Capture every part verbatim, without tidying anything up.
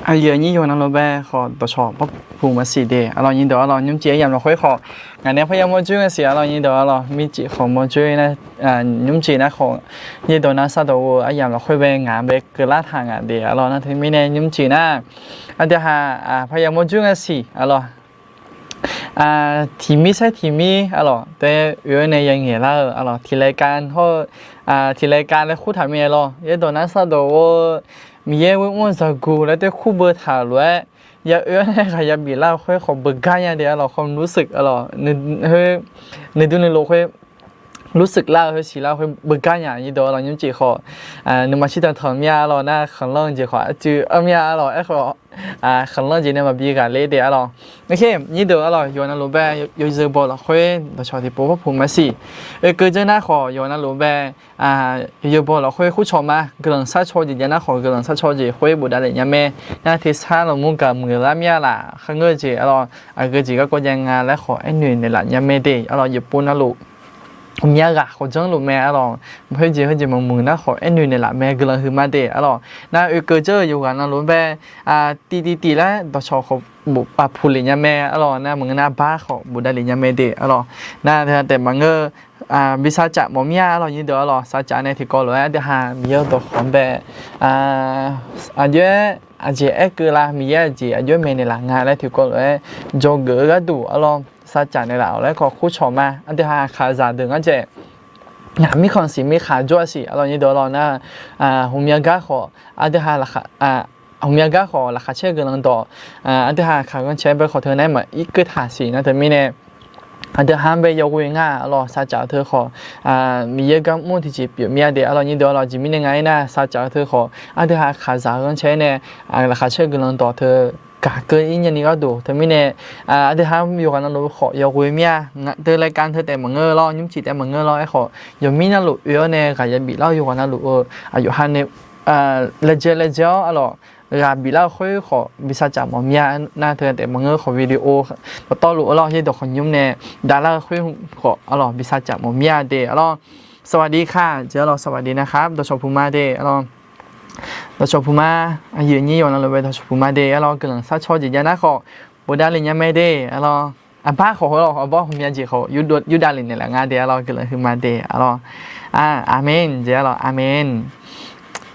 Aqyuif aqnyir yawqha navluf bae khawf dawqcawq barpuq maqsiq de. Arlawr nyir deuq arlawr, nymrcif aryamq lafkhoer khawf ngaq nae parya mawrjoer-a siq. Arlawr nyir deuq arlawr, mircif khawf mawrjoer nar, nymrcif nar khawf, yaerdawq nar sardawq ghoe aryamq lafkhoer bae ngaq bae keuvlar taq ngaq de. Arlawr nar teumirnae nymrcif nar, aqdui ha parya mawrjoer-a siq. Arlawr tiq mir saer tiq mir arlawr tae oe-awr nae yangaeq lar-eu arlawr, tiq laeqkav hawr-eu, tiq laeqkav laer khur taq mir-aer lawr, yaerdawq nar sardawq ghoe Miqyaer ghoe mr-eu zaqguq laer tae kur beu taq lof-aer, ya oe-awr nae ghaq ya biflar-eu khoer khawf beugar nya de. Arlawr khawf nurseuq arlawr, nuidur nuilof khoer nurseuq lar-eu khoer siqlar-eu khoer beugar nya nyir deuq arlawr, nymrcif khawf nuima shirdan tanq mir-a arlawr nar, khanqlanr jeq khawf aqcuiv-anr mir-a arlawr, aerkhawf khanqlanr jeq nae maqbi ghaqler de arlawr. Nyir deuq arlawr yawqha navluf bae yawzeu baw lafkhoer dawqcawq tiqpov parpuq maqsiq. Oekeuv dzeur nar khawf yawqha navluf bae yawzeu baw lafkhoer khur cawq ma, guiqlanq sharcaw jeq jav nar khawf guiqlanq sharcaw jeq khoer bofdav lef nya mae. Nar tersar lafmur gaq muiqlar mir-a laf kharngeur jeq arlawr, aqgeu jeq garkawv jav nga laer khawf aernoeq naeqlaf nya mae de. Arlawr yawqpov navluf ghawqmya ghaq khawf janrluf mae arlawr, khoerjeq khoerjeq maqmuiq nar khawf aernoeq naeqlaf mae, guiqlanq huiqma de arlawr. Nar oekeuv dzeur-eu yawqghaq navluf bae tiqtiqtiq laer dawqcawq khawf bof puq lef nya mae arlawr, nar maqngeur nar bar khawf bofdav lef nya mae de arlawr. Nar taef maqngeur, bi sarcaf mawf mir-a arlawr nyir deuq arlawr, sarcaf nae tiqkawv lof-aer aqdui ha Miqyaer-eu dawqkawq-anr bae aqjox-aer aqjeq aerkeuv la, Miqyaer aqjeq aqjox-aer maeqnaeq laf nga laer tiqkawv lof-aer dzawgeuf-eu gharduq arlawr, sarcaf naeqlaf-awq laer khawf khur cawq ma. Aqdui ha aqkaq zaqdeuq ngar dzaeq, ngaq mirkhanq siq mirkhanq jawr-a siq arlawr nyir deuq arlawr nar, ghawqmya gar khawf aqdui ha ghawqmya gar khawf laqkhaq caer guiqlanq dawq, aqdui ha aqkaq ghanrcae bae khawf teu nar maqir keuv taq siq nar teumirnae aqdui ha-anr bae yawghoe nga arlawr, sarcaf-eu teu khawf Miqyaer gar mr tiqjeq pyeuf mir-a de arlawr nyir deuq arlawr, aqjeq mirnae nga aernar sarcaf-eu teu khawf aqdui ha aqkaq zaq ghanrcae nae laqkhaq caer guiqlanq dawq teu gaq keuv-ir nyani gharduq teumirnae aqdui ha-anr yawqghaq navluf khawf yawghoe mir-a. Ngaq teu laeqkav teu taef maqngeur lawr, nymrcif taef maqngeur lawr, aerkhawf yawqmir navluf oe-awr nae ghaq ya biflar-eu yawqghaq navluf-eu aqyawf ha nae laejae laejae-awr arlawr ghaq biflar-eu khoer khawf bi sarcaf mawf mir-a. Nar teu taef maqngeur khawf video dawqtawvluf arlawr yaerdawq khawqnymr nae davlar-eu khoer khawf arlawr bi sarcaf mawf mir-a de arlawr. สวัสดีค่ะ jeq arlawr, สวัสดีนะครับ dawqcawq puq ma de arlawr. Dawqcawq puq ma, aqyuif aqnyir yawqha navluf bae dawqcawq puq ma de arlawr, guiqlanq sharcaw jeq jav nar khawf bofdav lef nya mae de arlawr. Aqbar khawf arlawr, aqbar ghawqmya jeq khawf yurdav lef naeqlaf nga de arlawr, guiqlanq huiqma de arlawr. Aqmeq jeq arlawr, aqmeq.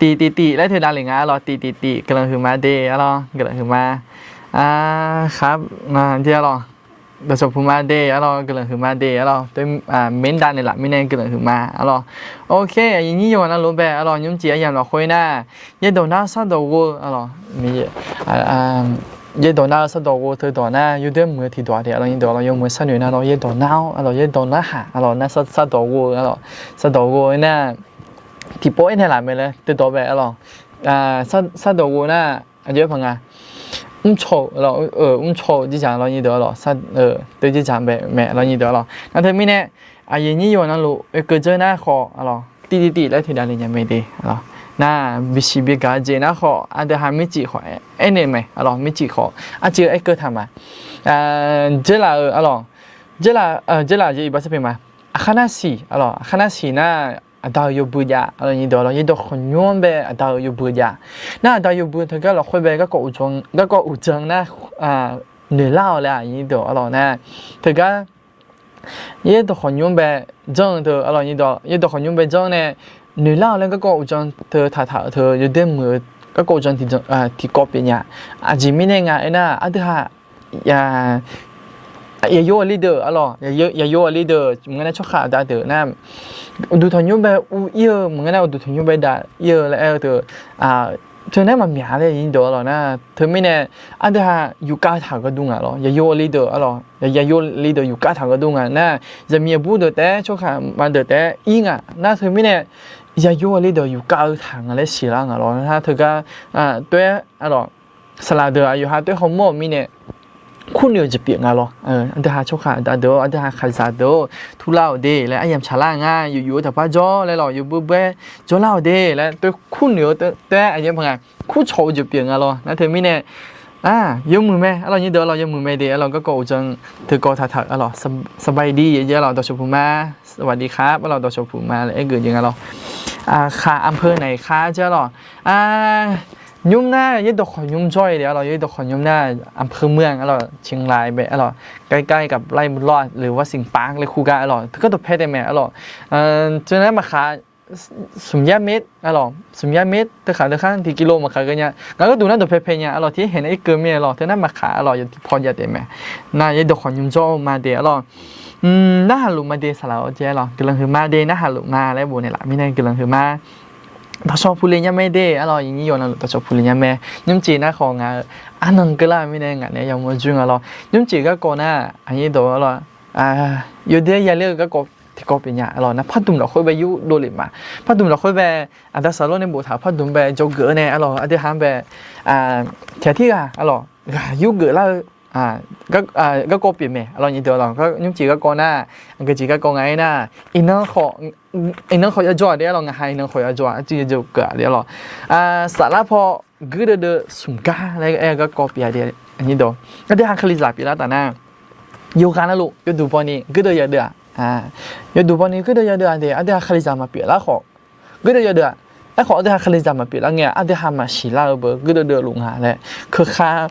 Tiqtiqtiq laer teu dav lef nga arlawr, tiqtiqtiq guiqlanq huiqma de arlawr, guiqlanq huiqma. Aqkaq jeq arlawr, dawqcawq puq ma de arlawr, guiqlanq huiqma de arlawr, teu meq dav naeqlaf mirnae guiqlanq huiqma arlawr. Ok, aqyuif aqnyir yawqha navluf bae arlawr, nymrcif aryamq lafkhoer nar yaerdawq nar sardawq ghoe arlawr, yaerdawq nar sardawq ghoe teu dawq nar yawdoer muiq-eu tiqdawq de arlawr nyir deuq arlawr, yawmuiq sharnoeq nar lawr yaerdawq nar-awr arlawr, yaerdawq narhaq arlawr nar sardawq ghoe arlawr, sardawq ghoe nar tiqpov aernaeq laf mae laer teu dawq bae arlawr, sardawq ghoe nar aqjox-aer paq nga, mrcaw-eu arlawr, mrcaw-eu jirdzaq arlawr nyir deuq arlawr, teu jirdzaq bae mae arlawr nyir deuq arlawr. Nar teumirnae aqyuif aqnyir yawqha navluf oekeuv dzeur nar khawf arlawr, tiqtiqtiq laer teu dav lef nya mae de arlawr. Nar bisiq bigaq-eu jeq nar khawf aqdui ha mircif khawf aernaeq mae arlawr, mircif khawf arcuiv aerkeuv taq ma. Dzeurlaf-euq arlawr, dzeurlaf-eu jeq iqbax sarpyeuf ma. Aqkar nar siq arlawr, aqkar nar siq nar aqda-euq yawbui jav arlawr nyir deuq arlawr, yaerdawq khawqnymr-anr bae aqda-euq yawbui jav. Nar aqda yawbui teugar lafkhoer bae garkawv uqdzan nar noeqlar-awq laer aqnyir deuq arlawr nar, teugar yaerdawq khawqnymr bae janr-eu teu arlawr nyir deuq, yaerdawq khawqnymr bae janr nae noeqlar-awq laer garkawv uqdzan teu taqtaq-eu teu yawdoer muiq-eu garkawv uqdzan tiqkawv pyeuf nya. Aqjeq mirnae nga aernar aqdui ha yaqyo aqli deuq arlawr, yaqyo aqli deuq maqngeur nar tsawrkhav aqda deuq nar uqduq tanqnymr bae uv-ir-eu maqngeur nar uqduq tanqnymr bae daq-ir-eu laer aer-eu teu, teu nar maqmyaq laer nyir deuq arlawr nar, teumirnae aqdui ha yufkav taq-eu gharduq nga lawr, yaqyo aqli deuq arlawr, yaqyo aqli deuq yufkav taq-eu gharduq nga nar, zaqmiq aqbur deuq taef-aer tsawrkhav ma deuq taef-aer ir nga nar teumirnae yaqyo aqli deuq yufkav-eu taq nga laer siqlar nga lawr nar teugar toer arlawr saqlaq deuq aqyawf ha toer hawmawr-euq mirnae kurnoeq-eu jeq pyeuf nga lawr. Aqdui ha tsawrkhav aqda deuq-or, aqdui ha khaqzaq deuq-or, turlar-awq de laer aryamq tsaqlar nga, yufyuf-eu taqpar jawr laer lawr, yawbui baer jawrlar-awq de laer toer kurnoeq-eu taef-aer aqyawf ha nga kurcawq-eu jeq pyeuf nga lawr. Nar teumirnae yawmuiq mae arlawr nyir deuq arlawr, yawmuiq mae de arlawr, garkawv uqdzan teukawv taqtaq arlawr, สบายดี jeq arlawr, ดอกชมพู ma, สวัสดีครับ arlawr, ดอกชมพู ma laer aergeuf jeq nga lawr. Aqkaq อำเภอไหนคะ jeq arlawr, Nymr nar yaerdawq khawq nymr jawr-ir de arlawq, yaerdawq khawq nymr nar อำเภอเมือง arlawq, เชียงราย bae arlawq, ใกล้ๆกับไร่บุญรอด หรือว่าสิงห์ปาร์ค laer kur gar arlawq, teu gardawq paer taef mae arlawq. Teu nar maqkhaq smq yar เมตร arlawq, smq yar เมตร teu khaq teu khar tiq kilo maqkhaq geu nya. Ngaq gharduq nar dawqpae pae nya arlawq, tiq haeq nar irkeuv mir arlawq, teu nar maqkhaq arlawq, yawtiq paw jav taef mae. Nar yaerdawq khawq nymr jawr-eu ma de arlawq. Narhaq luf ma de saqlaq-awr jae arlawq, guiqlanq huiqma de narhaq luf ma laer bof naeqlaf mirnae guiqlanq huiqma. Dawqcawq puq le nya mae de arlawq, iqnyir yawqnan luf dawqcawq puq le nya mae. Nymrcif nar khawf ngaq-euq arnan keuvlar-eu mirnae ngaq naeq-aer yamawr jur nga lawr. Nymrcif garkawv nar aqnyir dawq arlawq, yawdaef yaler-eu garkawv tiqkawv pyeuf nya arlawq. Nar pardmq lafkhoer bae yurdov lef ma. Pardmq lafkhoer bae, aqda saqlor nae boftaq-euq pardmq bae dzawgeuf-eu nae arlawq, aqdui ha-anr bae tiq ghaq tirghaq arlawq ghaq yurgeuf lar-eu garkawv pyeuf mae arlawq. Nymrcif garkawv nar, aqgeujeq garkawv nga-aer nar, iqnan khawf yajawr-aq de arlawq, ngaqha iqnan khawf yajawr-aq, arcuiv yajawr keuv-aq de arlawq. Saflar paw guirdeuv deuv smq gar laer aer-eu garkawv pyeuf-a de. Aqdui ha kalizaq pyeuflar taf nar, yawqghaq navluf yawduq bawni guirdeuv yadeuv-aq, yawduq bawni guirdeuv yadeuv-aq de, aqdui ha kalizaq maqpyeuf lar khawf guirdeuv yadeuv-aq. Aerkhawf aqdui ha kalizaq maqpyeuf lar ngae-aq, aqdui ha maqsiq lar-eu beu guirdeuv deuv luf nga laer, keuka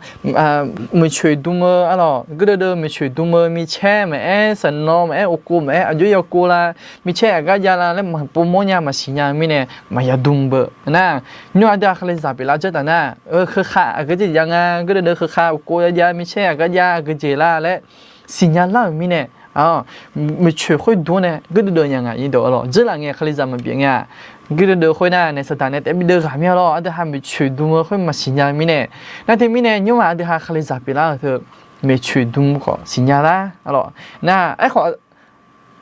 maeqtsoeq dm-eu arlawq, guirdeuv deuv maeqtsoeq dm-eu micaer maqaer, sanqnawv maqaer, ovkov maqaer, aqjox yawkov la, micaer aqgar jav la laer maqpov mawr nya maqsiq nya-eu mirnae maqya dm beu nar, nymr aqdui ha kalizaq pyeuflar dzeur taf nar, keuka aqgeujeq jav nga, guirdeuv deuv keuka ovkov ya jav, micaer aqgar jav, aqgeujeq la laer siqnya lar-euq mirnae, maeqtsoeq khoerdmr nae guirdeuv deuv nya nga. Iqnyir dawq arlawq, dzeurlaf ngae kalizaq maqpyeuf ngae-aq, guirdeuv deuv khoer nar naeq saqdaq nae taef bideuv ghaq mir arlawq, aqdui ha maeqtsoeq dm-eu khoer maqsiq nya-eu mirnae. Nar teumirnae nymr-aq aqdui ha kalizaq pyeuflar-euq teu maeqtsoeq dm khawf siqnya lar arlawq. Nar aerkhawf,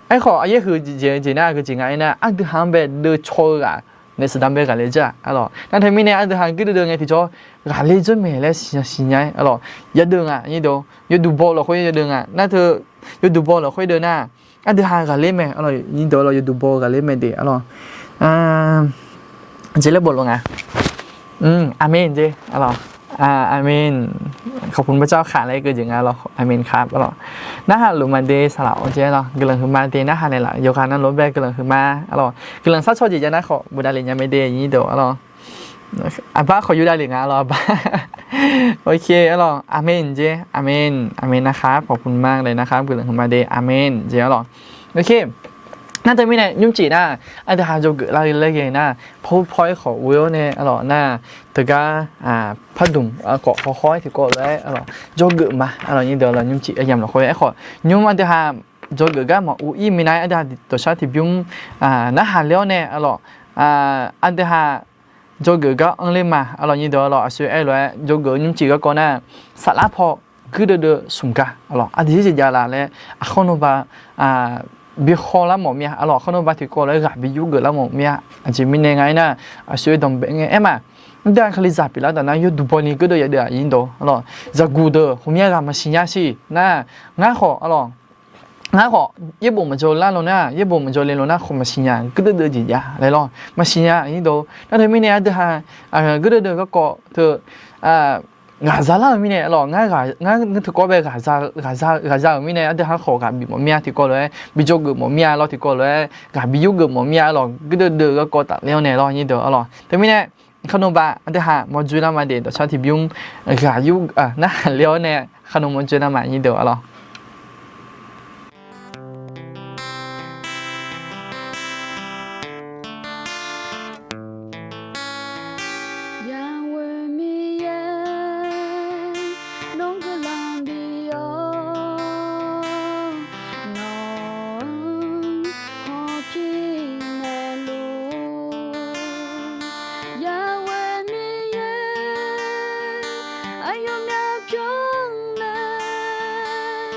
aerkhawf aqyaer huiq jeq jeq nar, aqgeujeq nga aernar, aqdui ha-anr bae deuvcaw-eu ghaq naeq saqdaq bae ghaqler dzeur-aq arlawq. Nar teumirnae aqdui ha guirdeuv deuv ngae tiqjawr ghaqler dzeur mae laer siqnya siqnya-aer arlawq, yadeuv nga. Iqnyir dawq yawduq baw lafkhoer yadeuv nga. Nar teu yawduq baw lafkhoer deuv nar, aqdui ha ghaqler mae arlawq. Iqnyir dawq arlawq, yawduq baw ghaqler mae de arlawq. Jeq laer boflof nga. Aqmen jeq arlawq. Aqmen. ขอบคุณพระเจ้าค่ะ laer keuv jeq nga arlawq. อาเมนครับ arlawq. Narhaq luf ma de saqlaq-awr jae arlawq, guiqlanq huiqma de narhaq naeqlaf, yawqghaq navluf-anr bae guiqlanq huiqma arlawq. Guiqlanq sharcaw jeq jav nar khawf bof davlef nya mae de. Iqnyir dawq arlawq, aqbar khawf yur davlef nga arlawq, aqbar. โอเค arlawq, อาเมน jeq, อาเมน อาเมน นะครับ ขอบคุณมากเลยนะครับ guiqlanq huiqma de, อาเมน jeq arlawq. โอเค. Nar teumirnae nymrcif nar, aqdui ha dzawgeuf lar-eu laer ghae nar, pawr pawr-aer khawf ghoe-awr nae arlawq nar, teugar pardmq khawf hawhaw-aer tiqkawv lof-aer arlawq dzawgeuf ma arlawq. Iqnyir dawq arlawq, nymrcif aryamq lafkhoer aerkhawf, nymr aqdui ha dzawgeuf gar maqur ir minav-aer aqdui ha dawqshar tiqbymr narhaq ler-awr nae arlawq, aqdui ha dzawgeuf gar anr ler ma arlawq. Iqnyir dawq arlawq, aqsur aer lof-aer dzawgeuf-eu nymrcif garkawv nar, saflar paw guirdeuv deuv smq gar arlawq, aqdui zir jeq jav la laer aqkar nawba bi hawlar mawf mir-a arlawq, aqkar nawba tiqkawv lof-aer ghaq bi yurgeuf lar mawf mir-a. Aqjeq mirnae nga aernar, aqsur-aer danqbae ngae aer ma, aqdui ha kalizaq pyeuflar taf nar yawduq bawni guirdeuv yadeuv-aq. Iqnyir dawq arlawq, zaqguq deuq ghawqmya ghaq maqsiq nya siq nar, ngar khawf arlawq, ngar khawf yaerbof maqjawr lar lawq nar, yaerbof maqjawr le lawq nar khawf maqsiq nya, guirdeuv deuv jeq jav laer lawq maqsiq nya. Iqnyir dawq, nar teumirnae aqdui ha guirdeuv deuv garkawv teu ghaqza lar-euq mirnae arlawq, ngar tiqkawv bae ghaqza-euq mirnae aqdui ha khawf ghaq bif mawf mir-a, tiqkawv lof-aer bi dzawgeuf mawf mir-a lawr, tiqkawv lof-aer ghaq bi yurgeuf mawf mir-a arlawq, guirdeuv deuv garkawv tafler-awr nae lawr. Iqnyir dawq arlawq, teumirnae aqkar nawba aqdui ha mawrjoe lar ma de, dawqshar tiqbymr ghaq yur narhaq ler-awr nae aqkar nawba mawrjoe lar ma. Iqnyir dawq arlawq. Yawqghaq Miqyaer nawr guiqlanq bif-awr, nawq-anr hawpir naeqluf. Yawqghaq Miqyaer aqyawfnyaf pyawr mae.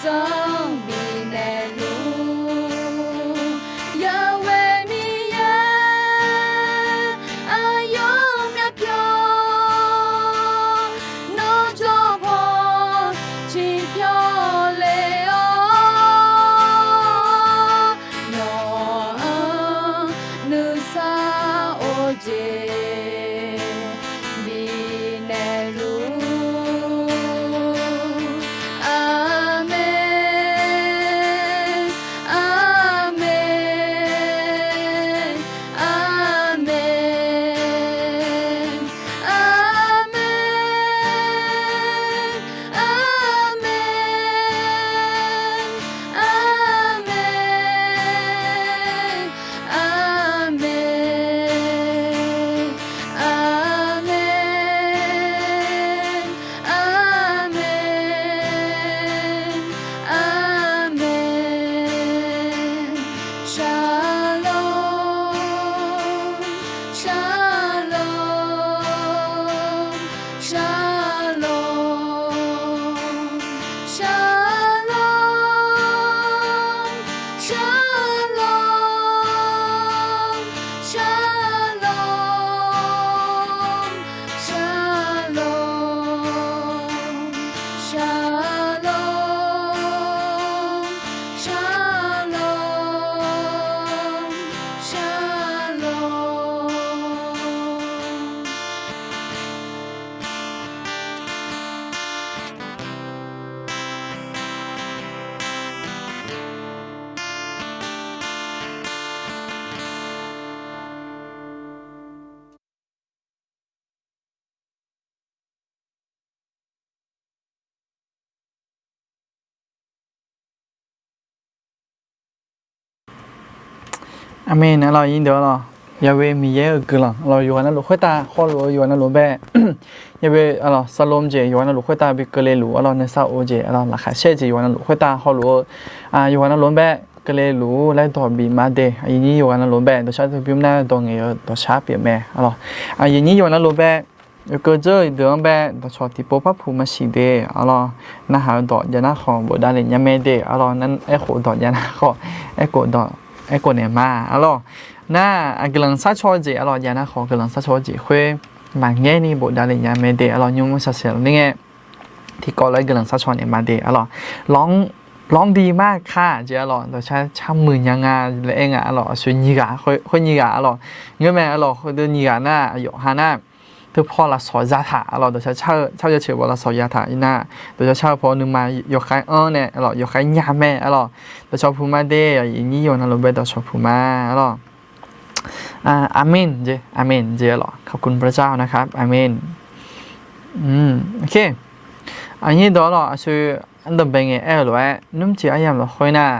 Zanr bifnaeq luf-ur, Yaweh Miqyaer, aqyawf myavpyawq nawr jawr haw ciqpyawq le-awr, nawq-anr nuisar of jeq bifnaeq luf-ur. Aqmeq, aqmeq, aqmeq, aqmeq, aqmeq, aqmeq. Aqmeq. Aqmeq. Aqmeq. Aqmeq. Shalom. Shalom. Shalom. Shalom. Shalom. Shalom. Shalom. Shalom. Shalom. Shalom. Aqmeq. Aqlawq, iqdeuq-aq lawq, Yaweh Miqyaer-euq guiqlanq lawq, yawqghaq navluf khoertav hawluf-eu yawqghaq navluf bae, Yaweh-aq lawq, Shalom jeq yawqghaq navluf khoertav bi keuvle luf-ur, aqlawq, nuisar of jeq, aqlawq, laqkhaq shaer jeq yawqghaq navluf khoertav hawluf-eu, yawqghaq navluf-anr bae keuvle luf-ur laer dawq bif ma de. Aqyuif nyir yawqghaq navluf bae dawqshar teu bymr nar dawq ngaeq-eu dawqshar pyeuf mae, aqlawq. Aqyuif nyir yawqghaq navluf bae, yawkeuv dzeur-eu deuq-anr bae dawqcawq tiqpov par puq maqsiq de, aqlawq. Narhaq-eu dawq jav nar khawf bofdav lef nya mae de, aqlawq. Aerkhof dawq jav nar khawf, aerkhof dawq, aerkhof naeq ma, aqlawq. Nar, aq, guiqlanq sharcaw-eu jeq, aqlawq, jav nar khawf guiqlanq sharcaw-eu jeq khoer maqngaer ni bofdav lef nya mae de, aqlawq. Nymr mr shaqsaeq lawq ler ngae, tiqkawv lof-aer guiqlanq sharcaw naeq ma de, aqlawq. Lawr, lawr bi mar-eu kar jeq, aqlawq, dawqshar car muiq nya nga laer aer nga, aqlawq. Aqsur nyiq ghaq, khoer nyiq ghaq, aqlawq, ngeur mae, aqlawq. Khoerdeuq nyiq ghaq nar, aqyawf ha nar, teupaw lafsawq zataq, aqlawq. Dawqshar car-eu, car-eu yawtseuq baw lafsawq zataq-ir nar, dawqshar car-eu paw nuima yawkhaer anr nae, aqlawq, yawkhaer nya mae, aqlawq. Dawqcawq puq ma de. Aqyuif nyir yawqghaq navluf bae dawqcawq puq ma, aqlawq. Aqmeq jeq, aqmeq jeq, aqlawq. ขอบคุณพระเจ้านะครับ Aqmeq. Aqnyir dawq, aqlawq, aqsur ardanqbae ngae aer-eu lof-aer, nymrcif aryamq lafkhoer nar,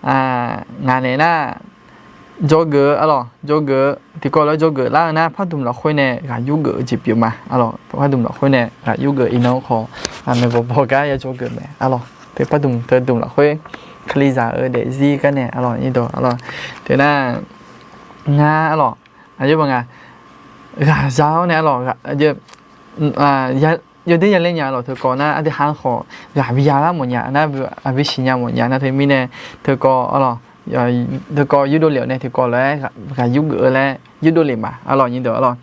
ngaq naeq nar, dzawgeuf-eu, aqlawq, dzawgeuf-eu, tiqkawv lof-aer dzawgeuf lar-eu nar, pardmq lafkhoer nae ghaq yurgeuf-eu jeq pyeuf ma, aqlawq. Pardmq lafkhoer nae ghaq yurgeuf iqnan-anr khawf, maeqbawq bawq gar ya dzawgeuf mae, aqlawq. Teu pardmq teu dmq lafkhoer, kalizaq-eu daefzir gar nae, aqlawq, nyir dawq, aqlawq. Teu nar, ngar, aqlawq, aqjox baq nga, ghaqza-awr nae, aqlawq, yawdaer yalaer nya, aqlawq. Teukawv nar aqdui ha-anr khawf ghaq bi ya lar mawf nya nar, aqbi siqnya mawf nya nar, teumirnae teukawv, aqlawq, teukawv yurdov lef-awr nae tiqkawv lof-aer ghaq yurgeuf-eu laer yurdov lef ma, aqlawq, nyir dawq, aqlawq.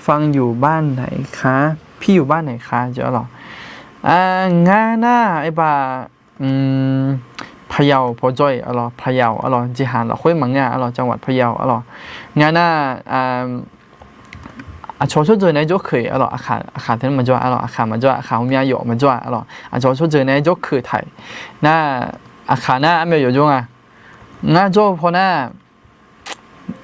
ฟังอยู่บ้านไหนคะ พี่อยู่บ้านไหนคะ jeq, aqlawq. Ngar nar, aer baq, พะเยา pawjawr-iq, aqlawq, พะเยา, aqlawq, jeqhaq lafkhoer maqngeur-a, aqlawq, จังหวัดพะเยา, aqlawq. Ngar nar, aqcawq tsawrjeuq nae jawrkeuq-iq, aqlawq, aqkaq, aqkaq teu nar maqjawr-a, aqlawq, aqkaq maqjawr-a, aqkaq hawmya yawf maqjawr-a, aqlawq, aqcawq tsawrjeuq nae jawrkeuq taq-iq nar, aqkaq nar armyav yawf jawr nga. Ngar jawr-eu paw nar,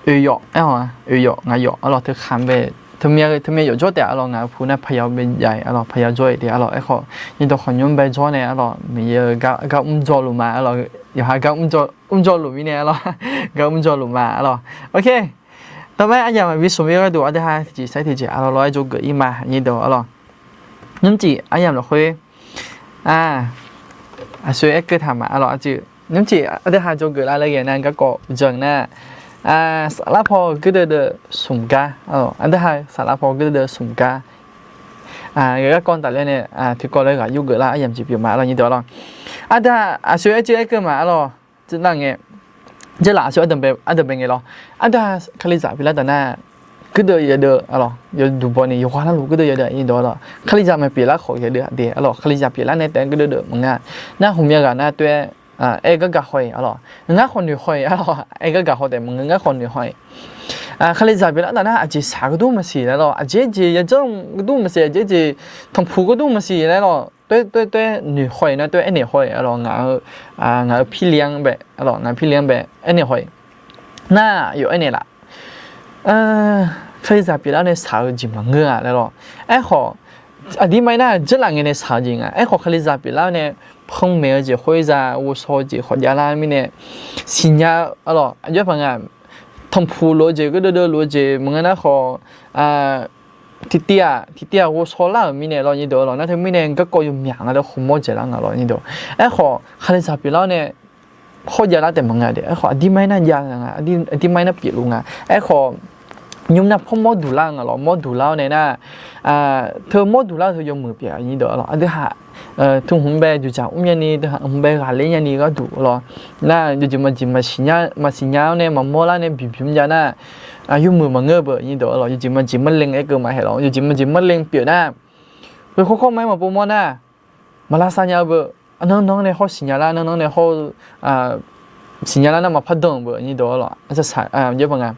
oeq yawf, aer-awq, oeq yawf, ngaq yawf, aqlawq, teu khaq bae, teumyav, teumyav yawf jawr taef, aqlawq, ngaq-euq pu nar พะเยา bae jav-iq, aqlawq, พะเยา jawr-iq taef, aqlawq, aerkhawf, nyir dawq khawf nymr bae jawr nae, aqlawq, Miqyaer-euq gar mr jawrluf ma, aqlawq, yawqha gar mr jawrluf mirnae, aqlawq, gar mr jawrluf ma, aqlawq. Ok. Tawr bae aryamq maqbi smq-ir gharduq aqdui ha tiqjeq sair tiqjeq, aqlawq, lof-aer jawrgeuf-ir ma, nyir dawq, aqlawq. Nymrcif aryamq lafkhoer, aqsur aer keuv taq ma, aqlawq, aqjeq nymrcif aqdui ha jawrgeuf lar laer ghae nar, garkawv janq nar, saflar paw gardeuv deuv smq gar, aqdui ha saflar paw gardeuv deuv smq gar, Garkawv tafler nae tiqkawv laer ghaq yur geuf lar aryamq jeq pyeuf ma arlawr nyir deuq arlawr. Aqdui-aq aqsoeq aer jir aer keuv ma arlawr. Tsuif nar ngae, jeurlaf aqsoeq ardanqbae ngae lawr. Aqdui-aq kalizaq pyeuflar taf nar, guirdeuv yadeuv arlawr yawduq baw ni yawqghaq navluf guirdeuv yadeuv nyir deuq arlawr. Kalizaq maqpyeuflar khawf yadeuv aqdui arlawr. Kalizaq pyeuflar nae taef-aer guirdeuv deuv maqngeur. Nar ghawqmya ghaq nar tov-aer aer gargaq haw-iq arlawr. Ngar khawf noeq haw-iq arlawr. Aer gargaq haw taef maqngeur, ngar khawf noeq haw-iq. Kalizaq pyeuflar taf nar aqjeq shaq gardmr maqsiq laer lawr. Aqjeq jeq yajawr gardmr maqsiq, aqjeq jeq tanqpuq gardmr maqsiq laer lawr. Tov-aer tov-aer tov-aer noeq haw-iq nar tov-aer aernaeq haw-iq arlawr. Ngaq-euq ngaq-euq pirli-anr bae arlawr, ngaq-euq pirli-anr bae aernaeq haw-iq. Nar yawf aernaeq laf. Kalizaq pyeuflar nae shaq-eu jeq maqngeur-a laer lawr. Aerkhawf, aqdirmar-ir nar jeurlaf ngae nae shaq-eu jeq nga. Aerkhawf kalizaq pyeuflar nae panmaeq-eu jeq khoerza ghovshaw-eu jeq khawf javlar mirnae siqnya-eu arlawr. Aqjox paq nga tanqpuq lof-eu jeq, gardeuv deuv lof-eu jeq maqngeur nar khawf, tiqtiv-aq tiqtiv-aq ghovshaw lar-euq mirnae lawr nyir deuq arlawr. Nar teumirnae garkawv yawmyaq nga laer khawf mawr dzaeqlar nga lawr nyir deuq. Aerkhawf kalizaq pyeuflar nae hawr javlar taef maqngeur-a de. Aerkhawf aqdirmar-ir nar jav nga, aqdirmar-ir nar pyeufluf nga. Aerkhawf nymr nar pawr mawr duq lar-eu nga lawr. Mawr duq lar-awr nae nar, teu mawr duq lar-eu teu yawmuiq pyeuf nyir deuq arlawr. Aqdui haq teu hmq bae juqjaq mrnya ni, teu hmq bae ghaqler nya ni gharduq lawr. Nar yawjeq maqjeq maqsiqnya-awr nae maqmawr lar nae biqbymr jav nar, yawmuiq maqngeur-eu beuq nyir deuq arlawr. Yawjeq maqjeq marleng aer keuv ma haeq lawr. Yawjeq maqjeq marleng pyeuf nar, khoerkhawr khawr ma-aer maqpov mawr nar, maqlavsav nya-eu beuq. Arnan nan nae hawr siqnya lar, arnan nan nae hawr siqnya lar nar maqpar dan-euq beuq nyir deuq arlawr. Aqsaq saq-a nga,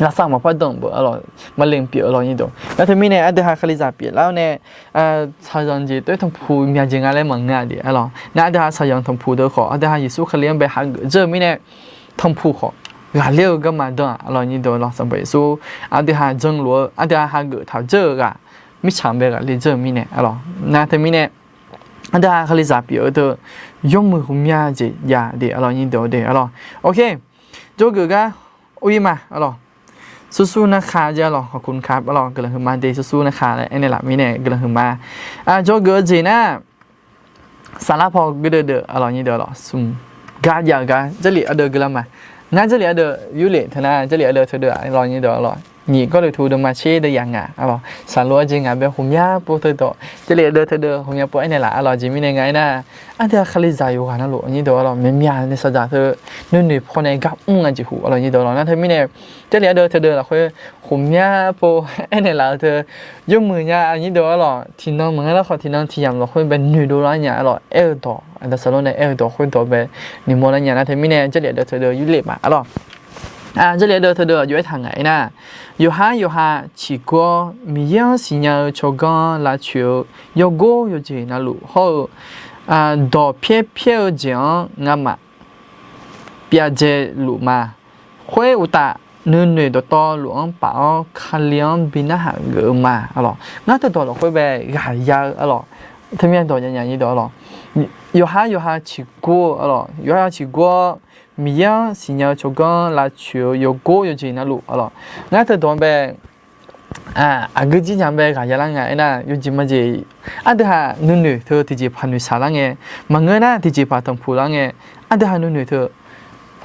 lavsav maqpar dan-euq beuq arlawr. Marleng pyeuf-eu lawr nyir deuq. Nar teumirnae aqdui haq kalizaq pyeuflar-awr nae shaqzanq jeq tov-aer tanqpuq myaq jeq nga laer maqngeur-a de arlawr. Nar aqdui haq shaqzanq tanqpuq deuq khawf aqdui haq Yeqsur Kali-anr bae hageuf dzeur-eu mirnae tanqpuq khawf ghaqler-eu garma dan-aq arlawr nyir deuq arlawr. Sanqpaq Yeqsur aqdui haq janluf-eu, aqdui haq hageuf taq dzeur-eu ghaq mirtsaq bae ghaqler dzeur-eu mirnae arlawr. Nar teumirnae aqdui haq kalizaq pyeuf-eu teu yawmuiq ghawqmya jeq jav de arlawr nyir deuq de arlawr. Ok, jawrgeuf gar or-ir ma arlawr. Sursur narkha jeq arlawr, khawf kur narkha arlawr, guiqlanq huiqma de sursur narkha laer aernaeq laf mirnae guiqlanq huiqma. Jawrgeuf-eu jeq nar, saflar paw guirdeuv deuv arlawr nyir deuq arlawr. Smq gar jav-eu gar Jarlif ardeuv guiqlanq ma. Ngar Jarlif ardeuv yurlef teunar, Jarlif ardeuv teudeuv arlawr nyir deuq arlawr. Nyiq Gawrliqtu deuvma tser deuv yaq ngaq arlawr. Saqlov-aer jeq ngaq bae ghawqmya pov teudawq, Jarlif ardeuv teudeuv ghawqmya pov aernaeq laf arlawr. Jeq mirnae nga aernar, aqdui haq kalizaq yawqghaq navluf nyir deuq arlawr, myaqmyaq nae saqdzaq teu nuinoeq pawnae gar mr nga jeqhu arlawr nyir deuq arlawr. Nar teumirnae Jarlif ardeuv teudeuv lafkhoer ghawqmya pov aernaeq laf-eu teu yawmuiq nya nyir deuq arlawr. Tiqnan maqngeur nar khawf tiqnan tiqyamq lafkhoer bae noeqdov lar nya arlawr. Aer-eu dawq, aqda saqlor nae aer-eu dawq khoerdawq bae noeqmawr lar nya. Nar teumirnae Jarlif ardeuv teudeuv yurlef ma arlawr. Jarlif ardeuv teudeuv aqjox aertaq ngaq aernar, yawqhar yawqha ciqgur-awr Miqyaer-anr siqnya-eu tsawrganr lavtsoeq-eu yawgor yawqjeq navluf hawr-eu dawq pyaer pyaer-eu jeq-anr ngamaf pyavdzae luf ma. Khoeruqtaf, nuinoeq dawqtawvluf-anr paf-awr Kali-anr bi narhaq geuf-eu ma arlawq. Ngar teudawq lafkhoer bae ghaq ya-eu arlawq. Teumya dawq nyanya nyir dawq arlawq. Yawqhar yawqha ciqgur arlawq. Yawqhar ciqgur-awr Miqyaer-anr siqnya-eu tsawrganr lavtsoeq-eu yawgor yawqjeq navluf arlawq. Ngar teudawq bae aqgeu jir nya bae ghaq yalar nga aernar, yawjeq majeq aqdui haq nuinoeq teu tiqjeqpaq noeqshaq lar ngae, maqngeur nar tiqjeqpaq tanqpuq lar ngae, aqdui haq nuinoeq teu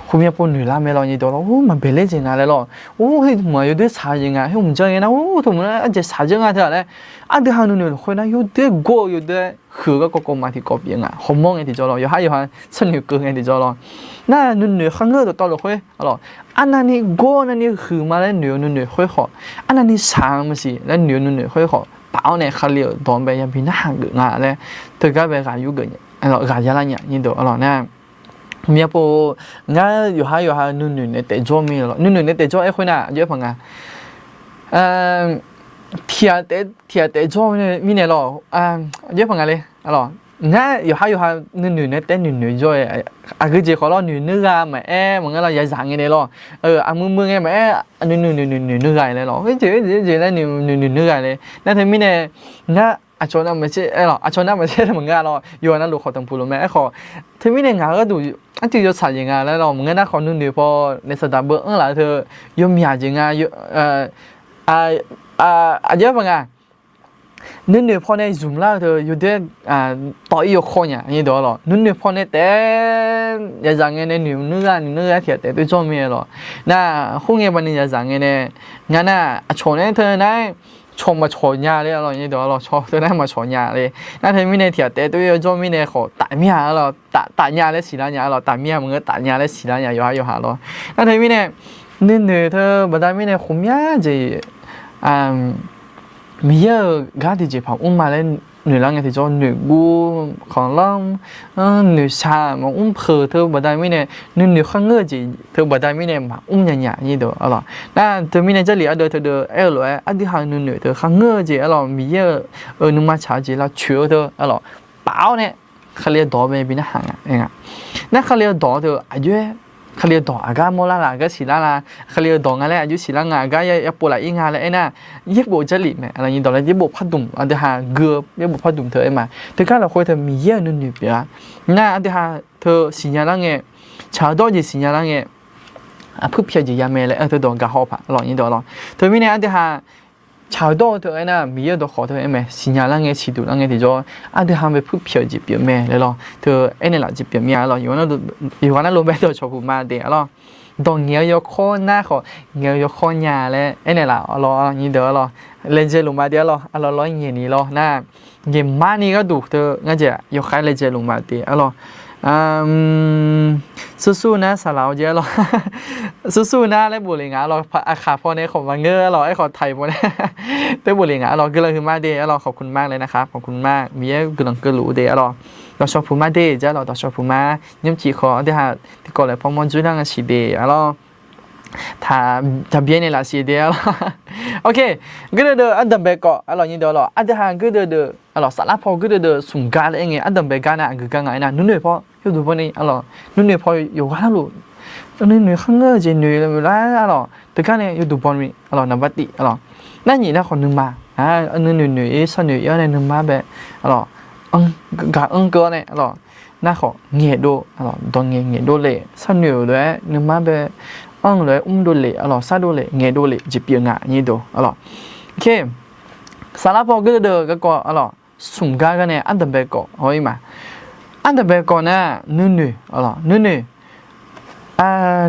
khoermya pov noeq lar mae lawr nyir dawq lawr. Or, maqbaeq ler jeq nga laer lawr. Or, khoermq-aq yawdoer shaq jeq nga, khoermq janr ngae nar, or, tawmuiq nar arjeq shaq janr nga teu-aq laer, aqdui haq nuinoeq lafkhoer nar yawdoer gor-eu yawdoer huiq-eu garkawv kawv ma tiqkawv pyeuf nga. Hawmawr ngae tiqjawr lawr, yawqhar yawqha tsawrnoeq keuv ngae tiqjawr lawr. Nar nuinoeq kharngeur dawqtawvluf khoer arlawq, arnavni gor navni huiq ma laer noeq-eu nuinoeq khoer khawf, arnavni shaq-eu maqsiq laer noeq-eu nuinoeq khoer khawf, paf-awr nae Kali-euq dawq-anr bae yabi narhaq geuf nga laer teugar bae ghaq yur geuf, ghaq yalar nya nyir dawq arlawq nar. Myavpov, ngar yawqhar yawqha nuinoeq nae taef jawr mir lawr. Nuinoeq nae taef jawr-aer khoer nar aqjox-aer paq nga. Tiq ghaq taef jawr mirnae lawr, aqjox-aer paq nga le. Ngar yawqhar yawqha nuinoeq nae taef nuinoeq jawr-aer, aqgeu jeq khawf lawr noeq nuir gha maqaer maqngeur lawr, yazaq ngae nae lawr, aqmuiq muiq ngae maqaer, nuinoeq noeq noeq nuir gha laer lawr, jeq jeq laer noeq noeq nuir gha laer. Nar teumirnae ngar aqcawq nav maqtser, aqcawq nav maqtser maqngeur lawr, yawqha navluf khawf tanqpuq luf mae. Aerkhawf teumirnae ngaq-euq gharduq arcuiv yawtsaq jeq nga laer lawr, maqngeur nar khawf nuinoeq paw naef saqdaq beu anr laf-eu teu yawmyaq jeq nga. Aqjox-aer paq nga. Nuinoeq pawnae zmq lar-eu teu yawdoer tawv-ir yawkawr nya nyir dawq lawr. Nuinoeq pawnae taef yazaq ngae nae noeq nuir gha noeq nuir gha tiq ghaq taef doer jawr mir-aer lawr. Nar khoerngae baqni yazaq ngae nae, ngar nar aqcawq nae teu nar-aer cawq maqcawq nya le, arlawq, nyir deuq arlawq, cawq teu nar maqcawq nya le. Nar teumirnae tiqghaq taef tov-ir yawjawr mirnae khawf taf mir-a, arlawq, taf nya laer siqlar nya, arlawq, taf mir-a maqngeur taf nya laer siqlar nya, yawqha yawqha lawr. Nar teumirnae nuinoeq teu baqda mirnae khof mya jeq Miqyaer-euq gar tiqjeqpaq mr ma laer noeqlar ngae tiqjawr, noeqguv khanqlanr, noeqshaq maqmr peuq teu baqda mirnae, nuinoeq kharngeur-eu jeq teu baqda mirnae maqmr nya nya nyir deuq arlawq. Nar teumirnae Jarlif ardeuv teudeuv aer-eu lof-aer, aqdui ha nuinoeq teu kharngeur-eu jeq arlawq, Miqyaer-euq nuima tsaq-eu jeq lavcoeq-eu teu arlawq, paf-awr nae Kali-eu dawq mae bi narhaq nga. Nar Kali-eu dawq teu aqjox-aer, Kali-eu dawq aqgar mawrlar la, aqgar siqlar la, Kali-eu dawq nga laer aqjox siqlar nga, aqgar yapov laf-ir nga laer aernar, yaerbof Jarlif mae, arlawq, nyir deuq laer yaerbof pardmq, aqdui ha gui-eu yaerbof pardmq teu aer ma. Teugar lafkhoer teu Miqyaer-euq nuinoeq pyeuf-a. Nar aqdui ha teu siqnya lar ngae, tsaq-eu dawr jeq siqnya lar ngae, aqpuir pyaeq jeq ya mae laer aer-eu teu dawq gaq haw paq, arlawq, nyir deuq arlawq. Teumirnae aqdui ha tsaq-eu dawr-eu teu aernar, Miqyaer-euq dawqkhawq teu aer mae, siqnya lar ngae siqduq lar ngae tiqjawr, aqdui ha bae puirpyaeq jeq pyeuf mae laer lawr. Teu aernaeq laf jeq pyeuf mir-a lawr. Yawqghaq nar lof bae dawqcawq puq ma de arlawq. Dawq ngaeq-eu yawkawr nar khawf, ngaeq-eu yawkawr nya laer aernaeq laf lawr, nyir deuq arlawq. Laejae luf ma de arlawq, arlawq lawr ngaeq ni lawr nar, ngaeq mar ni gharduq teu ngar jeq yawkhav laejae luf ma de arlawq. Sursur nar saqlaq-awr jeq arlawq. Sursur nar laer bof le nga arlawq, aqkhaq paw nae khawf maqngeur arlawq, aerkhawf taiq paw nae teu bof le nga arlawq. Guiqlanq huiqma de arlawq, ขอบคุณมากเลยนะครับ ขอบคุณมาก Miqyaer guiqlanq keuvluf-eu de arlawq. Dawqshawq puq ma de jeq arlawq, dawqshawq puq ma. Nymrcif khawf aqdui ha tiqkawv laer pawmawr dzoerlar nga siq de arlawq. Taq byaenaeq laf siq de arlawq. Ok, gerdeuv deuv ardanq bae kawv arlawq, nyir deuq arlawq, aqdui ha gerdeuv deuv arlawq, saflar paw gerdeuv deuv smq gar laer aer ngae, ardanq bae gar nar aqgeu gar nga aernar, nuinoeq paw yawduq baw ni arlawq, nuinoeq paw yawqghaq narluf, nuinoeq kharngeur-eu jeq noeq lar arlawq, teugar nae yawduq baw ni arlawq, naqbar tif arlawq. Nar nyiq nar khawf nuima, nuinoeq noeq-ir sharnoeq-ir-awr nae nuima bae arlawq, gaq-anr keuv-awr nae arlawq, nar khawf ngaeqdov, dawq ngaeq ngaeqdov le, sharnoeq-euq lof-aer nuima bae, anr-eu lof-aer mrdov le arlawq, shardov le, ngaeqdov le jeq pyeuf nga nyir deuq arlawq. Ok, saflar paw gerdeuv deuv garkawv arlawq, smq gar gar nae ardanq bae kawv haw-ir ma. Ardanq bae kawv nar nuinoeq arlawq, nuinoeq,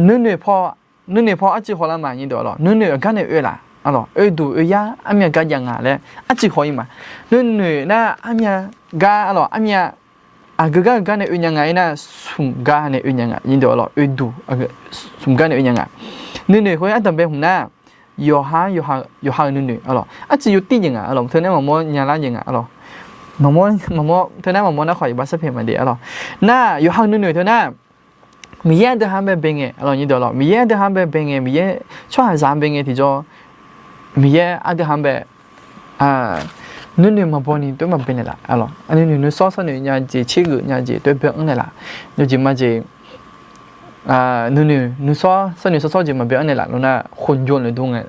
nuinoeq paw, nuinoeq paw arcuiv hawlar ma nyir deuq arlawq, nuinoeq aqgar nae oe laf arlawq, oeduq oeyar armyav gar jav nga laer arcuiv haw-ir ma. Nuinoeq nar armyav gar arlawq, armyav aqgeu gar geu gar nae oe nya nga aernar, smq gar nae oe nya nga nyir deuq arlawq, oeduq, smq gar nae oe nya nga. Nuinoeq khoer ardanq bae hmq nar, yawqha, yawqha-euq nuinoeq arlawq, arcuiv yawtir jeq nga arlawq, teunar maqmawr nyalar jeq nga arlawq, maqmawr, maqmawr teunar maqmawr nar khawf iqbax sarpyaeq maqdev arlawq. Nar yawqha-euq nuinoeq teunar, Miqyaer aqdui ha-anr bae bae ngae arlawq, nyir deuq arlawq, Miqyaer aqdui ha-anr bae bae ngae, Miqyaer tsawrhaqzaq-anr bae ngae tiqjawr, Miqyaer aqdui ha-anr bae nuinoeq maqbaw ni toer maqbae naeqlaf arlawq, nuinoeq nuisawr sharnoeq nya jeq, tsergeuf nya jeq toer bae-anr naeqlaf, yawjeq majeq nuinoeq nuisawr sharnoeq sharshawr jeq maqbae-anr naeqlaf lawnar, khonjov loeqdur nga,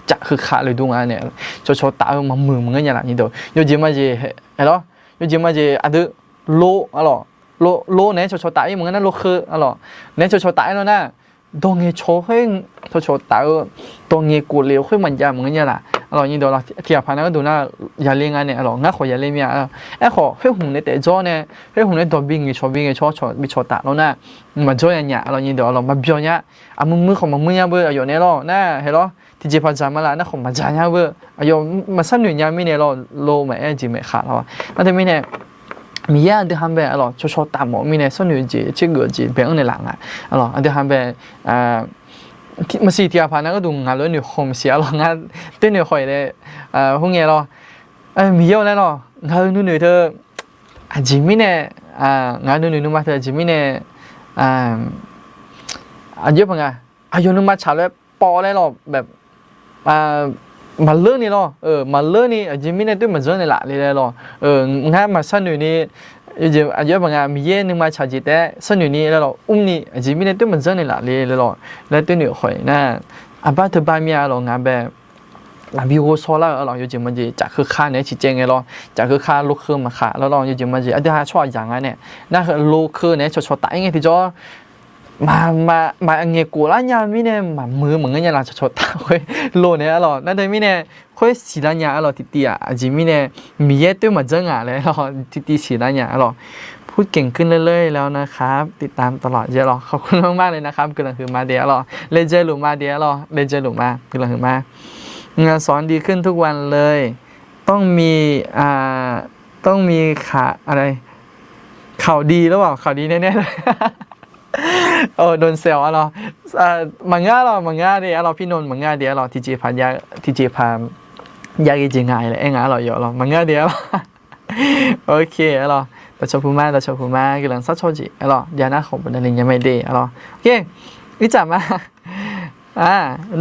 caf keuka loeqdur nga nae, cawqcawq taf-eu maqmuiq maqngeur nya laf nyir deuq, yawjeq majeq aerlawr, yawjeq majeq aqdui lo arlawq, lo naeq-aer cawqcawq taf-ir maqngeur nar, lo kheu arlawq, naeq-aer cawqcawq taf-ir lawnar, dawq ngaeq cawq khoer, cawqcawq taf-eu dawq ngaeq kof lef-eu khoer maqjav maqngeur nya laf arlawq, nyir deuq arlawq, tiqghaq paq nar gharduq nar, yaqle nga nae arlawq, ngar khawf yaqle mir-a. Aerkhawf khoer hmq nae taef dzawr nae, khoer hmq nae dawq bi ngaeq cawq bi ngaeq cawq cawq bi cawq taf lawnar, maqjawr ya nya arlawq, nyir deuq arlawq, maqbyan nya, aqmuiq muiq khawf maqmuiq nya beu aqyawf nae lawr nar, hae lawr, tiqjeqpaq dzaq ma laf nar khawf maqdzaq nya beu aqyawf maqsharnoeq nya mirnae lawr, lo maqaer jeq maeq khaq lawr. Nar teumirnae Miqyaer aqdui ha-anr bae arlawq, cawqcawq taf mawf mirnae sharnoeq-eu jeq, tsergeuf-eu jeq bae-anr naeqlaf nga arlawq, aqdui ha-anr bae maqsiq tiqghaq paq nar gharduq ngaq lof-aer noeq haw maqsiq arlawq, ngar ter noeq haw-iq nae khoerngae lawr, Miqyaer-or laer lawr, ngaq-euq nuinoeq teu aqjeq mirnae, ngaq-euq nuinoeq nuima teu aqjeq mirnae, aqjox-aer paq nga, aqyawf nuima tsaq lof-aer pawv laer lawr, maqleur ni lawr, maqleur ni aqjeq mirnae toer maqdzanr naeqlaf le laer lawr, ngar maqsharnoeq ni, aqjox-aer paq nga, Miqyaer nuima tsaq jeq taef-aer sharnoeq ni laer lawr, mr ni aqjeq mirnae toer maqdzanr naeqlaf le laer lawr, laer ter noeq haw-iq nar, aqbar teu bar mir-a lawr, ngaq bae laqbi ghovshaw lar-euq arlawq, yawjeq majeq caf keuka naeq-aer ciqcaev ngae lawr, caf keuka lo kheu maqkhaq lawr lawr, yawjeq majeq aqdui ha tsawrhaqzaq nga nae, nar lo kheu naeq-aer cawqcawq taf-ir ngae tiqjawr, maqngaeq kof lar nya mirnae maqmuiq-eu maqngeur nya laf, cawqcawq taf khoer lo naeq arlawq, nar teumirnae khoer siqlar nya arlawq, tiqtiv-aq aqjeq mirnae Miqyaer toer maqdzanr ngaq laer lawr, tiqtiv siqlar nya arlawq. พูดเก่งขึ้นเรื่อยๆแล้วนะครับ ติดตามตลอด jeq arlawq, ขอบคุณมากๆเลยนะครับ guiqlanq huiqma de arlawq, laejae luf ma de arlawq, laejae luf ma, guiqlanq huiqma. งานสอนดีขึ้นทุกวันเลย ต้องมี อ่า ต้องมีข่าวอะไร ข่าวดีหรือเปล่า ข่าวดีแน่ๆเลย โดนแซว arlawq. Maqngeur arlawq, maqngeur de arlawq, พี่นนท์ maqngeur de arlawq, tiqjeqpaq, tiqjeqpaq jav ghae jeq nga laer aer nga arlawq, yawf arlawq, maqngeur de arlawq. Ok arlawq, dawqcawq puq ma, dawqcawq puq ma, guiqlanq sharcaw jeq arlawq, jav nar khawf baqda le nya mae de arlawq. Ok, ircaf ma.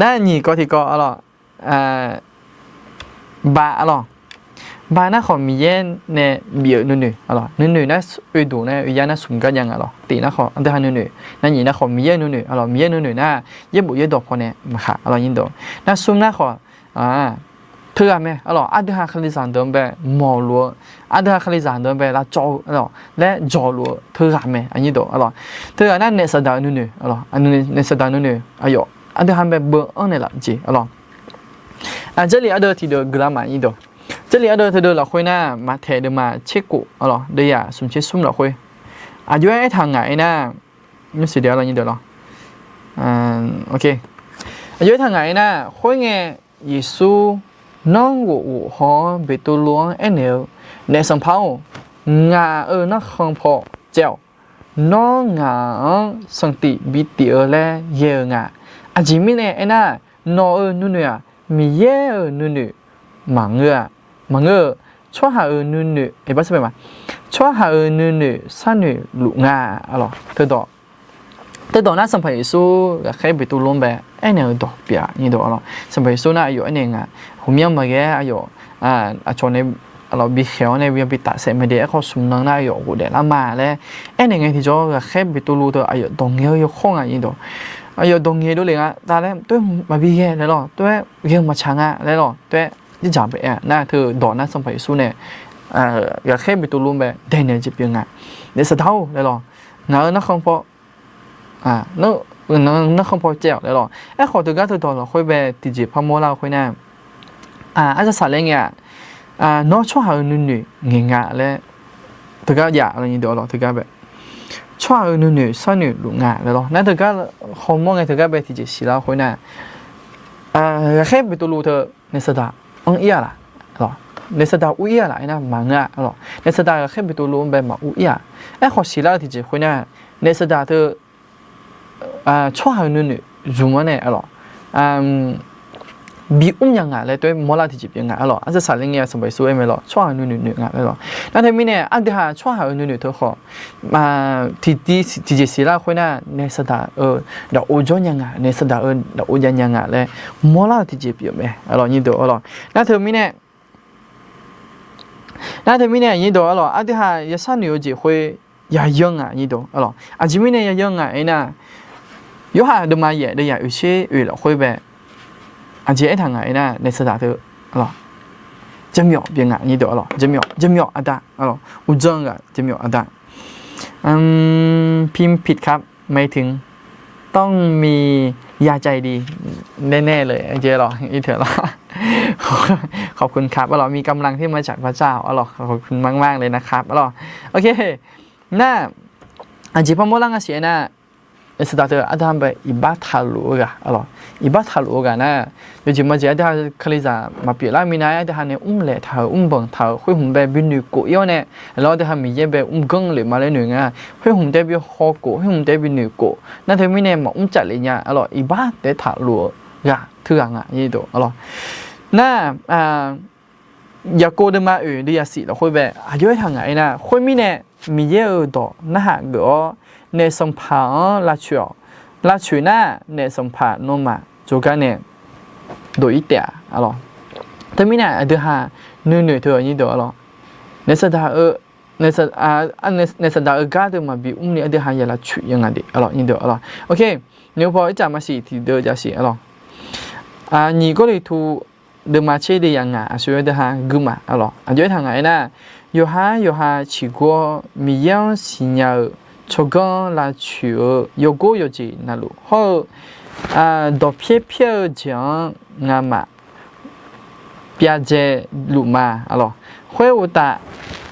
Nar nyiq kawv tiqkawv arlawq. Ba arlawq. Ba nar khawf Miqyaer nae bif-euq nuinoeq arlawq. Nuinoeq nar oedoq nae oeya nar smq gar jav nga lawq. Tiq nar khawf aqdui ha nuinoeq, nar nyiq nar khawf Miqyaer nuinoeq arlawq. Miqyaer nuinoeq nar yaerbof yaerdawq pawnae maqkhaq arlawq, nyir deuq. Nar smr nar khawf teughaq mae arlawq. Aqdui ha Kalizaq deuq-anr bae mawqluf-eu, aqdui ha Kalizaq deuq-anr bae lavcawv-eu arlawq laer jawqluf-eu teughaq mae, nyir deuq arlawq. Teughaq nar naef saqdaq-eu nuinoeq arlawq, naef saqdaq nuinoeq aqyawf aqdui ha bae beu-anr naeqlaf jeq arlawq. Aqjeq li ardeuv tiqdeuq guiqlanq ma, nyir deuq. Aqjeq li ardeuv tiqdeuq lafkhoer nar, Maqtaeq deuvma tserkof arlawq, deuvyaq smq tser smr lafkhoer aqjox-aer aertaq ngaq-aer nar, aqjox aertaq ngaq-aer nar, khoerngae Yeqsur nanrghof ghof haw-awr Beqtuvluv-anr aernaeq-eu, Naef sanqpaq-or, ngaq-euq narkhan paw caev-awq. Nawr ngaq-anr sanqtif bi tif-eu laer ghae-eu nga. Aqjeq mirnae aernar, nawq-euq nuinoeq-aq, Miqyaer-euq nuinoeq maqngeur-a. Maqngeur-eu, tsawrhaq-euq nuinoeq, tsawrhaq-euq nuinoeq sharnoeq luf nga. Arlawq, teudawq teudawq nar Sanqpaq Yeqsur ghaqkhaer Beqtuvluv-anr bae aernaeq-eu dawq pyeuf-a, nyir deuq arlawq. Sanqpaq Yeqsur nar aqyawf aernaeq nga, ghawqmyanr maqghae-aer aqyawf aqcawq nae arlawq bi khaeq-awr nae bi tafsaef mae de, aerkhawf smq nan nar aqyawf ghofdaef lar ma laer aernaeq ngae tiqjawr, ghaqkhaer Beqtuvluv teu aqyawf dawq ngaeq-eu yawkawr nga, nyir deuq. Aqyawf dawq ngaeq dovle nga, tavlaer tov-aer maqbi ghae laer lawq, tov-aer ghae-eu maqtsaq nga laer lawq, tov-aer jirdzaq bae aer-a. Nar teu dawq nar Sanqpaq Yeqsur nae ghaqkhaer Beqtuvluv-anr bae daeqnaeq jeq pyeuf nga. Naef saqdaq-or laer lawq, ngaq-euq narkhan paw narkhan paw caev-awq laer lawq. Aerkhawf teugar teudawq lafkhoer bae tiqjeq parmawr lar-eu khoer nar, arjasaq laer ngae-aq, nawr tsawrhaq-euq nuinoeq ngaeq nga laer teugar jav-a, nyir deuq arlawq, teugar bae tsawrhaq-euq nuinoeq sharnoeq luf nga laer lawq. Nar teugar hawmawr ngae teugar bae tiqjeq siqlar-eu khoer nar, ghaqkhaer Beqtuvluv teu naef saqdaq-anr ir-a laf? Naef saqdaq ur ir-a laf aernar, maqngeur-a arlawq. Naef saqdaq ghaqkhaer Beqtuvluv-anr bae maqur ir-a. Aerkhawf siqlar-eu tiqjeq khoer nar, naef saqdaq teu tsawrhaq-euq nuinoeq zmq-anr nae arlawq, bi mr nya nga laer tov-aer mawrlar tiqjeq pyeuf nga arlawq. Arjasaq laer ngae-a Sanqpaq Yeqsur aer mae lawq, tsawrhaq-euq nuinoeq noeq nga laer lawq. Nar teumirnae aqdui ha tsawrhaq-euq nuinoeq teu khawf tiqjeq siqlar-eu khoer nar, naef saqdaq-euq dafov jawr nya nga, naef saqdaq-euq dafov jav nya nga laer mawrlar-eu tiqjeq pyeuf mae arlawq, nyir deuq arlawq. Nar teumirnae Nar teumirnae nyir deuq arlawq, aqdui ha yasharnoeq-eu jeq khoer yayan nga, nyir deuq arlawq. Aqjeq mirnae yayan nga aernar, Yorhaq deuvma yaef deuvyaq oeq sher oeq lafkhoer bae aqjeq aertaq nga aernar, naef saqdaq teu arlawq, jaqmyawf pyeuf nga, nyir deuq arlawq, jaqmyawf, jaqmyawf aqda arlawq, uqdzan ghaq jaqmyawf aqda พิมพ์ผิดครับ หมายถึง ต้องมียาใจดีแน่ๆเลย เจ๊หรอ อีเถอะหรอ ขอบคุณครับ arlawq, มีกำลังที่มาจากพระเจ้า arlawq, ขอบคุณมากๆเลยนะครับ arlawq. Ok, nar aqjeq parmawr lar nga siq aernar, naef saqdaq teu aqdui ha bae iqbax taqluf-eu ghaq arlawq, iqbax taqluf-eu ghaq nar, yawjeq majeq aqdui ha Kalizaq maqpyeuf lar minav-aer aqdui ha nae mrlaeq taq-euq mrbanq taq-euq khoer hmq bae bi noeqkhof ir-awr nae, arlawq, aqdui ha Miqyaer bae mrganr lef ma laer noeq nga. Khoer hmq tae bi hawkhof, khoer hmq tae bi noeqkhof, nar teumirnae maqmr caf lef nya arlawq, iqbax taef taqluf-eu ghaq teughaq nga, nyir deuq arlawq. Nar Yaqkov deuvma oeq deuvyaq siq lafkhoer bae aqjox aertaq nga aernar, khoermirnae Miqyaer-euq dawq narhaq geuf-awr, naef sanqpaq-anr lavcoeq-awq. Lavcoeq nar, naef sanqpaq nawmaf jawrgar nae dof-ir taef-a arlawq. Teumirnae aqdui ha nuinoeq teu nyir deuq arlawq, naef saqdaq naef saqdaq-euq gar deuq maqbi mrni aqdui ha ya lavcoeq ya nga de arlawq, nyir deuq arlawq. Ok, noeqpaw ircaf maqsiq tiqdeuv jasiq arlawq. Nyiq Gawrliqtu deuvma tser deuvyaq ngaq aqsur-aer deuq ha guima arlawq, aqjox aertaq nga aernar, yawqha-aer yawqha ciqgor-awr Miqyaer-anr siqnya-euq tsawrganr lavcoeq-eu yawgor yawqjeq navluf hawr-eu dawqpyaer pyaer-eu jeq-anr ngamaf pyavdzae luf ma arlawq. Khoeruqtaf,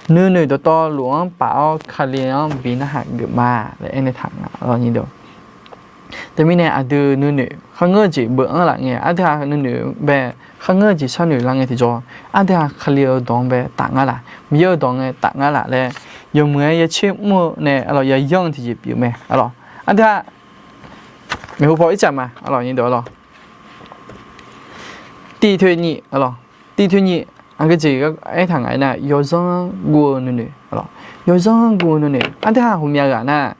nuinoeq dawqtawvluf-anr paf-awr Kali-anr bi narhaq geuf ma laer aernaeq taq nga arlawq, nyir deuq. Teumirnae aqdui nuinoeq kharngeur-eu jeq beuv-anr laf ngae, aqdui-aq nuinoeq bae kharngeur-eu jeq sharnoeq lar ngae tiqjawr, aqdui-aq Kali-eu dawq-anr bae taf ngar laf, Miqyaer-eu dawq ngae taf ngar laf laer, yawmuiq-aer ya tser mr-eu nae aqlawq ya yanr-eu tiqjeq pyeuf mae aqlawq. Aqdui-aq maeqhu paw ircaf ma aqlawq, nyir deuq aqlawq. Tiqtoeq nyiq aqlawq, tiqtoeq nyiq aqgeu jeq aertaq ngaq-aer nar, yawzanr-anr guv-eu nuinoeq aqlawq. Yawzanr-anr guv-eu nuinoeq, aqdui-aq ghawqmya ghaq nar,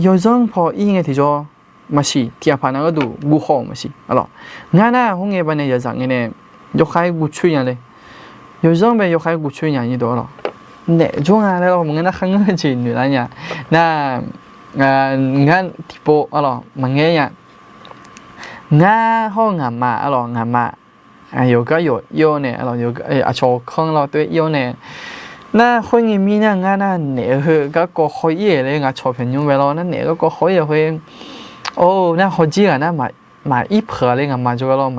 yawzanr paw ir ngae tiqjawr maqsiq, tiqghaq paq nav gharduq guv khawf-euq maqsiq aqlawq. Ngar nar khoerngae baqdanae yadzaq ngae nae yawkhav-aer guv coer nya le. Yawzanr bae yawkhav-aer guv coer nya, nyir deuq aqlawq. Naef jawr nga laer lawr, maqngeur nar kharngeur jeq noeq lar nya. Nar, ngar tiqpov aqlawq maqngaer nya. Ngar hawr-eu ngaqma aqlawq, ngaqma yawqgar yawq ir-awr nae aqlawq, aqcawq kanr lawr toer ir-awr nae, nar khoerngae mir nar ngar nar naef-eu heu garkawv khawr ir-aer laer ngaq cawq pyaeqnymr bae lawr, nar naef-eu garkawv khawr ir-aer khoer, or nar hawjir ghaq nar maqir peuq-a laer ngaqma jawrgar lawr,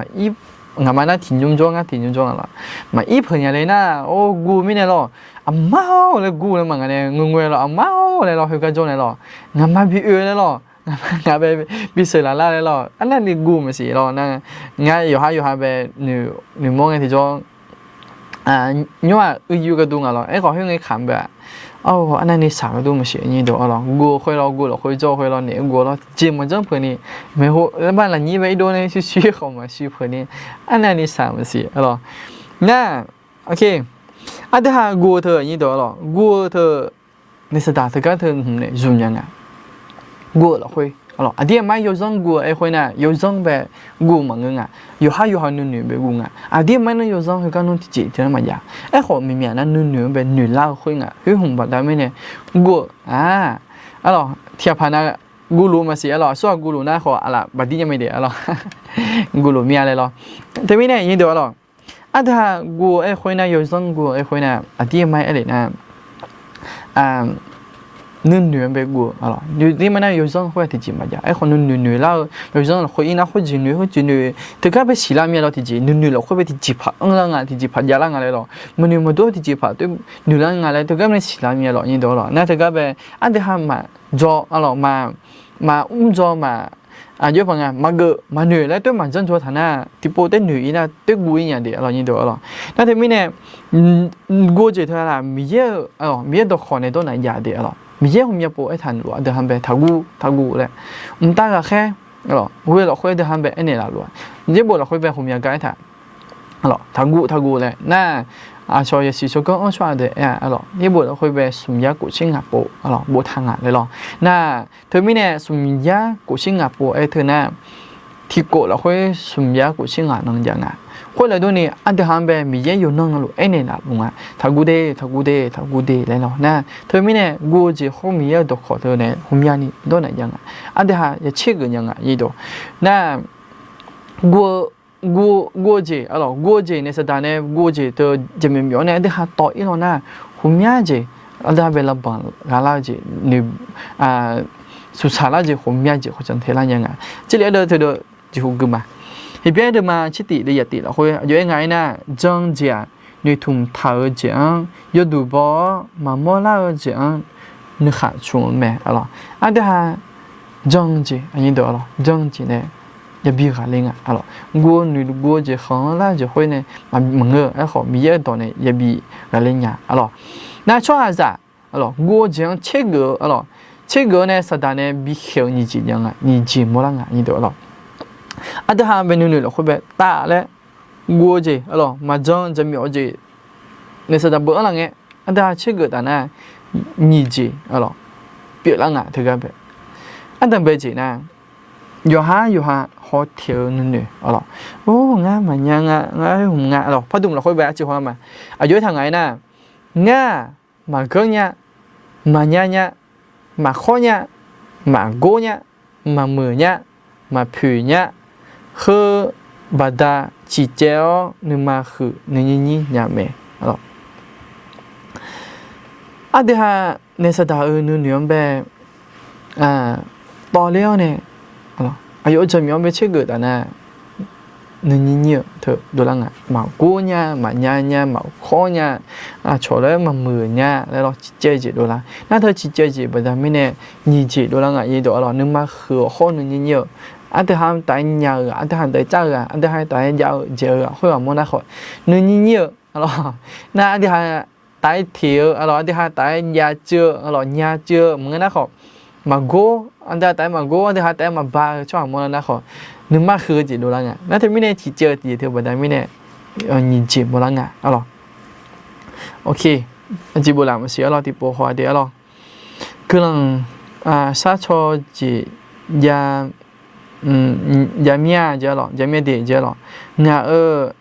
ngaqma nar tiqnymr jawr ngar tiqnymr jawr nga lawr, maqir peuq nya le nar, or guv mirnae lawr, aqmar-awr laer guv laer ma ngaq nae ngoerngoer lawr, aqmar-awr laer lawr, heugar jawr nae lawr, ngaqma bi oe laer lawr, ngaqma ngaq bae bi sheuq laf lar laer lawr, arnavni guv maqsiq lawr nar, ngar yawqhar yawqha bae noeqmawr ngae tiqjawr, nymr-aq uicuiv gharduq nga lawr, aerkhawf khoerngae kamq bae-aq, arnavni shaq gharduq maqsiq, nyir deuq aqlawq. Guv-eu khoer lawr, guv lafkhoer jawr-eu khoer lawr, naef-eu guv-eu lawr, tiqjeq maqjanr peuq ni, maeqhu laer bar lafnyir bae irdov nae shuir shuir khawf maqshuir peuq ni, arnavni shaq maqsiq aqlawq. Nar, aqdui-aq guv-eu teu, nyir deuq aqlawq, guv-eu teu, naef saqdaq teugar teu hmq nae zmq nya nga. Guv-eu lafkhoer aqlawq, aqdir aqmar yawzanr guv-eu aer khoer nar, yawzanr bae guv maqngeur nga. Yawqhar yawqha nuinoeq bae guv nga. Aqdir aqmar nar yawzanr heugar nmr tiqjeq teu nar maqjav. Aerkhawf miqmyaq nar nuinoeq-anr bae noeq lar-eu khoer nga. Khoer hmq baqda mirnae guv-eu, aqlawq, tiqghaq paq nav guvluf maqsiq aqlawq, aqsur-aq guvluf nar khawf aqlaf baqdir nya mae de aqlawq. Guvluf mir-a laer lawr. Teumirnae nyir deuq aqlawq, aqdui-aq guv-eu aer khoer nar, yawzanr guv-eu aer khoer nar, aqdir aqmar aer le nar, nuinoeq-anr bae guv-eu aqlawq. Aqdir aqmar nar yawzanr khoer-aq tiqjeq maqjav. Aerkhawf nuinoeq noeq lar-eu, yawzanr lafkhoer ir nar khoerjeq noeq khoerjeq noeq, teugar bae siqlar mir-a lawr tiqjeq, nuinoeq lafkhoer bae tiqjeq paq anrlar nga, tiqjeq paq javlar nga laer lawr, maqnoeq maqdov tiqjeq paq noeqlar nga laer teugar bae siqlar mir-a lawr, nyir deuq aqlawq. Nar teugar bae aqdui-aq maqjawr aqlawq, maqmr dzaw maq, aqjox paq nga maqgeuf maqnoeq laer toer maqjanr dzaw taq nar, tiqpov taer noeq ir nar toer guv ir nya de aqlawq, nyir deuq aqlawq. Nar teumirnae guv-eu jeq teu-aq laf, Miqyaer-eu, Miqyaer dawqkawq nae dawr naeq jav de aqlawq. Miqyaer ghawqmya pov aertaq luf-aq, aqdui-aq bae taqguv taqguv laer, mqtav ghaqkhaer ghoe lafkhoer aqdui-aq bae aernaeq laf luf-aq, yaerbof lafkhoer bae ghawqmya gar aertaq aqlawq, taqguv taqguv laer nar, aqcawq yasiq tsawrganr anr tsawrhaq deuq aer-a aqlawq, yaerbof lafkhoer bae smq yar kof tser ngaq pov aqlawq boftaq ngaq laer lawr. Nar teumirnae smq yar kof tser ngaq pov aer teu nar, tiqkof lafkhoer smq yar kof tser ngaq nan jav nga. Khoerlof durni aqdui-aq bae Miqyaer yawqnan navluf aernaeq laf luf nga, taqguv de, taqguv de, taqguv de laer lawr. Nar teumirnae guv-eu jeq hawr Miqyaer-eu dawqkawq teu nae ghawqmyani dawr naeq jav nga. Aqdui-aq ya tser geuf nya nga, nyir deuq. Nar guv-eu, guv-eu jeq aqlawq, guv-eu jeq naef saqdaq nae guv-eu jeq teu jaqmyawf myawf-awr nae aqdui-aq tawv ir lawr nar, ghawqmya jeq, aqdui-aq bae lavbanq ghaq lar-eu jeq, noeq, suqsaq lar jeq ghawqmya jeq khawf janq tae lar nya nga. Jarlif ardeuv teudeuv jeqhu gui ma. Heqbyaer deuvma tser tif deuvzaq tif lafkhoer aqjox-aer nga aernar, jan-eu jeq-aq, noeqtmq taq-eu jeq-anr yawduq baw-awr maqmawr lar-eu jeq-anr nuikhaq tsmq-eu mae aqlawq. Aqdui-aq jan-eu jeq, aqnyir deuq aqlawq, jan-eu jeq nae yabi ghaqler nga aqlawq. Guv-eu noeq guv-eu jeq khanq-anr lar-eu jeq khoer nae maqngeur-eu, aerkhawf Miqyaer-eu dawq nae yabi ghaqler nya aqlawq. Nar tsawrhaqzaq aqlawq, guv-eu jeq-anr tsergeuf-eu aqlawq, tsergeuf-eu nae saqdaq nae bikhaeq-eu nyiq jeq jav nga, nyiq jeq mawrlar nga, nyir deuq aqlawq. Aqdui-aq bae nuinoeq lafkhoer bae taf laer guv-eu jeq aqlawq, maqjan jaqmyawf-eu jeq naef saqdaq beuv-anr laf ngae, aqdui-aq tsergeuf taf nar, nyiq jeq aqlawq pyeuflar nga teugar bae. Aqdui-aq bae jeq nar, yawqhar yawqha hawteq-eu nuinoeq aqlawq, or ngar maqnya nga, ngar hmq nga aqlawq, pardmq lafkhoer bae arciv haw-a ma. Aqjox-aer taq ngaq-aer nar, ngar maqganr nya, maqnya nya, maqkhawr nya, maqgor nya, maqmuiq nya, maqpoeq nya, heu baqda ciqcaev-awr nuima huiq nuinyir nyir nya mae. Aqdui-aq naef saqdaq-euq nuinoeq-anr bae tawvler-awr nae, aqyawf-euq jaqmyawf-anr bae tsergeuf taf nar, nuinyir nyir-euq teu dovlar nga. Maqgor nya, maqnya nya, maqkawr nya, aqcawq lof-aer maqmuiq nya laer lawr, ciqcaev jeq dovlar. Nar teu ciqcaev jeq baqda mirnae nyiq jeq dovlar nga. Nyiq dawq arlawq, nuima huiq-awq hawr nuinyir nyir-euq, ardui ha taf-aer nya-eu ghaq, ardui ha taf-aer cav-eu ghaq, ardui ha taf-aer jav-eu jaeq-eu ghaq khoerghaq mawr nar khawf, nuinyir nyir-eu arlawq. Nar ardui ha taf-aer teq-eu arlawq, ardui ha taf-aer jav cuiv-eu arlawq, nya cuiv-eu maqngeur nar khawf, maqgor, ardui ha taf-aer maqgor, ardui ha taf-aer maqba-eu tsawrhaq mawr nar khawf, nuima huiq-eu jeq dovlar nga. Nar teumirnae ciqcaev-eu tiqjeq teu baqda mirnae nyiq jeq mawrlar nga arlawq. Aqjeq bof laf maqsiq arlawq, tiqpov haw-a de arlawq. Guiqlanq sharcaw jeq jav, jav mir-a jeq arlawq, jav mir-a de jeq arlawq. Ngaq-euq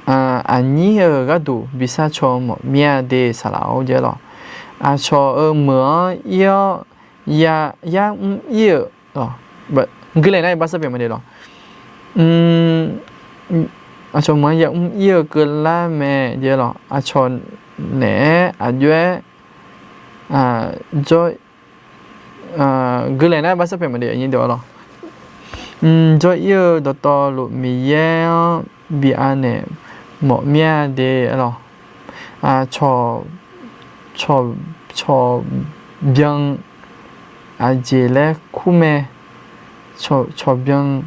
aqnyir-euq gharduq bi sharcaw mawf mir-a de saqlaq-or jeq arlawq. Aqcawq-euq meuq-anr ir-awr, yar mr ir-euq, guilaef nar iqbax sarpaeq maqde lawq. Aqcawq meuq-anr yar mr ir-eu keuvlar mae jeq arlawq. Aqcawq naeq-aer aqjox-aer jawr guilaef nar iqbax sarpaeq maqde lawq. Jawr ir-eu dawqtawvluf Miqyaer-anr bi anaeq mawf mir-a de arlawq. Cawq, cawqbyan aqjeq laer kur mae. Cawqbyan,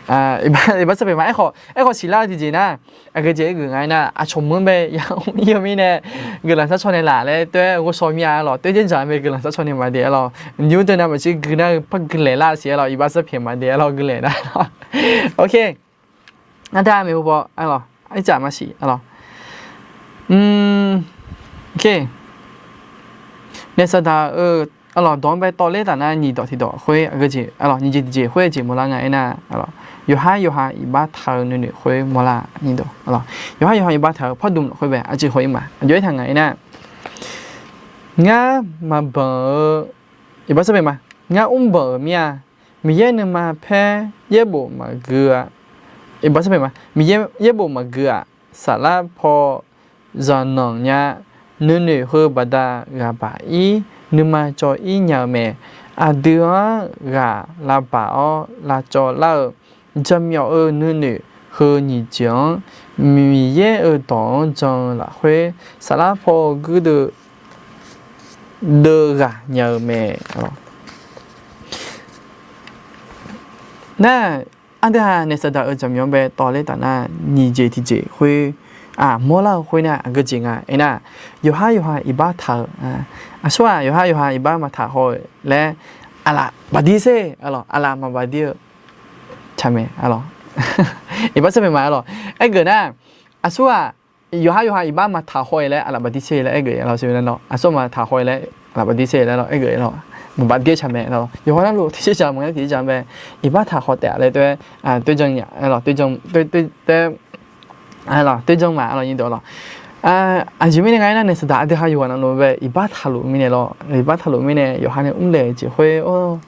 iqbax sarpaeq ma, aerkhawf siqlar-eu tiqjeq nar, aqgeu jeq aergeuf nga aernar, aqcawq meuq-anr bae yar mr ir-eu mirnae guiqlanq sharcaw naeq laf laer toer ghovshaw mir-a arlawq. Toer janrdzaq mae guiqlanq sharcaw naeq maqde arlawq. Nymr deuq nav maqsiq gui nar-eu par guilaef lar siq arlawq, iqbax sarpaeq maqde arlawq, guilaef nar. Ok. Nar dar maeqhu paw arlawq, ircaf maqsiq arlawq. Ok. Naef saqdaq-euq arlawq dawq-anr bae tawvler taf nar nyiq dawq tiqdawq khoer aqgeu jeq arlawq, nyiq jeq tiqjeq khoer jeq mawrlar nga aernar, yawqhar yawqha iqbax taq-eu nuinoeq khoer mawrlar-a. Yawqhar yawqha iqbax taq-eu pardmq lafkhoer bae aqjeq haw-ir ma, aqjox-aer taq nga aernar, ngar maqbanq-eu, iqbax sarpaeq ma, ngar mrbanq-euq mir-a. Miqyaer nuima paer yaerbof maqgui-a, iqbax sarpaeq ma, Miqyaer yaerbof maqgui-aq, saflar paw zanqnanq nya, nuinoeq heu baqda ghaq baq-ir, nuima cawv-ir nya-eu mae. Aqdui-anr ghaq lavbaq-awr lavcawv lar-eu jaqmyawf-eu nuinoeq heu nyiq jeq-anr Miqyaer-euq dawq-anr jan-eu lafkhoer, saflar paw guirdeuv deuv ghaq nya-eu mae. Nar, aqdui ha naef saqdaq-euq jaqmyawf-anr bae tawvler taf nar, nyiq jeq tiqjeq khoer mawrlar-eu khoer nar aqgeu jeq nga aernar, yawqhar yawqha iqbax taq-eu, aqsur-aq yawqhar yawqha iqbax maqtaq haw-eu laer, aqlaf baqdir sher, aqlaf maqbaqdir-eu tsaq mae. Iqbax sarpaeq ma arlawq, aergeuf nar, aqsur-aq yawqhar yawqha iqbax maqtaq haw-eu laer aqlaf baqdir sher laer aergeuf-a lawq. Aqsur maqtaq haw-eu laer aqlaf baqdir sher laer lawq, aergeuf-a lawq. Maqbaqdir tsaq mae lawq. Yawqha navluf tiqjeq dzaq maqngeur tiqjeq dzaq bae, iqbax taq haw taef-a laer toer, toer jan nya lawq, toer jan, toer, toer, toer jan ma lawq, nyiq dawq lawq. Aqjeq mirnae nga aernar, naef saqdaq aqdui ha yawqghaq navluf bae iqbax taqluf mirnae lawq, iqbax taqluf mirnae yawqha nae mrlaeq-eu jeq khoer,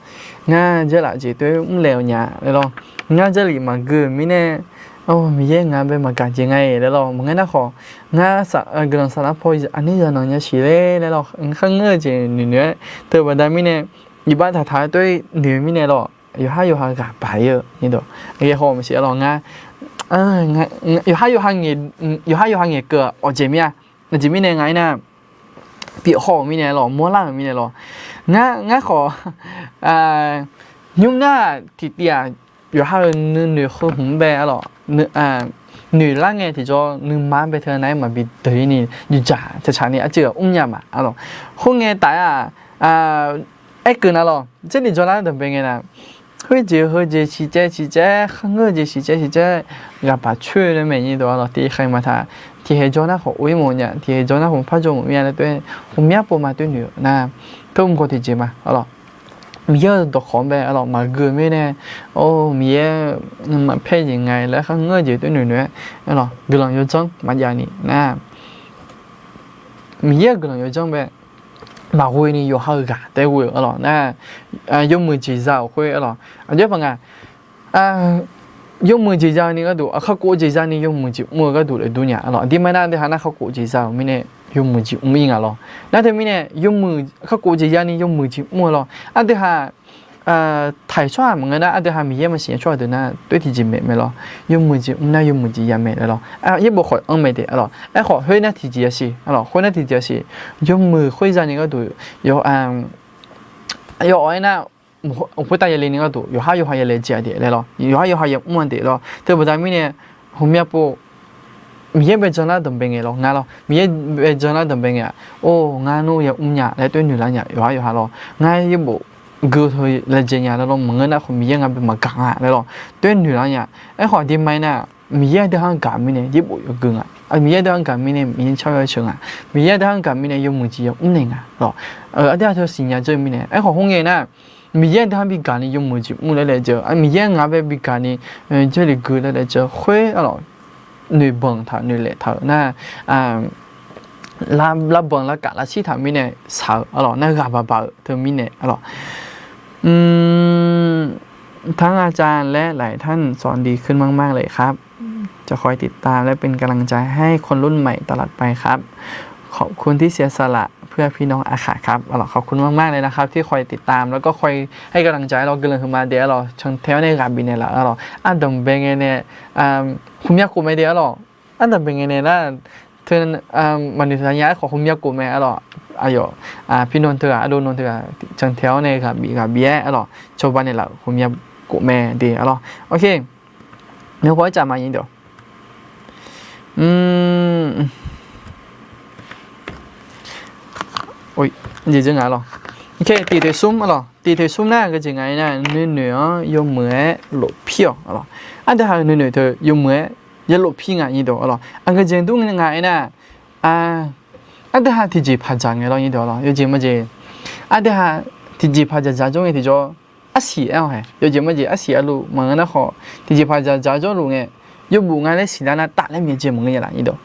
ngar jarlif jeq toer mrlaeq-eu nya laer lawq. Ngar jarlif maqgui-euq mirnae, Miqyaer ngaq bae maqgaq jeq nga-iq laer lawq. Maqngeur nar khawf, ngar guiqlanq saflar paw aqnir zanqnanq nya siq laer laer lawq, kharngeur-eu jeq noeqnoeq-aer teu baqda mirnae, iqbax taqtaq-aer toer noeq-eu mirnae lawq, yawqhar yawqha ghaq baq-ir-eu, aqgeu haw maqsiq-a lawq. Ngar yawqhar yawqha ngaeq, yawqhar yawqha ngaeqkeuv-aq awqjeq mir-a. Aqjeq mirnae nga aernar, bif haw-euq mirnae lawq, mawrlar-euq mirnae lawq. Ngar, ngar khawf, nymr nar tiqtiv-aq, yawqha-euq nuinoeq heu hmq-anr bae arlawq, noeqlar ngae tiqjawr nuima-anr bae teu nav-aer maqbi deuq-ir ni, yawqjaq tsaqtsaq ni arcuiv-aq mrnya ma arlawq. Khoerngae taf-aer-aq, aerkeuv na lawq, jarlif jawrlar dawq bae ngae na, khoerjeq heujeq siqcaev siqcaev, kharngeur-eu jeq siqcaev siqcaev, ghaq baq coer-eu laer maeq nyir dawq arlawq, tiqkhaeq maqtaq, tiqkhaeq jawr nar khawf of-ir mawf nya, tiqkhaeq jawr nar khawf par jawr mawf mir-a laer toer, ghawqmya pov ma toer noeq-eu nar, teu mqgawq tiqjeq ma arlawq. Miqyaer-euq dawqkawq-anr bae arlawq maqgui-eu mirnae, or, Miqyaer nuima paer jeq nga-iq laer kharngeur-eu jeq toer noeqnoeq-aer arlawq, guiqlanq yawdzanr maqjav ni nar, Miqyaer-euq guiqlanq yawdzanr bae maqghoe ni yawqha-euq ghaq taef-aer ghoe-euq arlawq nar, yawmuiq jeq za-euq khoer arlawq, aqjox-aer paq nga, yawmuiq jeq za-eu ni gharduq, kakhof jeq za ni yawmuiq jeq mr-eu gharduq laeqdur nya arlawq. Aqdirmar nar aqdui ha nar kakhof jeq za-euq mirnae yawmuiq jeq mr-ir nga lawq. Nar teumirnae yawmuiq kakhof jeq za ni yawmuiq jeq mr-eu lawq. Aqdui ha taiq tsawrhaq maqngeur nar, aqdui ha Miqyaer maqsiq nya tsawrhaq deuq nar toer tiqjeq maeq mae lawr. Yawmuiq jeq mr nar yawmuiq jeq ya maeq laer lawr. Yaerbof khawf anr mae de, aqlawq. Aerkhawf khoer nar tiqjeq ya siq, aqlawq, khoer nar tiqjeq ya siq. Yawmuiq khoer zani gharduq, yaw, yawf-awr aernar, khoertav yale ni gharduq yawqhar yawqha ya laejae-a de laer lawr. Yawqhar yawqha ya mr-a de lawr. Teubaqda mirnae, hmqmya pov, Miqyaer bae janlar danqbae ngae lawr, ngar lawr. Miqyaer bae janlar danqbae ngae-aq, or, ngar nmr ya mrnya laer toer noeq lar nya yawqhar yawqha lawr. Ngar yaerbof geu teu laejae nya laer lawr, maqngeur nar khawf Miqyaer ngar bae maqgaq nga laer lawr, toer noeq lar nya. Aerkhawf aqdirma aernar, Miqyaer aqdui ha-anr gaq mirnae yaerbof yawgeu nga. Miqyaer aqdui ha-anr gaq mirnae Miqyaer car-eu sheuq nga. Miqyaer aqdui ha-anr gaq mirnae yawmuiq jeq ya mrnaeq nga lawr. Aqdui ha teu siqnya dzeur-eu mirnae, aerkhawf khoerngae nar, Miqyaer aqdui ha-anr bigaq ni yawmuiq jeq mr laer laejae-eu, Miqyaer ngar bae bigaq ni, jarlif gui laer laejae-eu khoer, aqlawq, noeqbanq taq noeqlaef taq-euq nar, lavbanq lavkaf lavshir taq mirnae shaq-eu, aqlawq, nar ghaq baq baq-euq teu mirnae, aqlawq. อืม ทั้งอาจารย์และหลายท่านสอนดีขึ้นมากๆเลยครับ จะคอยติดตามและเป็นกำลังใจให้คนรุ่นใหม่ตลอดไปครับ ขอบคุณที่เสียสละเพื่อพี่น้องอาขาครับ aqlawq, ขอบคุณมากๆเลยนะครับที่คอยติดตามแล้วก็คอยให้กำลังใจ aqlawq, guiqlanq huiqma de, aqlawq, cantae-awr nae ghaq bifnaeq laf, aqlawq, ardanqbae ngae nae, hmqmya khof mae de, aqlawq, ardanqbae ngae nae nar, teu, maqnoeq taq nya, aerkhawf hmqmya khof mae, aqlawq, aqyawf, พี่นนท์ teughaq, ardov นนท์ teughaq cantae-awr nae ghaq bif ghaq bif-aer, aqlawq, cawba naeq laf-euq hmqmya khof mae de, aqlawq. Ok, เดี๋ยวขอให้จับมาอย่างนี้เดี๋ยว Ok, tiqteq smr, aqlawq, tiqteq smr nar aqgeu jeq nga aernar, nuinoeq-anr yawmuiq-aer lofpir-awq, aqlawq. Aqdui ha-euq nuinoeq teu yawmuiq-aer ya lofpir nga nyir deuq, aqlawq. Aqgeu jeq dur nga aernar, aqdui ha tiqjeq paq dzaq ngae lawr nyir deuq, aqlawq, yawjeq majeq, aqdui ha tiqjeq paq dzaq dzaq jawr ngae tiqjawr, arsiq aer-awq hae, yawjeq majeq arsiq arluf maqngeur nar khawf, tiqjeq paq dzaq dzaq jawrluf ngae, yawbuf nga laer siqlar nar taf laer myav jae maqngeur nya laf nyir deuq.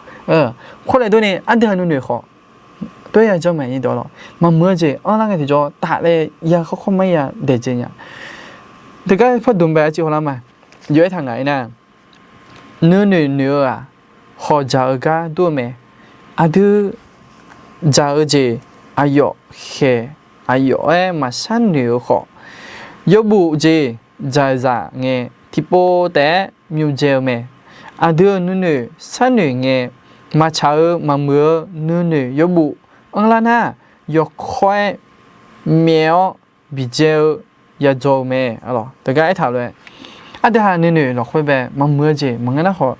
Khoerlof durni aqdui ha nuinoeq khawf toer ya janr mae nyir deuq, aqlawq. Maqmuiq-eu jeq anrlar ngae tiqjawr taf laer ya khawr khawr ma-ir ya daeq jae nya. Teugar pardmq bae aqciv hawlar ma, yawf-aer taq ngaq aernar, nuinoeq noeq-eu-aq, hawq dzaq-eu gar dur-eu mae. Aqdui dzaq-eu jeq aqyawf khaeq aqyawf-aer maqshar noeq-eu khawf, yawbuf jeq dzaqzaq ngae tiqpov taef-aer myavdzae-eu mae. Aqdui-euq nuinoeq sharnoeq ngae, maqtsaq-eu maqmuiq-eu nuinoeq yawbuf anrlar nar, yawkawr-aer myaef-awr biqdzae-eu yadzaw-eu mae, aqlawq. Teugar aertaq lof-aer, aqdui ha nuinoeq lafkhoer bae maqmuiq-eu jeq maqngeur nar khawf,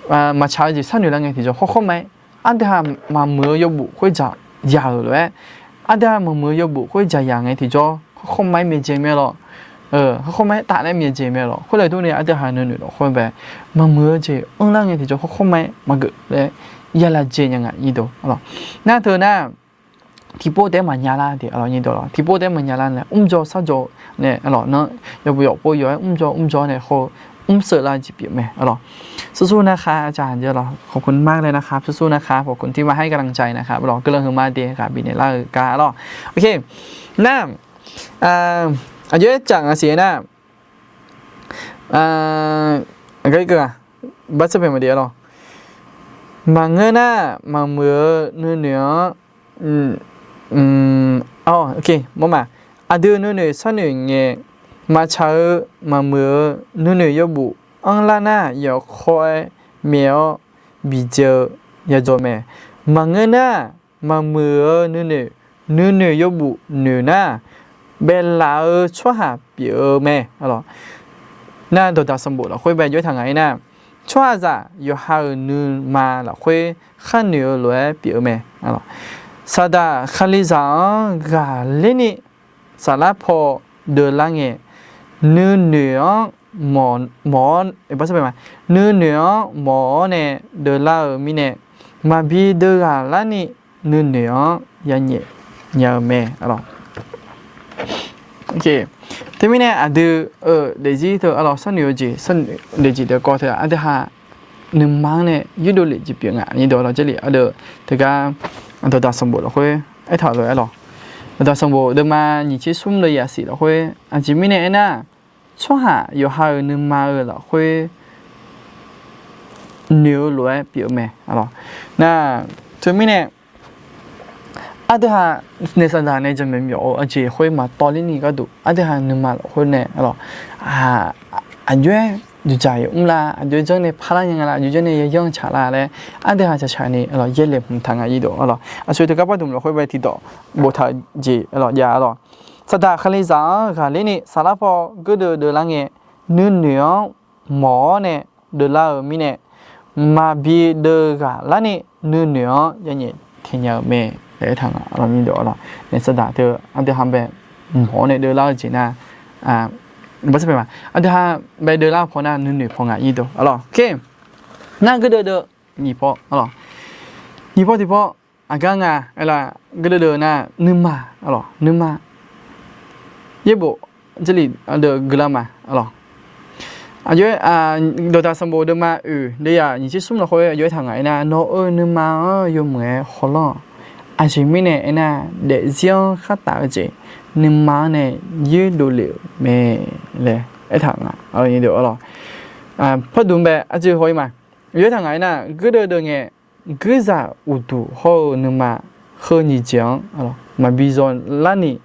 maqtsaq-eu jeq sharnoeq lar ngae tiqjawr khawr khawr ma-aer, aqdui ha maqmuiq-eu yawbuf khoerdzaq yaq-euq lof-aer, aqdui ha maqmuiq-eu yawbuf khoerdzaq yaq ngae tiqjawr khawr khawr ma-aer myav jae mae lawr. Khawr khawr ma-aer taf laer myav jae mae lawr. Khoerlof durni aqdui ha nuinoeq lafkhoer bae maqmuiq-eu jeq anrlar ngae tiqjawr khawr khawr ma-aer maqgeuf laer ya lavjae nya ngaq nyir deuq, aqlawq. Nar teu nar, tiqpov taef-aer maqnya lar de, aqlawq, nyir deuq, aqlawq, tiqpov taef-aer maqnya lar nae mrdzaw shardzaw nae, aqlawq, nar yawbuf yawqpov yawq-aer mrdzaw mrdzaw nae khawr mr sheuq lar jeq pyeuf mae, aqlawq. สู้ๆนะครับ อาจารย์ เดี๋ยวเราขอบคุณมากเลยนะครับ สู้ๆนะครับ ขอบคุณที่มาให้กำลังใจนะครับ aqlawq, guiqlanq huiqma de, ghaq bifnaeq lar-eu gar, aqlawq. Ok, nar, aqjox-aer caf nga siq nar, aqgeu-aq, bartser paeq maqde, aqlawq. Maqngeur nar, maqmuiq-eu nuinoeq-anr, mawrma, aqdui nuinoeq sharnoeq ngae, maqtsaq-eu maqmuiq-eu nuinoeq yawbuf anrlar nar, yawkawr-aer myaef-awr biqdzae-eu yadzaw mae. Maqngeur nar, maqmuiq-eu nuinoeq, nuinoeq yawbuf noeq nar, baeflaf-eu tsawrhaq pyeuf-eu mae. Nar dawqdaq sanqbof lafkhoer bae jawr-aer taq ngaq-aer nar, tsawrhaqzaq yawqha-euq nuima lafkhoer kharnoeq-eu lof-aer pyeuf-eu mae. Saqdaq Kalizaq-anr ghaqler ni saflar paw deuvlar ngae, nuinoeq-anr mawq-awr, nuinoeq-anr mawq-awr nae deuvlar-euq mirnae, maqbi deuv ghaq larni nuinoeq-anr yanyaef nya-eu mae, aqlawq. Teumirnae aqdui-euq daefzir teu, aqlawq, sharnoeq-eu jeq, sharnoeq daefzir deuq kawv teu-aq, aqdui ha nuima-anr nae yurdov lef jeq pyeuf nga, nyir deuq, aqlawq, jarlif aqdui teugar dawqdaq sanqbof lafkhoer aertaq lof-aer, aqlawq, dawqdaq sanqbof deuvma nyiq tser smr deuv yasiq lafkhoer, aqjeq mirnae aernar, tsawrhaq yawqha-euq nuima-euq lafkhoer noeq-eu lof-aer pyeuf-eu mae, aqlawq. Nar, teumirnae Aqdui ha naeq saqdaq nae jaqmyawf myawf-eu aqjeq khoer maqtawv ler ni gharduq, aqdui ha nuima lafkhoer nae, aqjox-aer duqdzaq-iq mr lar, aqjox-aer janr nae parlar nya nga lar, aqjox janr nae yayanr tsaq lar laer, aqdui ha caqcaq ni yaelaeq hmq taq nga irdov. Aqcawq teugar pardmq lafkhoer bae tiqdawq boftaq-eu jeq jav-a lawq. Saqdaq Kalizaq-anr ghaqler ni saflar paw gardeuv deuvlar ngae, nuinoeq-anr mawq-awr nae deuvlar-eu mirnae, maqbi deuv ghaqlar ni nuinoeq-anr yanyaef taeq nya-euq mae laer aertaq nga. Naeq saqdaq teu aqdui ha bae mawq-awr nae deuvlar-eu jeq nar, aqdui ha bae deuvlar-eu paw nar nuinoeq paw nga irdov. Nar gardeuv deuv nyiq paw, nyiq paw tiq paw, aqgar nga, gardeuv deuv nar nuima, nuima yaerbof jarlif deuv guiqlanq ma. Aqjox-aer dawqdaq sanqbof deuvma oeq deuvyaq nyiq tser smr lafkhoer aqjox-aer taq ngaq-aer nar, nawq-euq nuima-anr yawmuiq-aer hawlanr-awq. Aqjeq mirnae aernar, daefzir-anr khartaf-eu jeq nuima-anr nae yoerdov lef-euq mae laer aertaq nga. Pardmq bae aqjeq haw-ir ma. Aqjox-aer taq ngaq-aer nar, gardeuv deuv ngae, guirzaq uqduq hawr-eu nuima heu nyiq jeq-anr maqbi zawlar ni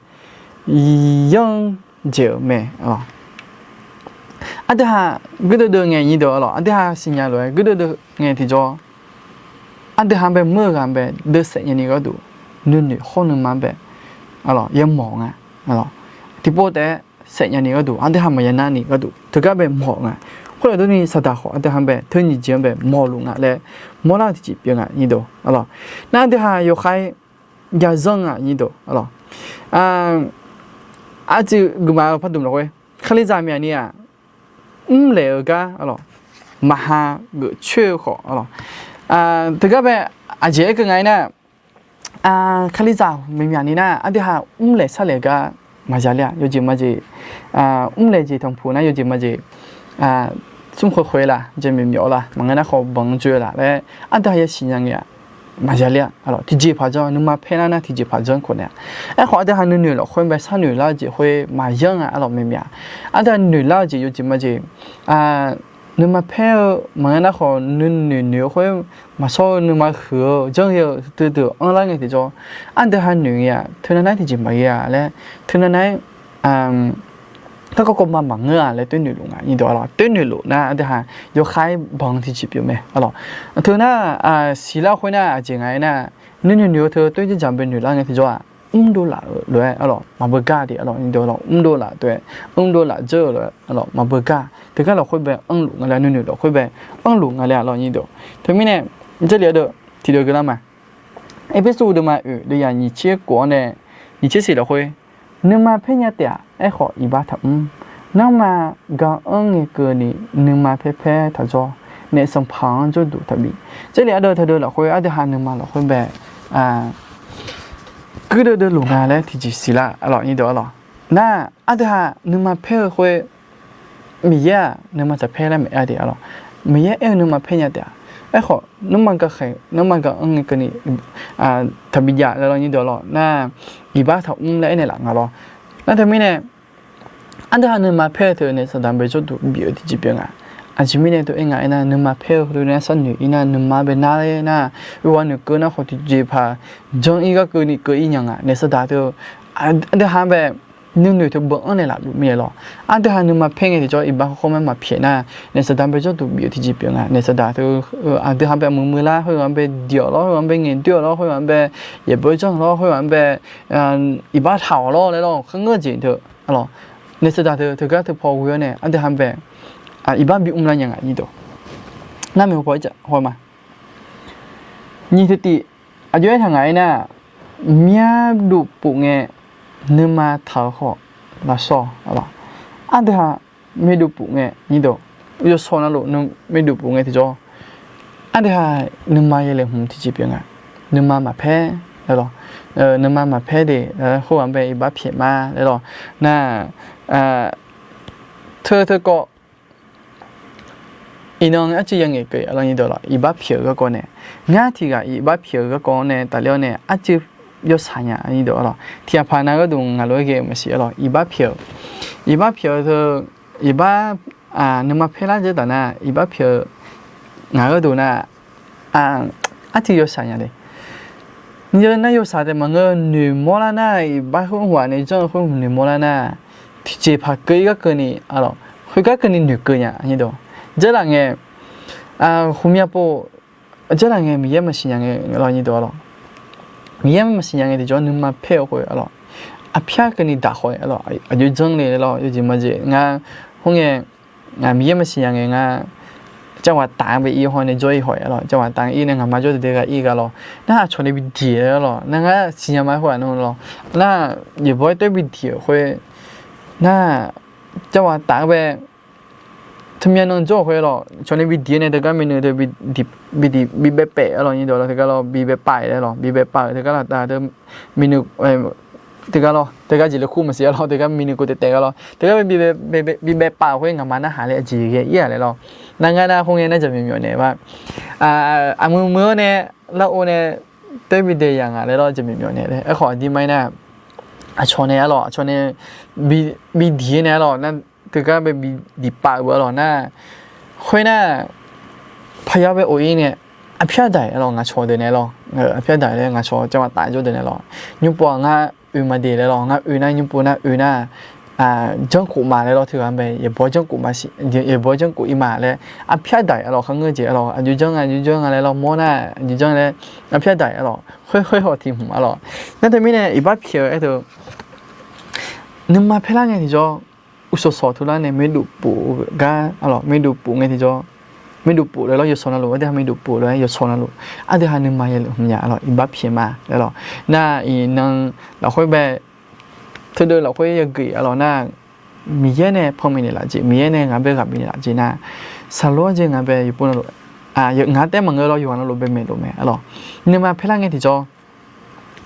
yanr dzaeq-euq mae. Aqdui ha gardeuv deuv ngae irdov-a lawq, aqdui ha siqnya lof-aer gardeuv deuv ngae tiqjawr, aqdui ha bae mr-eu ghaq bae deuvsaef nyani gharduq, nuinoeq hawr nuima bae yamawq nga. Tiqpov taef-aer saef nyani gharduq, aqdui ha maqya nar ni gharduq teugar bae mawq nga. Khoer-aq durni saqdaq khawf aqdui ha bae teu nyiq jeq-anr bae mawqluf nga laer mawrlar-eu tiqjeq pyeuf nga irdov. Nar aqdui ha yawkhav-aer yazanr nga irdov. Aqtsuif guiqma-eu pardmq lafkhoer, Kalizaq myaq ni-aq, mrlaeq-eu gar maqha geuf coer-eu khawf, teugar bae aqjeq aerkeuv nga-aer nar, Kalizaq maeqmyaq ni nar aqdui ha mrlaeq sarlaeq gar maqya ler-a. Yawjeq majeq, mrlaeq jeq tanqpuq nar yawjeq majeq smr khoeq khoeq la, jeq maeqmyawf la, maqngeur nar khawf banq-anr dzoe-eu laf laer aqdui ha yasiq nya ngae-aq, maqya ler-a. Tiqjeq paq janr nuima paer nar nar tiqjeq paq janr khawf nae-a. Aerkhawf aqdui ha nuinoeq lafkhoer bae sharnoeq lar-eu jeq khoer maqyanr-a lawq maeqmyaq. Aqdui ha noeq lar-eu jeq yawjeq majeq nuima paer-eu maqngeur nar khawf nuinoeq noeq-eu khoer maqshawr-eu nuima huiq-eu janr ghae-eu duidui-euq anrlar ngae tiqjawr, aqdui ha noeq ngae-aq teunav nar tiqjeq maqghae-a laer, teunav nar-aer garkawv kawv ma maqngeur-a laer toer noeqluf nga irdov-a lawq. Toer noeqluf nar aqdui ha yawkhav-aer banq tiqjeq pyeuf mae. Teunar siqlar khoer nar aqjeq nga-aer nar, nuinoeq noeq-eu teu toer jardzaq bae noeqlar ngae tiqjawr-aq, mrdov laf-euq lof-aer maqbeugar de-a lawq irdov-a lawq. Mrdov laf teu-aer, mrdov laf dzeur-euq lof-aer maqbeugar. Teugar lafkhoer bae anrluf nga le, nuinoeq lafkhoer bae anrluf nga le-a lawq irdov. Teumirnae jarlif-a deuv tiqdeuv geular ma. Erpersu deuvma oeq deuvyaq nyiq tser khof-anr nae nyiq tser siq lafkhoer, nuima paer nya taef-aq, aerkhawf iqbax taqmr. Nanrma ga anr ngae keuvni nuima paer paer taqjawr. Naef sanqpaq-anr jawrduq taqbi. Jarlif-a deuv taqdeuv lafkhoer aqdui ha nuima lafkhoer bae guirdeuv deuv luf nga laer tiqjeq siqlar-a lawq irdov-a lawq. Nar aqdui ha nuima paer-eu khoer Miqyaer-aq nuima taqpaer laer maeq-a de-a lawq. Miqyaer aer-eu nuima paer nya taef-aq, aerkhawf nanrma ga khaeq nanrma ga anr ngae keuvni taqbi jav laer lawq irdov-a lawq. Nar iqbax taqmr laer aernaeq laf nga lawr. Nar teumirnae aqdui ha nuima paer-eu teu naef saqdaq bae jawrduq bif-eu tiqjeq pyeuf nga. Aqjeq mirnae teu aer nga aernar, nuima paer-eu teu nae sharnoeq-ir nar, nuima bae nar-aer nar, oewa noeqkeuv nar khawf tiqjeqpaq janr-ir gar keuvni keuv-ir nya nga. Naef saqdaq teu aqdui ha bae nuinoeq teu beu anr naeq laf luf mirnae lawr. Aqdui ha nuima paer ngae tiqjawr iqbax khawr khawr ma maqpyaeq nar, naef saqdaq bae jawrduq bif-eu tiqjeq pyeuf nga. Naef saqdaq teu aqdui ha bae muiq muiq lar, khoerghaq-anr bae diq-awq lawr, khoerghaq-anr bae ngaeqdoer-awq lawr, khoerghaq-anr bae yaeqbawr janr-awq lawr, khoerghaq-anr bae iqbax taq-awq lawr laer lawr, kharngeur jeq teu lawr. Naef saqdaq teu teugar teu paw ghoe-awr nae aqdui ha bae iqbax bimr lar nya nga irdov. Narmq-eu paw haw ma. Nyiq teu tif aqjox-aer taq ngaq-aer nar, myavduv puf ngae nuima taq-eu khawf lafsawr-awq. Aqdui ha myavduv puf ngae irdov, yawshawr navluf myavduv puf ngae tiqjawr, aqdui ha nuima yaelaeq hmq tiqjeq pyeuf nga. Nuima maqpaer laer lawr, nuima maqpaer de, khoerghaq-anr bae iqbax pyaeq ma laer lawr. Nar teu teu kawv iqnan arcuiv ya ngaeq keuv lawr irdov lawr. Iqbax pyaeq-eu garkawv nae, ngar tiq ghaq iqbax pyaeq-eu garkawv-anr nae tafler-awr nae arcuiv yawshaq nya irdov lawr. Tiq ghaq paq nav gharduq ngaq lof-aer ghae-eu maqsiq lawr. Iqbax pyaeq-eu, iqbax pyaeq-eu teu, iqbax nuima paer lar dzeur taf nar iqbax pyaeq-eu ngaq gharduq nar arcuiv yawshaq nya le. Nyirdeuq nar yawshaq taef maqngeur, noeqmawr lar nar, iqbax khoer haq nae janr-eu khoer noeqmawr lar nar, tiqjeq paq keuv-ir gar keuvni, aqlawq, khoergar keuvni noeqkeuv nya. Jarlaf ngae, khmya pov, jarlaf ngae Miqyaer maqsiq nya ngae, aqlawq, Miqyaer maqsiq nya ngae tiqjawr nuima paer-eu khoer, aqlawq, aqpyar keuvni daq khawf-aer, aqlawq, aqjox janr le laer lawr, yawjeq majeq ngar, khoerngae, Miqyaer maqsiq nya ngae ngar, jarghaq taf-anr bae ir haw nae jawr-ir haw-aer, aqlawq, jarghaq taf-anr ir nae ngaqma jawr deuq deuq ghaq ir ghaq lawr. Nar aqcawq nae bi diq-aer lawr, nar ngar siqnya ma khoer-aq nar lawr. Nar yaeqbawq-aer toer bi diq-euq khoer, nar jarghaq taf-anr bae teu myav nan jawr-euq khoer lawr, cawq nae bi diq-aer nae teugar minui teu bi bae paef-aer lawr, nyir dawq lawr, teugar lawr, bi bae pav-aer lawr, bi bae pav-euq teugar lawr, taf teu minui teugar lawr, teugar jeq le kur maqsiq-aer lawr, teugar minui kur taef taef gar lawr, teugar bi bae pav-euq khoer ngaqma narhaq laer aqjeq ghae ir-aq laer lawr. Nar ngar nar khoerngae nar jaqmyawf myawf naeq-a. Aqmuiq muiq-awr nae, lar-or nae, toer bi dae yaq ngaq laer lawr, jaqmyawf myawf naeq laer. Aerkhawf aqdirma-aer nar, aqcawq nae, aqlawq, aqcawq nae bi diq-aer nae, aqlawq, nar teugar bae bi diq pav-euq, aqlawq, nar khoernar, paqya bae of-ir nae, aqpyar daq-iq, aqlawq, ngaq cawq deuq nae lawr, aqpyar daq-iq laer ngaq cawq jarghaq taf jawr deuq nae lawr, nymr pov-aq ngar oe ma de laer lawr, ngar oe nar, nymr pov nar oe nar, janrkhof ma laer lawr, teughaq-anr bae yaeqbawq janrkhof ma siq, yaeqbawq janrkhof ir ma laer, aqpyar daq-iq, aqlawq, kharngeur jeq, aqlawq, aqjox janr-a, aqjox janr-a laer lawr, mawr nar aqjox janr laer, aqpyar daq-iq, aqlawq, khoer khoer haw tiq hmq, aqlawq. Nar teumirnae iqbax pyaeq-eu aer teu, nuima paer lar ngae tiqjawr, uqsawq sawq teu lar nae maerdov pov-eu gar, aqlawq, maerdov pov ngae tiqjawr, maerdov pov laer lawr, yawshawq navluf, aqdui ha maerdov pov lof-aer yawshawq navluf, aqdui ha nuima ya luf hmq nya, aqlawq, iqbax pyaeq ma laer lawr. Nar iqnan lafkhoer bae, teudeuv lafkhoer yageuf, aqlawq, nar Miqyaer nae panmaeq naeqlaf jeq, Miqyaer nae ngaq bae ghaq bifnaeq laf jeq nar, saqloq-anr jeq ngaq bae yawqpov navluf, ngaq taef maqngeur lawr, yawqghaq navluf bae maeqlof mae, aqlawq. Nuima paer lar ngae tiqjawr,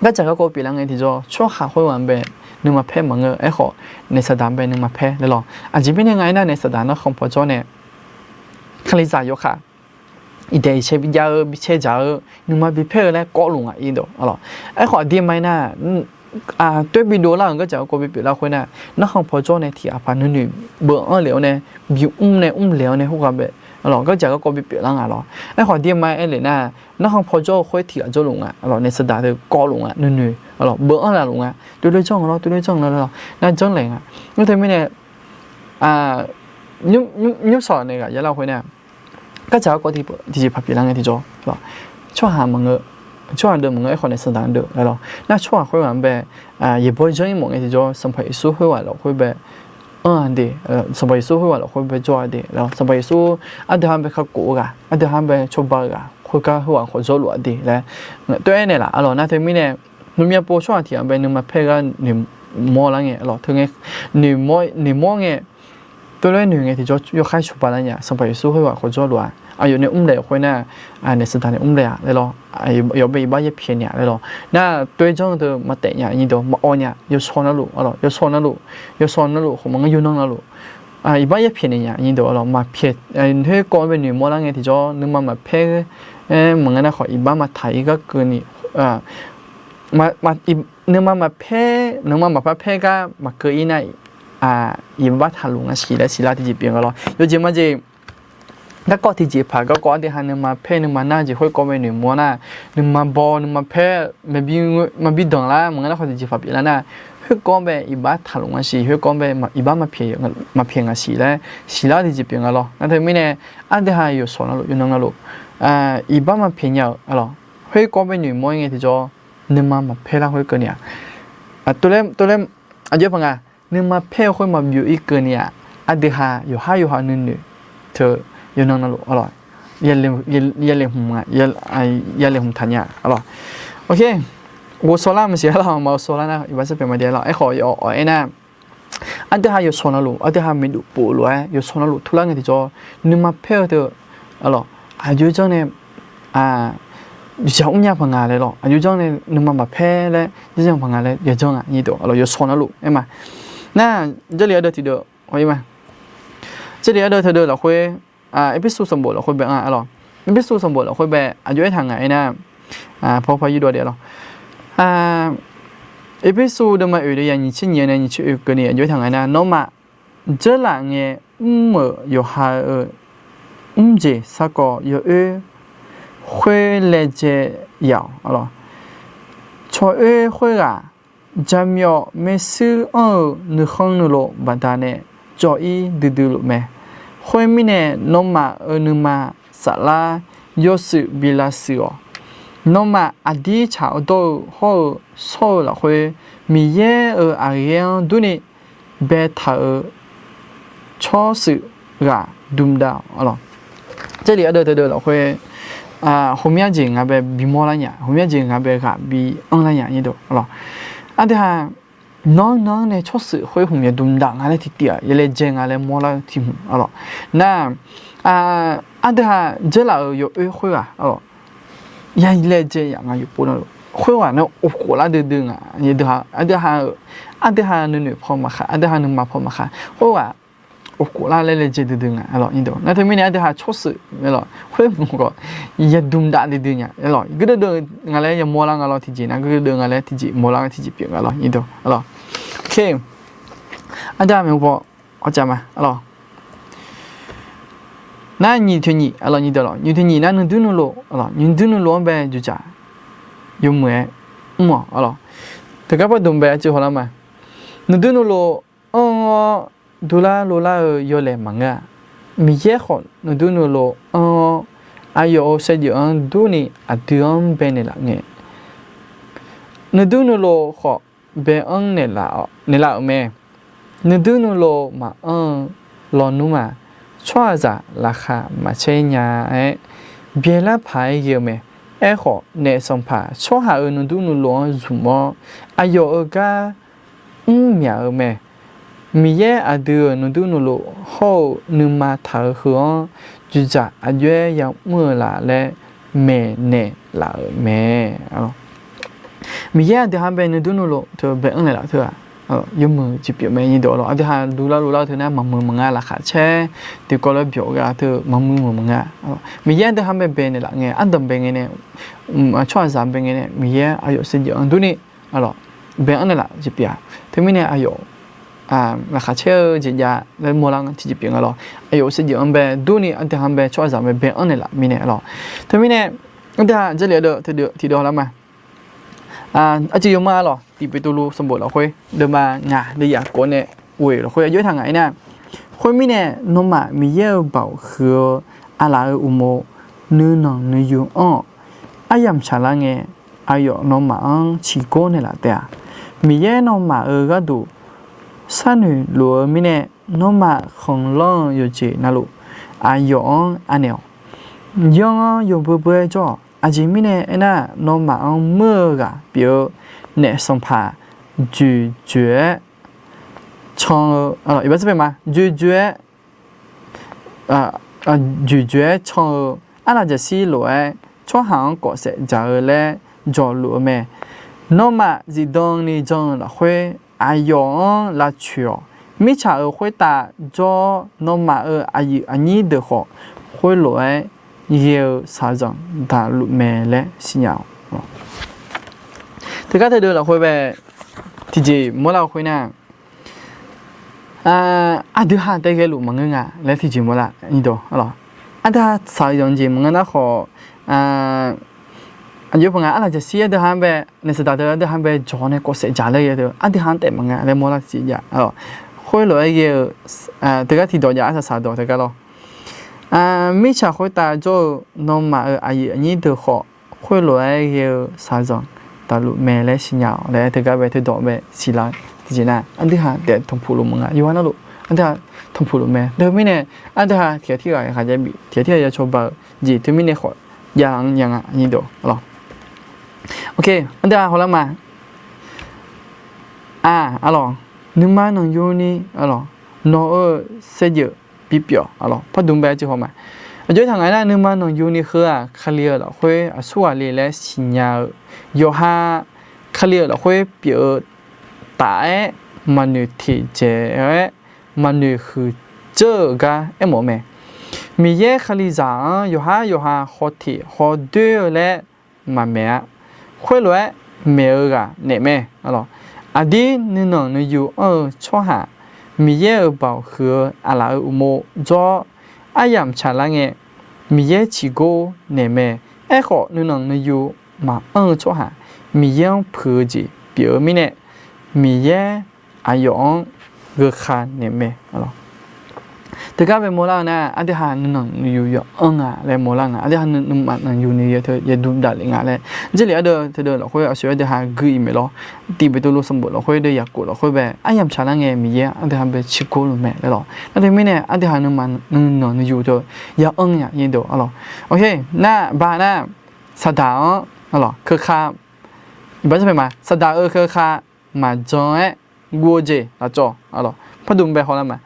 gardzaq garkawv pyeuflar ngae tiqjawr, tsawrhaq khoerghaq-anr bae nuima paer maqngeur, aerkhawf naef saqdaq-anr bae nuima paer laer lawr. Aqjeq mirnae nga aernar, naef saqdaq narkhan paw jawr nae Kalizaq yawkaq iqdaeq iqcae bijav-eu bicae dzaq-eu nuima bipaer-eu laer kawvluf nga irdov, aqlawq. Aerkhawf aqdirma-aer nar, toer bidov lar-euq gardzaq garkawv bipyeuf lar khoernar, narkhan paw jawr nae tiq ghaq paq nuinoeq beuv-anr lef-awr nae, bimr nae mrlaeq-awr nae khoerghaq bae, aqlawq, gardzaq garkawv bipyeuf lar nga lawr. Aerkhawf aqdirma-aer aer lef nar, narkhan paw jawr-eu khoer tiq ghaq jawrluf nga, aqlawq, naef saqdaq teu kawvluf nga, nuinoeq, aqlawq, beuv-anr laf luf nga, tuvloer janr-eu lawr, tuvloer janr-eu lawr, nar janrlaeq nga. Nymr teumirnae, nymr sawq naeq ghaq yalar khoernar, gardzaq garkawv tiqjeq paq pyeuflar ngae tiqjawr, tsawrhaq maqngeur, tsawrhaq deuq maqngeur, aerkhawf naef saqdaq deuq laer lawr. Nar tsawrhaq khoerghaq-anr bae yaeqbawq janr-ir mawf ngae tiqjawr, Sanqpaq Yeqsur khoerghaq lafkhoer bae anr-a de, Sanqpaq Yeqsur khoerghaq lafkhoer bae jawr-a de laer, Sanqpaq Yeqsur aqdui ha-anr bae kakhof-eu ghaq, aqdui ha-anr bae cawba-eu ghaq khoergar khoerghaq khawf jawrluf-a de laer teu-aer naeqlaf, aqlawq. Nar teumirnae, nuima pov tsawrhaq tiq ghaq bae nuima paer gar noeqmawr lar ngae, aqlawq, teu ngae noeqmawr ngae, tuvloer noeq ngae tiqjawr yawkhaer cawba lar nya, Sanqpaq Yeqsur khoerghaq khawf jawrluf-a, aqyawf nae mrlaeq khoernar, naef saqdaq nae mrlaeq-a laer lawr, aqyawf bae iqbax yaer pyaeq nya laer lawr. Nar toer janr-eu teu maqtaef nya, nyir dawq maqawv nya, yawshawq navluf, aqlawq, yawshawq navluf, yawshawq navluf khawf maqngeur, yawnan navluf iqbax yaer pyaeq naeq nya, nyir dawq, aqlawq, maqpyaeq, khoerkawv bae noeqmawr lar ngae tiqjawr nuima maqpaer-aer maqngeur nar khawf iqbax maqtaq-ir gar keuvni, nuima maqpaer, nuima maqpar paer gar maqkeuv-ir nar, iqbax taqluf nga siq laer siqlar tiqjeq pyeuf nga lawr. Yawjeq majeq garkawv tiqjeq paq garkawv aqdui ha nuima paer nuima nar jeq khoerkawv bae noeqmawr nar, nuima baw nuima paer maqbi danq lar maqngeur nar khawf tiqjeq paq pyeuflar nar, khoerkawv bae iqbax taqluf nga siq, khoerkawv bae iqbax maqpyaeq nga siq laer siqlar tiqjeq pyeuf nga lawr. Nar teumirnae aqdui ha yawshawq navluf, yawnan navluf iqbax maqpyaeq nya-euq, aqlawq, khoerkawv bae noeqmawr-ir ngae tiqjawr nuima maqpaer lar khoer keuvni-aq, tov laer, tov laer, aqjox-aer paq nga, nuima paer-eu khoer maqbyov-ir keuvni-aq, aqdui ha yawqhar yawqha nuinoeq teu yawnan navluf, aqlawq, yalef hmq taq nya, aqlawq. Ghovshaw lar maqsiq, aqlawq, maqghovshaw lar nar iqbax sarpaeq maqdaef lar. Aerkhawf awq aer nar, aqdui ha yawshawq navluf, aqdui ha maeqdov pov lof-aer yawshawq navluf turlar ngae tiqjawr, nuima paer-eu teu, aqlawq, aqjox janr nae yawqjaq mrnya paq nga laer lawr, aqjox janr nae nuima maqpaer laer janrnya paq nga laer yajanr nga, nyir dawq, aqlawq, yawshawq navluf aer ma. Nar, Jarlif ardeuv tiqdeuv, aqlawq, Jarlif ardeuv tiqdeuv lafkhoer, Erpersu sanqbof lafkhoer bae-anr, aqlawq, Erpersu sanqbof lafkhoer bae aqjox-aer taq nga aer nar, pawpaw yurdov de, aqlawq, Erpersu deuvma oeq deuv ya nyiq tser nyiq-eu nae nyiq tser oeq keuvni aqjox-aer taq nga aer nar, nawmaf dzeurlaf ngae mr-euq yawqha-euq mrjeq sarkawv yawoer khoer laejae yaf-awq, aqlawq. Paw oer khoerghaq, jaqmyawf maershuir anr-eu nuikhanr nuilov baqdanae cawv-ir duidui luf mae. Khoermirnae, nawmaf-euq nuima saflar yawshuif bi lavshuif-awq. Nawmaf aqdir tsaq-awr dawr-eu hawr-eu shawr-eu lafkhoer, Miqyaer-euq aqghaer-anr durni baetaq-euq tsawrshuif ghaq dmdav-awq. Jarlif ardeuv teudeuv lafkhoer, hmqmya jeq nga bae bimawr lar nya, hmqmya jeq nga bae ghaq bi anr lar nya. Aqdui-aq, nawr nan-anr nae tsawrshuif khoer hmq ya dmdav nga laer tiqtiv-aq ya laejae nga laer mawrlar-eu tiq hmq arlawq. Nar, aqdui ha dzeurlaf-euq yawoer khoerghaq arlawq, ya laejae yaf nga yawqpov navluf khoerghaq nae of khof lar duidui nga. Aqdui ha, aqdui ha-euq, aqdui ha nuinoeq paw maqkhaq, aqdui ha nuima paw maqkhaq khoerghaq of khof lar laer laejae duidui nga arlawq. Nar teumirnae aqdui ha tsawrshuif arlawq khoer hmq khawf ya dmdav duidui nya arlawq. Gardeuv deuv nga laer yamawr lar nga lawr tiqjeq nar, gardeuv deuv nga laer tiqjeq mawrlar nga tiqjeq pyeuf nga lawr. Arlawq, aqdui ha maeqhu paw awqcaf ma arlawq. Nar nyiq toeq nyiq arlawq, nyiq deuq lawq, nyiq toeq nyiq nar nuidur nuilof arlawq, nuidur nuilof-anr bae dzoeqdzaq yawmuiq-aer mr-awq arlawq. Teugar pardmq bae aqcuiv hawlar ma. Nuidur nuilof anr-awr durlar lovlar-eu yawlaeq maqngeur-a. Miqyaer khawf nuidur nuilof anr-awr, aqyawf-euq saevdzeuf-anr durni aqdui-anr baenaeq laf ngae, nuidur nuilof khawf bae-anr naeqlaf-euq mae. Nuidur nuilof maqanr-eu lawnmr-aq, tsawrhaqzaq laqkhaq maqcaer nya-aer byaelar paq-aer ghae-eu mae. Aerkhawf, naef sanqpaq tsawrhaq-euq nuidur nuilof-anr zmq-awr, aqyawf-euq gar mrmyaq-eu mae. Miqyaer aqdui-euq nuidur nuilof hawr-eu nuima taq-eu heu-anr dzoeqdzaq aqjox-aer yamr-eu laf laer maeqnaeq laf-euq mae. Miqyaer aqdui ha bae nuidur nuilof teu bae-anr naeqlaf teu-aq, yawmuiq jeq pyeuf mae. Nyiq deuq arlawq, aqdui ha durlar lovlar-eu teu nar maqmuiq maqnga, laqkhaq caer tiqkawv laer byawq ghae-a teu maqmuiq maqnga. Miqyaer aqdui ha bae baenaeq laf ngae, ardanq bae ngae nae, tsawrhaqzaq bae ngae nae Miqyaer aqyawf saevdzeuf-anr durni arlawq, bae-anr naeqlaf jeq pyeuf-a. Teumirnae aqyawf laqkhaq caer-eu jeq jav laer mawrlar nga tiqjeq pyeuf nga lawr. Aqyawf saevdzeuf-anr bae durni aqdui ha bae tsawrhaqzaq bae bae-anr naeqlaf mirnae arlawq. Teumirnae aqdui ha jarlif ardeuv tiqdeuv hawlar ma. Aqcuiv yawma arlawq, Tiq Beqtuvluv sanqbof lafkhoer deuvma ngaq deuvyaf kov nae ghoe-euq lafkhoer aqjox-aer taq ngaq-aer nar, khoermirnae nawmaf Miqyaer-euq baoq huiq-eu aqlaf-euq uqmov nuinanq nuiyu anr-awq. Aryamq tsaqlar ngae, aqyawf nawmaf-anr ciqgor naeqlaf taef-a. Miqyaer nawmaf-euq gharduq sharnoeq luf-eu mirnae, nawmaf khanqlanr-eu yawqjeq navluf aqyawf-anr anaeq-awq. Yanr-anr yawbui bui-aer jawr-awq. Aqjeq mirnae aernar, nawmaf-anr muir-eu ghaq pyeuf-eu naef sanqpaq dzoeqdzoeq-aer can-eu, iqbax tserpae ma, dzoeqdzoeq-aer dzoeqdzoeq-aer can-eu arlaqjaqshir lof-aer tsawrhaq-anr kawf saef dzaq-eu laer jawqluf-eu mae. Nawmaf zifdan ni jan-eu lafkhoer aqyawf-anr lavtsoeq-awq. Mirtsaq-euq khoertav jawr-awr, nawmaf-euq aqyuif aqnyir deuq khawf khoerlof-aer ghae-eu shaqzanq daqluf mae laer siqnya-awq. Teugar teudeuv lafkhoer bae tiqjeq mawrlar-eu khoernar, aqdui ha taef ghaeluf maqngeur nga laer tiqjeq mawrlar. Aqdui ha shaqzanq jeq maqngeur nar khawf, aqjox paq nga arlaqjaqshir aqdui ha-anr bae, naef saqdaq deuq aqdui ha-anr bae jawq nae kawf saef dzaq laer ghae-eu aqdui ha-anr taef maqngeur laer mawrlar tiqjeq jav. Khoerlof-aer ghae-eu teugar tiqdawq jav arsaq saq dawq teugar lawr. Mirtsaq khoertav jawr-eu nawmaf-euq aqyuif aqnyir deuq khawf khoerlof-aer ghae-eu shaqzanq daqluf mae laer siqnya-awq laer teugar bae teudawq bae siqlar-eu tiqjeq nar, aqdui ha taef tanqpuq luf maqnga. Yawqha navluf aqdui ha tanqpuq luf mae. Teumirnae aqdui ha tiqghaq tirghaq yaqkhaq jav bif, tiqghaq tirghaq ya cawba-eu jeq teumirnae khawf jav-anr nya nga. Aqdui ha hawlar ma. Aq, arlawq, nuima nanqyuni arlawq, nawq-euq saevdzeuf bipyeuf arlawq, pardmq bae-aer ceuv haw ma. Aqjox-aer taq ngaq-aer nar, nuima nanqyuni heu-aq, Kali-euq lafkhoer aqsurghaq le laer siqnya-eu, yawqha Kali-euq lafkhoer pyeuf-eu taf-aer maqnoeq teqdzaeq-aer maqnoeq huiq dzeur-euq gar aermawf-eu mae. Miqyaer Kalizaq-anr yawqhar yawqha hawteq hawdoer-eu laer maqmaeq-a. Khoerlof-aer maeq-eu ghaq naeq mae. Aqdir nuinanq nuiyu anr-eu tsawrhaq Miqyaer-euq baoq huiq-eu aqlaf-euq uqmov jawr-awr, aryamq tsaqlar ngae, Miqyaer ciqgor naeq mae. Aerkhawf, nuinanq nuiyu maqanr-eu tsawrhaq, Miqyaer-anr puiq-eu jeq pyeuf-eu mirnae, Miqyaer aqyawf-anr gheu kha naeq mae. Teugar bae mawrlar-eu nar, aqdui ha nuinanq nuiyuf yawqanr nga laer mawrlar nga. Aqdui ha nuima nanqyuq nuiya teu yawduq daqlef nga laer, Jarlif ardeuv teudeuv lafkhoer aqsur ardui ha gui-iq maeq lawr. Tiq Beqtuvluv sanqbof lafkhoer deuv Yaqkov lafkhoer bae aryamq tsaqlar ngae Miqyaer ardui ha bae ciqkor luf mae laer lawr. Nar teumirnae aqdui ha nuima nuinanq nuiyuf teu ya'anr nya nyir deuq arlawq. Oke, nar ba nar, saqdaq-anr arlawq keuka, iqbax jarpae ma, saqdaq-euq keuka maqjan-aer guv-eu jeq lafcawv arlawq pardmq bae hawlar ma.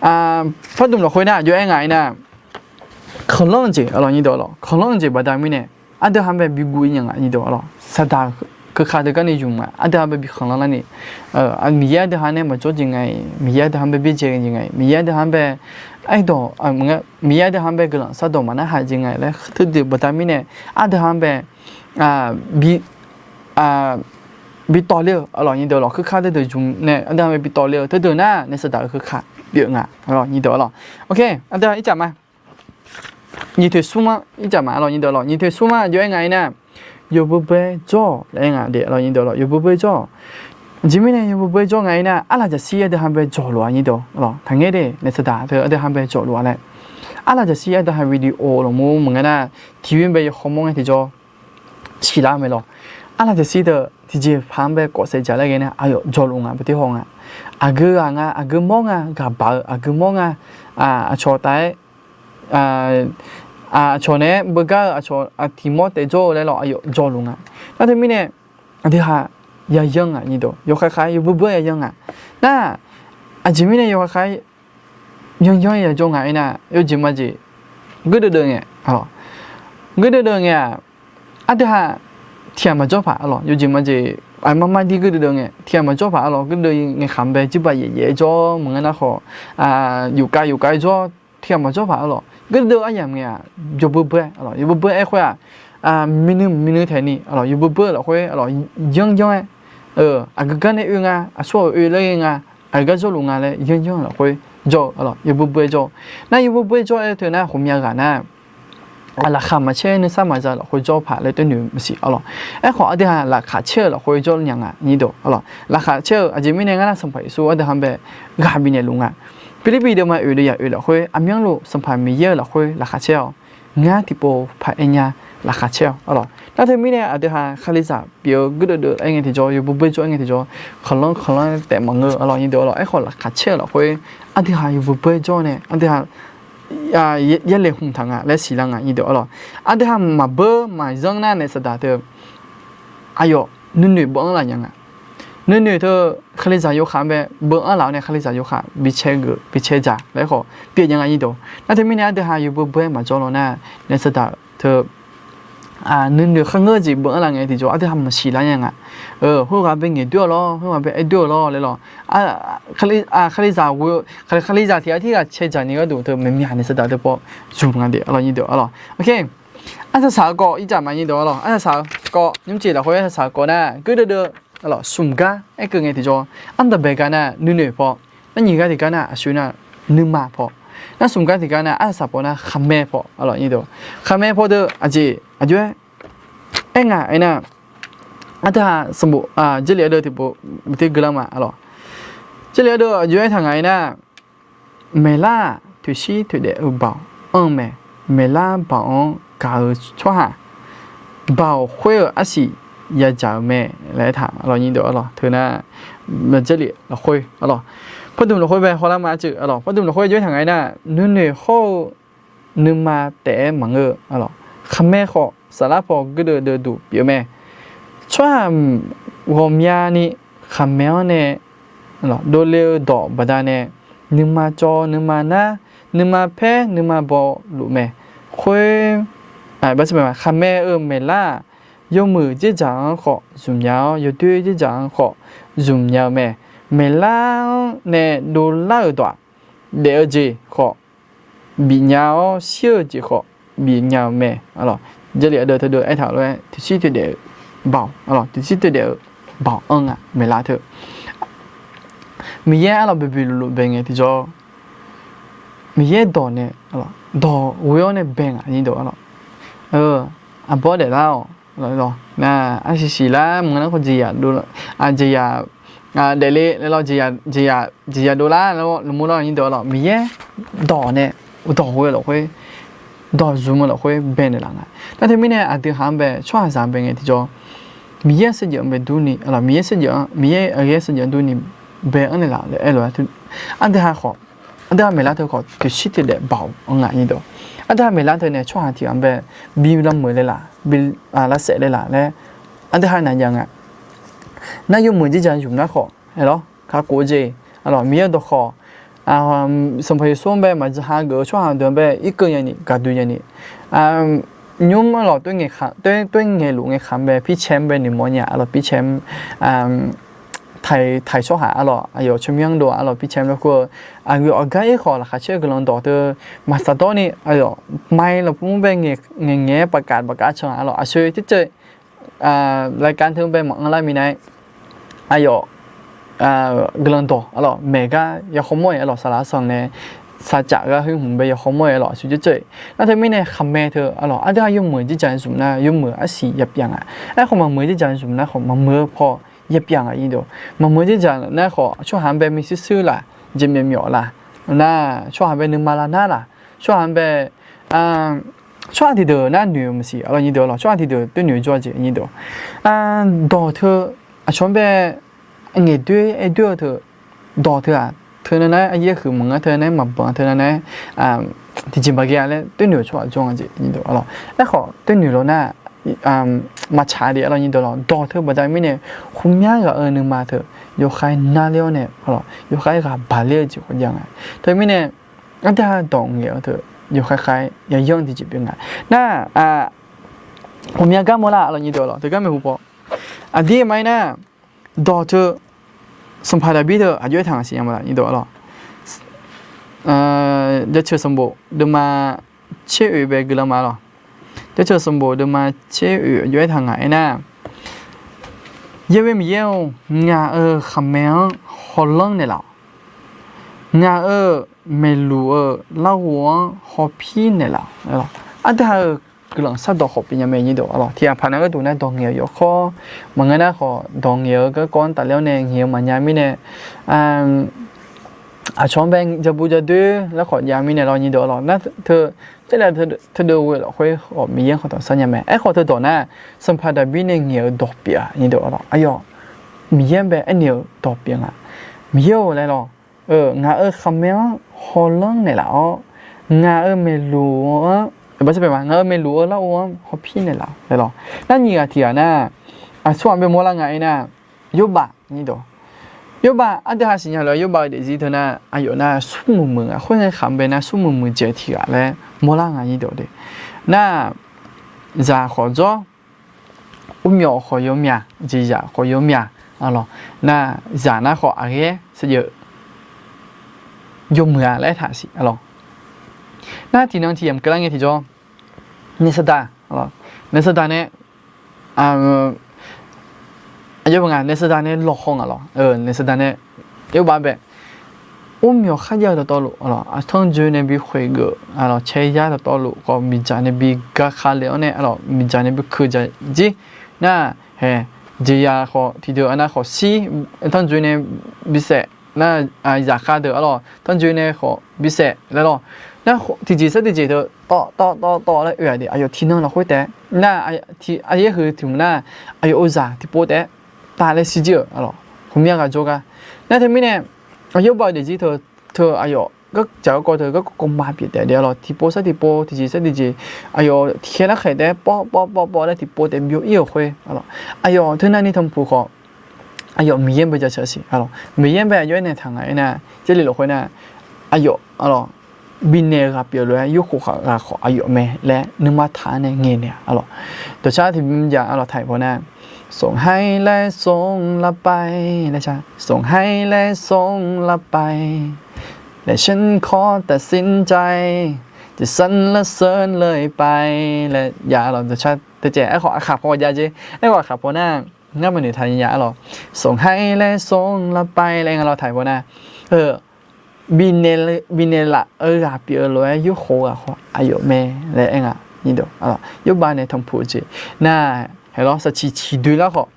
Pardmq lafkhoer nar jov-aer ngaq-ir nar, khanqlanr-eu jeq arlawq nyir deuq arlawq, khanqlanr-eu jeq baqda mirnae aqdui ha bae biguv-ir nya ngaq nyir deuq arlawq. Saqdaq keuka deuq garni yumq nga, aqdui ha bae bi khanqlanr larni, Miqyaer aqdui ha nae maqjawr jeq nga-iq, Miqyaer aqdui ha bae byaerdzae jeq nga-iq, Miqyaer aqdui ha bae aerdawq, Miqyaer aqdui ha bae guiqlanq sardawq maqnarhaq jeq nga laer teudeuq baqda mirnae aqdui ha bae bi tawvler-eu arlawq nyir deuq arlawq, keuka teudeuq yumq nae aqdui ha bae bi tawvler-eu teudeuq nar nae saqdaq-euq keuka pyeuf nga arlawq nyir deuq arlawq. Oke, aqdui ha ircaf ma, nyiq toeq smr-anr ircaf ma arlawq nyir deuq arlawq, nyiq toeq smr-anr jov-aer ngaq-ir nar, yawbui bui-aer jawr-awq laer aer nga de arlawq nyir deuq arlawq, yawbui bui-aer jawr-awq. Aqjeq mirnae yawbui bui-aer jawr nga-ir nar, arlaqjaqshir aqdui ha bae jawq luf-a nyir deuq arlawq, taqngaer de nae saqdaq teu aqdui ha bae jawq luf-a laer. Arlaqjaqshir aqdui ha video lafmur maqngeur nar, tiqyoer bae yawkhawr mawr ngae tiqjawr ciqlar-eu mae lawq. Arlaqjaqshir teu tiqjeqpaq-anr bae kawf saef jaq laer ghae nar aqyawf jawq luf nga, beuter haw nga. Aqgeu ghaq nga, aqgeu mawr nga, ghaqbaq-eu aqgeu mawr nga, aqcawq taef-aer aqcawq naeq-aer beugar-eu aqcawq tiq mawr taef jawr-eu laer lawq aqyawf jawq luf nga. Nar teumirnae aqdui ha yayanr nga nyir deuq, yawkhav khav-aer yawbui bui-aer yayanr nga. Nar aqjeq mirnae yawkhav khav-aer yanyanr-aer yajawr nga-ir nar, yawjeq majeq guirdeuv deuv ngae, guirdeuv deuv ngae-aq, aqdui ha tiq ghaq maqjawr paq arlawq, yawjeq majeq aqmar mar dir guirdeuv deuv ngae tiq ghaq maqjawr paq arlawq, guirdeuv ngae khaq-anr bae jirbaq yaef yaef-aer jawr maqngeur nar khawf, yufkav yufkav-aer jawr tiq ghaq maqjawr paq arlawq, guirdeuv aryamq ngae-aq, yawbui bui-aer arlawq, yawbui bui-aer khoer-aq, minuir minuir taeqni arlawq, yawbui bui-eu lafkhoer arlawq, yanr yanr-aer aqgeu gar nae oe nga, aqsur-euq oe laer ghae nga, aqgeu gar jawrluf nga laer yanr yanr-eu lafkhoer jawr-eu arlawq, yawbui bui-aer jawr-eu. Nar yawbui bui-aer jawr-aer teu nar ghawqmya ghaq nar, laqkhaq maqcaer nuisar maqza lafkhoer jawr paq laer toer noeq maqsiq arlawq. Aerkhawf aqdui ha laqkhaq caer-eu lafkhoer jawr nya nga nyir deuq arlawq. Laqkhaq caer-eu aqjeq mirnae ngar nar Sanqpaq Yeqsur aqdui ha bae ghaq bifnaeq luf nga. Pirlirpiv deuvma oeq deuv yaq oeq lafkhoer aqmyanluf Sanqpaq Miqyaer-euq lafkhoer laqkhaq caer-awq. Ngar tiqpov paq-aer nya laqkhaq caer-awq arlawq. Nar teumirnae aqdui ha Kalizaq pyeuf-eu guirdeuv deuv-aer ngae tiqjawr, yawbui bui jawr-aer ngae tiqjawr, khanqlanr khanqlanr taef maqngeur arlawq nyir deuq arlawq. Aerkhawf laqkhaq caer-eu lafkhoer aqdui ha yawbui bui-aer jawr nae aqdui ha yalaeq hmq taq nga laer siqlar nga nyir deuq arlawq. Aqdui ha maqbeur maqyanr nar nae saqdaq teu aqyawf nuinoeq beu-anr laf nya nga. Nuinoeq teu Kalizaq yawkhav-anr bae beu-anr laf-awr nae Kalizaq yawkhav bicae geuf bicae dzaq laer khawf pyeuf nya nga nyir deuq. Nar teumirnae aqdui ha yawbui bui-aer maqjawr law nar nae saqdaq teu nuinoeq kharngeur jeq beu-anr laf ngae tiqjawr aqdui ha maqsiq lar nya nga. Khoerghaq bae ngaeqdoer-awq lawr, khoerghaq bae aerdoer-awq lawr laer lawq. Kalizaq, Kalizaq tiq ghaq tirghaq cae dzaq ni gharduq teu maeqmyaq nae saqdaq teu paw zmq nga de arlawq nyir deuq arlawq. Arsaq saq-eu kawv irdzaq ma nyir deuq arlawq. Arsaq saq-eu kawv nymrcif lafkhoer arsaq saq-eu kawv nar guirdeuv deuv arlawq smq gar aerkeuv ngae tiqjawr, ardanqbae gar nar nuinoeq paw, nar nyiq gar tiq gar nar aqsur nar nuima paw, nar smq gar tiq gar nar arsaq saq paw nar khaqmae paw arlawq nyir deuq. Khaqmae paw deuq aqjeq aqjox-aer aer nga aernar, aqdui ha sanqbof Jarlif ardeuv tiqpov beuter geular ma arlawq. Jarlif ardeuv aqjox-aer taq nga aernar, maeqlar-aq toeqshir toeqdaef-eu baoq anr-eu mae. Maeqlar baoq-anr gaq-eu tsawrhaq, baoq khoer-euq arsiq yadzaq-euq mae laer aertaq arlawq nyir deuq arlawq. Teunar Jarlif lafkhoer arlawq, pardmq lafkhoer bae hawlar ma arcuiv arlawq. Pardmq lafkhoer aqjox-aer taq nga aernar, nuinoeq hawr-eu nuima taef-aer maqngeur-eu arlawq. Khaqmae khawf saflar paw guirdeuv deuv duq pyeuf-eu mae. Tsawrhaq ghawqmyani khaqmae-anr nae dovle-eu dawq baqdanae, nuima cawv nuima nar, nuima paer nuima baw luf mae. Khoer, khaqmae-euq maeqlar-aq, yawmuiq dzerdzaq-anr khawf zmqnya-awr, yawdoer dzerdzaq-anr khawf zmqnya-eu mae. Maeqlar-anr nae dovlar-euq dawq-aq, daef-eu jeq khawf bifnya-awr, shir-eu jeq khawf bifnya-eu mae. Jarlif ardeuv teudeuv aertaq lof-aer toeqshir toeqdaef-eu baoq, toeqshir toeqdaef-eu baoq anr nga maeqlar teu. Miqyaer arlawq boeqboeq lufluf bae ngae tiqjawr, Miqyaer dawq nae, dawq ghoe-awr nae bae nga nyir deuq arlawq. Arbawr daeflar-awq, Nar, arsiq siq lar maqngeur nar khawf jeqzaq dov, jeqzaq daefle laer lawr, jeqzaq dov lar laer lawr, lmqmr lawr nyir deuq lawr, Miqyaer dawq nae dawq ghoe-eu lafkhoer, dawq zmq-eu lafkhoer bae naeqlaf nga. Nar teumirnae aqdui haq-anr bae tsawrhaqzaq-anr bae ngae tiqjawr, Miqyaer-euq saevdzeuf-anr bae durni, Miqyaer saevdzeuf-anr, Miqyaer-euq ghae saevdzeuf-anr durni bae-anr naeqlaf laer aerlof-aer, aqdui haq khawf, aqdui haq maeqlar teu khawf tiqshir tiqdaef baoq-anr nga nyir deuq. Aqdui haq maeqlar teu nae tsawrhaq tiq ghaq-anr bae bi lameuq le laf, bi lavsaef le laf laer aqdui haq naqjav nga. Nar yawmuiq jirjaq zmq nar khawf, aerlawr kakhof-eu jeq, aqlawq Miqyaer-euq dawqkawq, Sanqpaq Yeqsur-anr bae maqha geuf-eu tsawrhaq deuq-anr bae irkeuv nyani gaqdui nyani, nymr arlawq toer ngaeqluf ngaeqkaq-anr bae pircaer-anr bae noeqmawr nya, arlawq pircaer-anr taiq tsawrhaq arlawq aqyawf tsawrmyanr dov arlawq pircaer-anr bae kur-eu, aqyawf aqgar ir khawf laqkhaq caer-eu guiqlanq dawq teu maqsaq dawr ni, arlawq mai lafpur-anr bae ngaeqngaeq-aer baqkav baqkav can arlawq aqsoeq terceuq รายการ teu bae maqanr lar minav-aer, aqyawf guiqlanq dawq arlawq maeq gar yakhawr mawr-iq arlawq saqlaq sanq nae saqcaf gar khoer hmq bae yakhawr mawr-iq arlawq aqsoeq terceuq. Nar teumirnae khaqmae teu arlawq aqdui haq yawmuiq jirjaq zmq nar yawmuiq arsiq yapyav nga. Aerkhawf maqmuiq-eu jirjaq zmq nar khawf maqmuiq-eu paw yapyav nga nyir deuq. Maqmuiq-eu jirjaq nar khawf tsawrhaq-anr bae misuir suir laf, jeq myawf myawf laf, nar tsawrhaq bae nuima lar nar laf, tsawrhaq-anr bae tsawrhaq tiqdeuq nar noeq-eu maqsiq arlawq nyir deuq arlawq, tsawrhaq tiqdeuq toer noeq-eu jawr-a jeq nyir deuq. Dawq teu aqcawq-anr bae ngaeqdoer aerdoer-eu teu, dawq teu-aq teunav nar aryaer huiq maqngeur, teunav nar maqbanq, teunav nar tiqjeq maqghae-a laer toer noeq-eu tsawrhaq jawr-a jeq nyir deuq arlawq. Aerkhawf toer noeq lawq nar maqtsaq de arlawq nyir deuq arlawq. Dawq teu baqda mirnae ghawqmya ghaq-eu nuima teu yawkhav narler-awr nae arlawq yawkhav ghaq baqler-eu jeq khawf jav nga. Teumirnae aqdui haq dawq ngaeq-eu teu yawkhav khav-aer yayanr tiqjeq pyeuf nga. Nar ghawqmya gar mawrlar arlawq nyir deuq arlawq, teugar maeqhu paw aqdir ma-ir nar dawq teu Sanqpaq Daqbir teu aqjox-aer taq ngaq siq nya ma laf nyir deuq arlawq. Jaceuq sanqbof deuvma tser oeq bae guiqlanq ma lawq. Jaceuq sanqbof deuvma tser oeq aqjox-aer taq ngaq-aer nar, Yaerboer Miqyaer-or, ngaq-euq khaqmae-anr hawlanr naeqlaf-awq. Ngaq-euq maeqluq-eu larghov-anr hawpir naeqlaf-awq. Aqdui haq-euq guiqlanq shardawq khawf pyeuf nya mae nyir deuq arlawq. Tiq ghaq paq nar gharduq nar dawq ngaeq-eu yawkawr maqngeur nar khawf dawq ngaeq-eu garkawv-anr tafler-awr nae ngaeq-eu maqnya mirnae aqcawq-anr bae jabu jadoer laer khawf jav mirnae lawr nyir deuq arlawq. Nar teu Jarlif teudeuv ghoe lafkhoer khawf Miqyaer-anr khawf dawq sar nya mae. Aerkhawf teudawq nar Sanqpaq Daqbir nae ngaeq-eu dawq pyeuf-a nyir deuq arlawq. Aqyawf Miqyaer-anr bae aernaeq-eu dawq pyeuf nga. Miqyaer-or laer lawq, ngaq-euq khaqmae-anr hawlanr naeqlaf-awr, ngaq-euq maeqluq-anr, ngaq-euq maeqluq-eu larghov-anr hawpir naeqlaf-awq laer lawq. Nar nyiq ghaq tiq ghaq nar, aqsur ghaq bae mawrlar nga-aer nar, Yorbav nyir deuq. Yorbav aqdui haq siqnya lof-aer Yorbav-eu daefzir teu nar aqyawf nar smrmuiq muiq nga. Khoerngae khaq-anr bae nar smrmuiq muiq jeq tiq ghaq laer mawrlar nga nyir deuq de. Nar zaq khawf dzawr, urmyawf khawf yawmyaq, jeqzaq khawf yawmyaq arlawq. Nar zaq nar khawf aqghaer saevdzeuf yawmuiq-a laer taq siq arlawq. Nar tiqnan tiq yamq keuvlar ngae tiqjawr, naeq saqdaq, naeq saqdaq nae aqyawf nga naeq saqdaq nae lawqhaw ngaq lawq. Naeq saqdaq nae Yorbav bae, urmyawf kharjav-eu dawqtawvluf, artanr joe nae bi khoeq geuf, arlawq cae yar dawqtawvluf khawf miqdzaq nae bi gaka le-awr nae, arlawq miqdzaq nae bi keudzaq jir. Nar hae, jeqzaq khawf tiqdeuq arnav khawf shir, artanr joe nae bisaef, nar zaqkhav deuq arlawq tanr joe nae khawf bisaef laer lawq. Nar tiqjeq sar tiqjeq teu tawv tawv tawv tawv laer oe-aq de, aqyawf tiqnan lafkhoer taef-aer nar, aqyaer huiq tiq hmq nar, aqyawf-euq zaq tiqpov taef-aer tavlaer shirjir-euq arlawq, ghawqmya ghaq jawrgar. Nar teumirnae Yorbav-eu daefzir teu, teu aqyawf gardzaq garkawv teu garkawv kawvma pyeuf taef de arlawq, tiqpov sar tiqpov tiqjeq sar tiqjeq, aqyawf tiqkhaer larkhaeq taef-aer pawv pawv pawv pawv laer tiqpov taef byov-ir-euq khoer arlawq, aqyawf teunav ni tanqpuq khawf aqyawf Miqyaer-anr bae jaceuq siq arlawq. Miqyaer-anr bae aqjox-aer naeq taq ngaq-aer nar, Jarlif lafkhoer nar aqyawf arlawq bifnaeq-eu ghaq pyeuf lof-aer yurkhof ghaq khawf aqyawf mae laer nuima taq-anr nae ngaeq naeq arlawq. Dawqcar tiqbymr ja arlawq taq-iq paw nar, ส่งให้และส่งเราไป laer car, ส่งให้และส่งเราไป และฉันขอตัดสินใจจะสรรเสริญเลยไป laer ja arlawq. Dawqcar teucaev aerkhawf aqkhaq paw ja jeq, aerkhawf aqkhaq paw nar ngar maqnoeq taq nya arlawq. ส่งให้และส่งเราไป laer nga lawr taq-iq paw nar, bifnaeq laf-eu ghaq pyeuf-eu lof-aer yurkhof ghaq khawf aqyawf mae laer aer nga. Yorbav nae tanqpuq-eu jeq nar, Aerlawr, saqciq ciq doe lar khawf,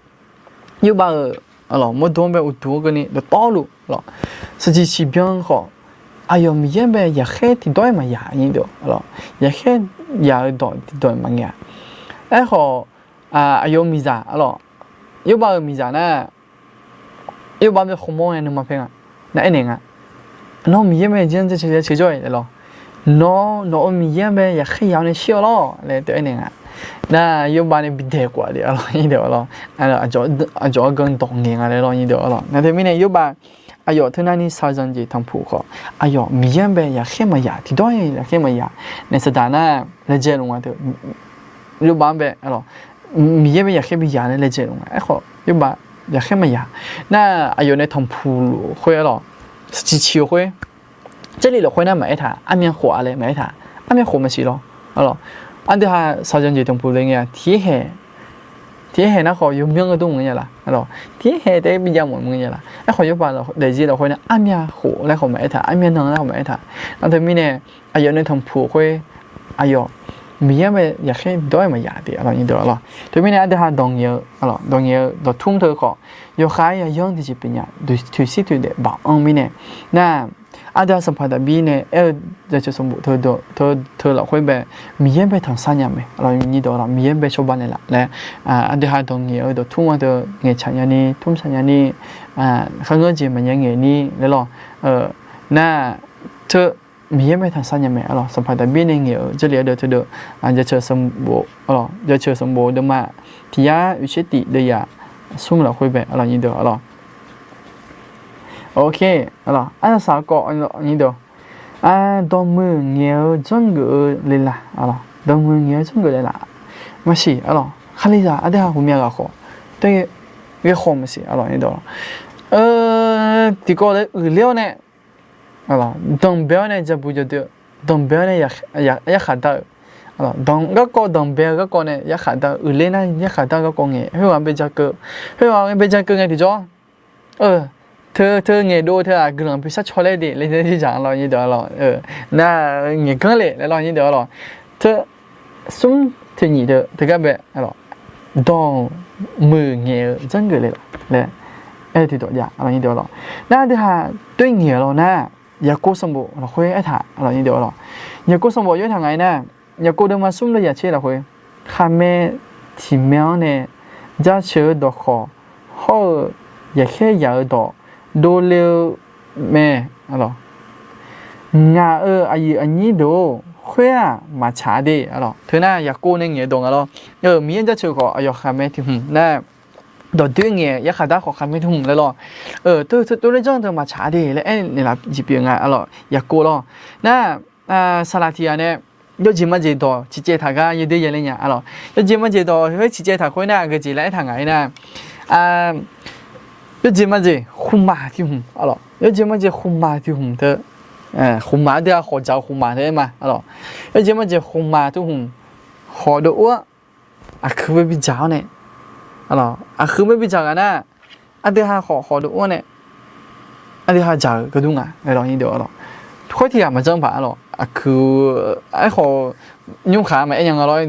Yorbav-euq, aerlawr, mawrdo-anr bae uqduq-anr keuvni dawqtawvluf, aerlawr, saqciq ciq byan khawf, aqyawf Miqyaer-anr bae yaqkhaer tiqdawr-aer maqyaq, aerlawr, yaqkhaer yaq-eu dawq tiqdawq-aer maqngaeq-a. Aerkhawf, aqyawf-euq miqzaq, aerlawr, Yorbav-euq miqzaq nar, Yorbav bae khawmawr ngae nuima paer nga. Nar aernaeq nga, Nawr Miqyaer mae, janr jaceuq jaceuq jawr-iq laer lawr. Nawr, nawq-euq Miqyaer-anr bae yaqkhaer yaq-awr nae shir-awq lawr laer teu aernaeq nga. Nar Yorbav nae bidaeq khof-a le, aerlawr, nyir deuq, aerlawr, aqdzawq-anr gan dawq ngaeq nga laer lawr, nyir deuq, aerlawr. Nar teumirnae Yorbav aqyawf teunav ni saqzanq jeq tanqpuq khawf, aqyawf Miqyaer-anr bae yaqkhaer maqyaq, tiqdawr-aer yaqkhaer maqyaq nae saqdaq nar laejae luf nga teu. Yorbav-anr bae, aerlawr, Miqyaer bae yaqkhaer biyaq nae laejae luf nga. Aerkhawf Yorbav yaqkhaer maqyaq. Nar aqyawf nae tanqpuq luf khoer, aerlawr, saqciq ciq-eu khoer, Jarlif lafkhoer nar maqaer taq, armyav khof-a laer maqaer taq, armyav khof maqsiq lawr. Aerlawr, aqdui ha saqzanq jeq tanqpuq le ngae-a, tiq-aer haeq, tiq-aer haeq nar khawf yawmyanr-eu dmr maqngeur nya laf, aerlawr, tiq-aer haeq taef-aer bijav mawf maqngeur nya laf. Aerkhawf Yorbav daefzir lafkhoer nar armyav khof laer khawf maqaer taq, armyav nan laer khawf maqaer taq. Nar teumirnae aqyawf nae tanqpuq khoer, aqyawf Miqyaer-anr bae yaqkhaer tiqdawr-aer maqyaq de, aerlawr, nyir deuq, aerlawr. Teumirnae aqdui ha dawq ngaeq-eu, aerlawr, dawq ngaeq-eu dawqtmr teu khawf, yawqkhav-aer yaqyanr tiqjeq pyeuf nya, tuisiq tuidaef baq-anr mirnae, nar aqdui ha sanqpaq Daqbir nae aer-eu jaceuq sanqbof teu lafkhoer bae, Miqyaer bae tanqsar nya mae, aerlawr, nyir deuq, aerlawr, Miqyaer bae cawba naeqlaf laer, aqdui ha dawq ngaeq-eu dawqtmr-anr teu ngaeqtsaq nyani, tmrtsaq nyani, kharngeur jeq maqnya ngaeqni laer lawr. Nar teu Miqyaer bae tanqsar nya mae, aerlawr, sanqpaq Daqbir nae ngaeq-eu Jarlif ardeuv teudeuv, jaceuq sanqbof, aerlawr, jaceuq sanqbof deuvma tiq yar oeqtser tif deuvyaq smr lafkhoer bae, aerlawr, nyir deuq, aerlawr. Ok, aerlawr, arsaq saq-eu kawv, nyir deuq, dawqmuiq ngaeq-eu janrgeuf-eu le laf, aerlawr, dawqmuiq ngaeq-eu janrgeuf le laf, maqsiq, aerlawr, Kalizaq aqdui ha ghawqmya ghaq khawf, ghae khawf maqsiq, aerlawr, nyir deuq, aerlawr, tiqkawv laer uiqler-awr nae, aerlawr, danqbae-awr nae jabu jadoe, danqbae-awr nae yarkhaq dar-euq, aerlawr, garkawv danqbae-eu garkawv nae yarkhaq dar-eu, uiqler nar yarkhaq dar-eu garkawv ngae, khoerghaq bae ja keuv, khoerghaq bae ja keuv ngae tiqjawr, teu teu ngaeqdov teu-aq guiqlanq bi sharcaw laer de laer zaq-anr lawr, nyir deuq, aerlawr, nar ngaeqganr le laer lawr, nyir deuq, aerlawr, teu smr teu nyiq teu teugar bae, aerlawr, dawqmuiq ngaeq-eu janrgeuf le laf laer aer-eu tiqdawq jav, aerlawr, nyir deuq, aerlawr. Nar aqdui ha toer ngaeq-eu lawr nar, Yaqkov sanqbof lafkhoer aertaq, aerlawr, nyir deuq, aerlawr, Yaqkov sanqbof yaw aertaq nga-aer nar, Yaqkov deuvma smr deuvyaq tser lafkhoer, khaqmae tiq mae-anr nae jaceuq-eu dawqkhawq hawr-eu yaqkhaer yaq-eu dawq dovle-eu mae, aerlawr. Ngaq-euq aqyuif aqnyir deuq-or, khoer-aq maqtsaq-a de, aerlawr. Teunar Yaqkov nae ngaeq-eu dawq nga lawr. Miqyaer jaceuq khawf aqyawf khaqmae tiq hmq nar, dawqdoer ngaeq yarkhaq dar khawf khaqmae tiq hmq laer lawr. Teu teu tov laer janr-eu deuq maqtsaq-a de laer aernaeq laf jeq pyeuf nga, aerlawr, Yaqkov lawr. Nar saqlaq tiq ghaq nae yawjeq majeq dawq ciqcaev taq gar yawdoer yaler nya, aerlawr. Yawjeq majeq dawq khoer ciqcaev taq khoer nar aqgeu jeq laer aertaq nga-aer nar, yawjeq majeq khmqmaq tiq hmq, aerlawr, yawjeq majeq khmqmaq tiq hmq teu, khmqmaq aqdui ha khawqdzaq-eu khmqmaq teu aer ma, aerlawr. Yawjeq majeq khmqmaq tiq hmq khawqdov ur-anr aqkuir bae bidzaq-awr nae, aerlawr, aqkuir bae bidzaq ghaq nar, aqdui ha khawf khawqdov ur-anr nae aqdui ha dzaq-euq gharduq nga, aerlawr, nyir deuq, aerlawr. Khoer tiq ghaq maqjanr paq, aerlawr, aqkuir, aerkhawf, nymrkhaq maqaer nya nga lawr,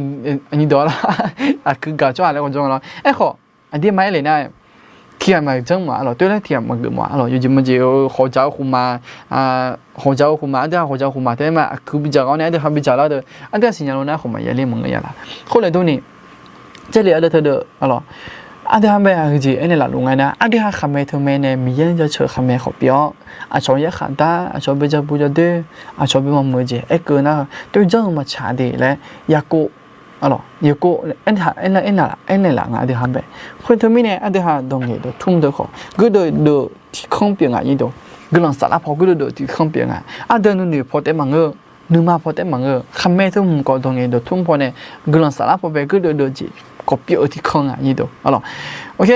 nyir deuq, aerlawr, aqkuir gaq tsawrhaq laer khawf janr nga lawr. Aerkhawf, aqdir maqaer le nar, tiq ghaq maqjanr ma, aerlawr, toer laer tiq ghaq maqgeuf ma, aerlawr, yawjeq majeq-eu khawqdzaq-eu khmqmaq, khawqdzaq-eu khmqmaq, aqdui ha khawqdzaq-eu khmqmaq teu aer ma, aqkuir bidzaq ghaq-awr nae aqdui ha bidzaq lar deuq aqdui ha siqnya lo nar khmqmaq yaler maqngeur ya laf. Khoerlof durni, Jarlif ardeuv teudeuq, aerlawr, aqdui ha bae aqgeu jeq aernaeq laf luf nga nar, aqdui ha khaqmae teumae nae Miqyaer jaceuq khaqmae khawf pyeuf-awr, aqcawq yarkhaq dar, aqcawq bae jabu jadoer, aqcawq bae maqmuiq-eu jeq aerkeuv nar, toer janr-eu maqtsaq de laer, Yaqkov, aerlawr, Yaqkov aernaeq laf nga aqdui ha bae. Khoer teumirnae aqdui ha dawq ngaeq dawqtmr deuq khawf geurdeuv deuv tiqkanr pyeuf nga, nyir deuq. Guiqlanq saflar paw geurdeuv deuv tiqkanr pyeuf nga. Aqdui nuinoeq paw taef maqngeur, nuima paw taef maqngeur, khaqmae teu hmq khawf dawq ngaeq dawqtmr paw nae guiqlanq saflar paw bae geurdeuv deuv jeq khawf pyeuf-eu tiqkanr nga, nyir deuq, aerlawr. Ok,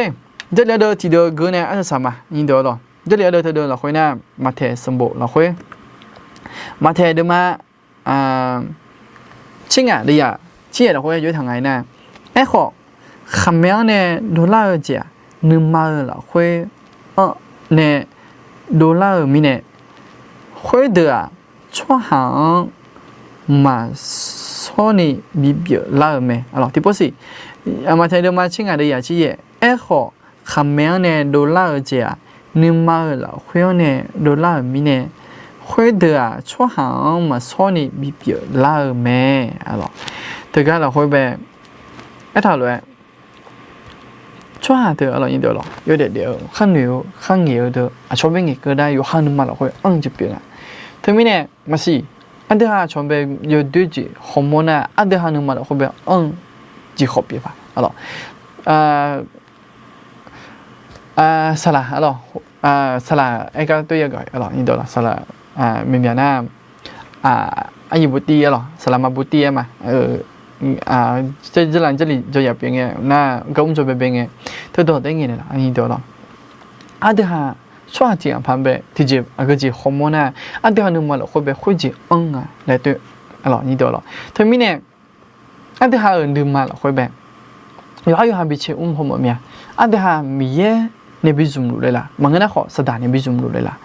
Jarlif ardeuv tiqdeuv geur nae arsaq saq ma, nyir deuq, aerlawr. Jarlif ardeuv teudeuq lafkhoer nar, Maqtaeq sanqbof lafkhoer, Maqtaeq deuvma tser ngaq deuvyaq tser yaeq lafkhoer yaw aertaq nga-aer nar, aerkhawf, khaqmae-anr nae dovlar-eu jeq-aq, nuima-euq lafkhoer-anr nae dovlar-euq mirnae, khoerdeuq-aq, tsawrhaq-anr maqshawr ni bipyeuf lar-euq mae, aerlawr. Tiqpov siq, Aqma tae deuvma tser ngaq deuv yaf tser yaef. Aerkhawf, khaqmae-anr nae dovlar-eu jeq-aq, nuima-euq lafkhoer-anr nae dovlar-euq mirnae, khoerdeuq-aq, tsawrhaq-anr maqshawr ni bipyeuf lar-eu mae. Teugar lafkhoer bae aertaq lof-aer, tsawrhaq teu arlawq nyi deuq lawq yawdaef daef-eu kharnoeq-eu kharngaeq-eu deuq aqcawq bae ngaeqkeuv dar yawqha nuima lafkhoer anr-eu jeq pyeuf nga. Teumirnae maqsiq, aqdui ha aqcawq bae yawdoer jeq hawmawr nar, aqdui ha nuima lafkhoer bae anr-eu jeq khawf pyeuf paq arlawq. Saqlaq arlawq, saqlaq aer gar toer yagaq arlawq nyi deuq lawq, saqlaq, myaqmyaq nar, aryiq botir arlawq, saqlaq ma botir aer ma, jarlif jarlif jawr yaq pyeuf ngae nar, gar mr jawr baebae ngae, teudawq taef ngae naeqlaf nyi deuq lawq. Aqdui ha tsawrhaq tiq ghaq paq bae tiqjeq aqgeu jeq hawmawr nar, aqdui ha nuima lafkhoer bae khoerjeq anr nga laer toer arlawq nyi deuq lawq. Teumirnae aqdui ha-euq nuima lafkhoer bae yawqhar yawqha bi cae mr hawmawf mir-a. Aqdui ha Miqyaer nae bi zmq luf le laf, maqngeur nar khawf saqdaq nae bi zmq luf le laf.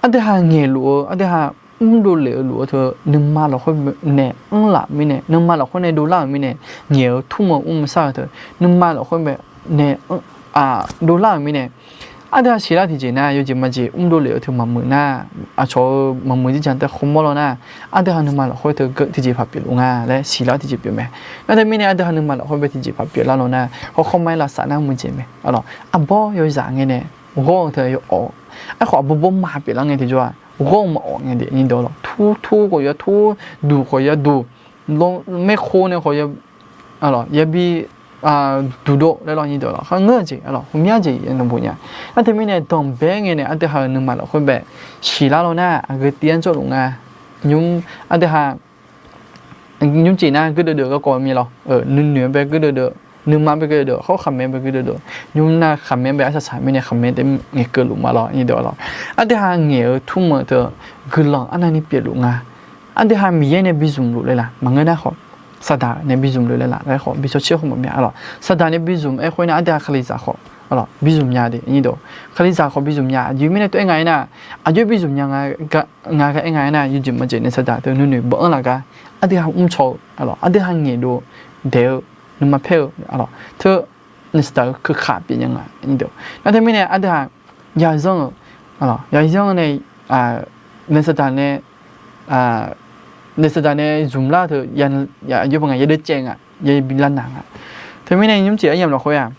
Aqdui ha ngaeqluf-eu, aqdui ha mrdov lef-eu luf-eu teu nuima lafkhoer nae anrlaf-euq mirnae, nuima lafkhoer nae dovlar-euq mirnae, ngaeq-eu tmr-eu mr-eu sar-eu teu nuima lafkhoer bae nae dovlar-euq mirnae, aqdui ha siqlar tiqjeq nar, yawjeq majeq mrdov lef-eu teu maqmuiq nar, aqcawq-eu maqmuiq jirjaq tae hawmawr law nar, aqdui ha nuima lafkhoer teu tiqjeq paq pyeufluf nga laer siqlar tiqjeq pyeuf mae. Nar teumirnae aqdui ha nuima lafkhoer bae tiqjeq paq pyeuflar law nar, hawkhawr ma-aer lavsav nar muiqdzaeq mae arlawq. Aqbawr yawzaq ngae nae ghawr-eu teu yawawf, aerkhawf aqbur bawrma pyeuflar ngae tiqjawr-aq ghawr-eu maqawf ngae de nyi deuq lawq. Tur tur khawf ya tur, duq khawf ya duq, maerkho nae khawf ya yabi duqdov laer lawr nyi deuq lawq. Kharngeur-eu jeq arlawq, hmqmya jeq ya naqbof nya. Nar teumirnae danqbae ngae nae aqdui ha-euq nuima lafkhoer bae siqlar law nar, aqgeu tiv-anr jawrluf nga. Nymr aqdui ha nymrcif nar guirdeuv deuv garkawv mir lawr, nuinoeq-anr bae guirdeuv deuv, nuima bae guirdeuv deuv, hawr khaqmae bae guirdeuv deuv, nymr nar khaqmae bae arsaq saq mirnae khaqmae taef ngaeqkeuv luf ma lawr nyi deuq lawq. Aqdui ha ngaeq-eu tmr-eu teu guiqlanq arnavni pyeufluf nga. Aqdui ha Miqyaer nae bi zmq luf le laf, maqngeur nar khawf saqdaq nae bi zmq luf le laf laer khawf bi tsawrcaer hawmawf mir-a arlawq. Saqdaq nae bi zmq aer khoer nar aqdui ha kalizaq khawf arlawq bi zmq nya de nyi deuq. Kalizaq khawf bi zmq nya, aqjeq mirnae tov-aer nga aernar, aqjox bi zmq nya nga gar aer nga aernar, yawjeq majeq nae saqdaq teu nuinoeq baw-anr laf gar aqdui ha mrcaw-eu arlawq, aqdui ha ngaeqdov daef-eu, nuima paer-eu arlawq teu nae saqdaq-eu keuka pyeuf nya nga nyi deuq. Nar teumirnae aqdui ha yazanr-eu, yazanr nae nae saqdaq nae nae saqdaq nae zmqlar teu aqjox ba nga yadeuv caev nga, yabi lavnaq nga. Teumirnae nymrcif aryamq lafkhoer-aq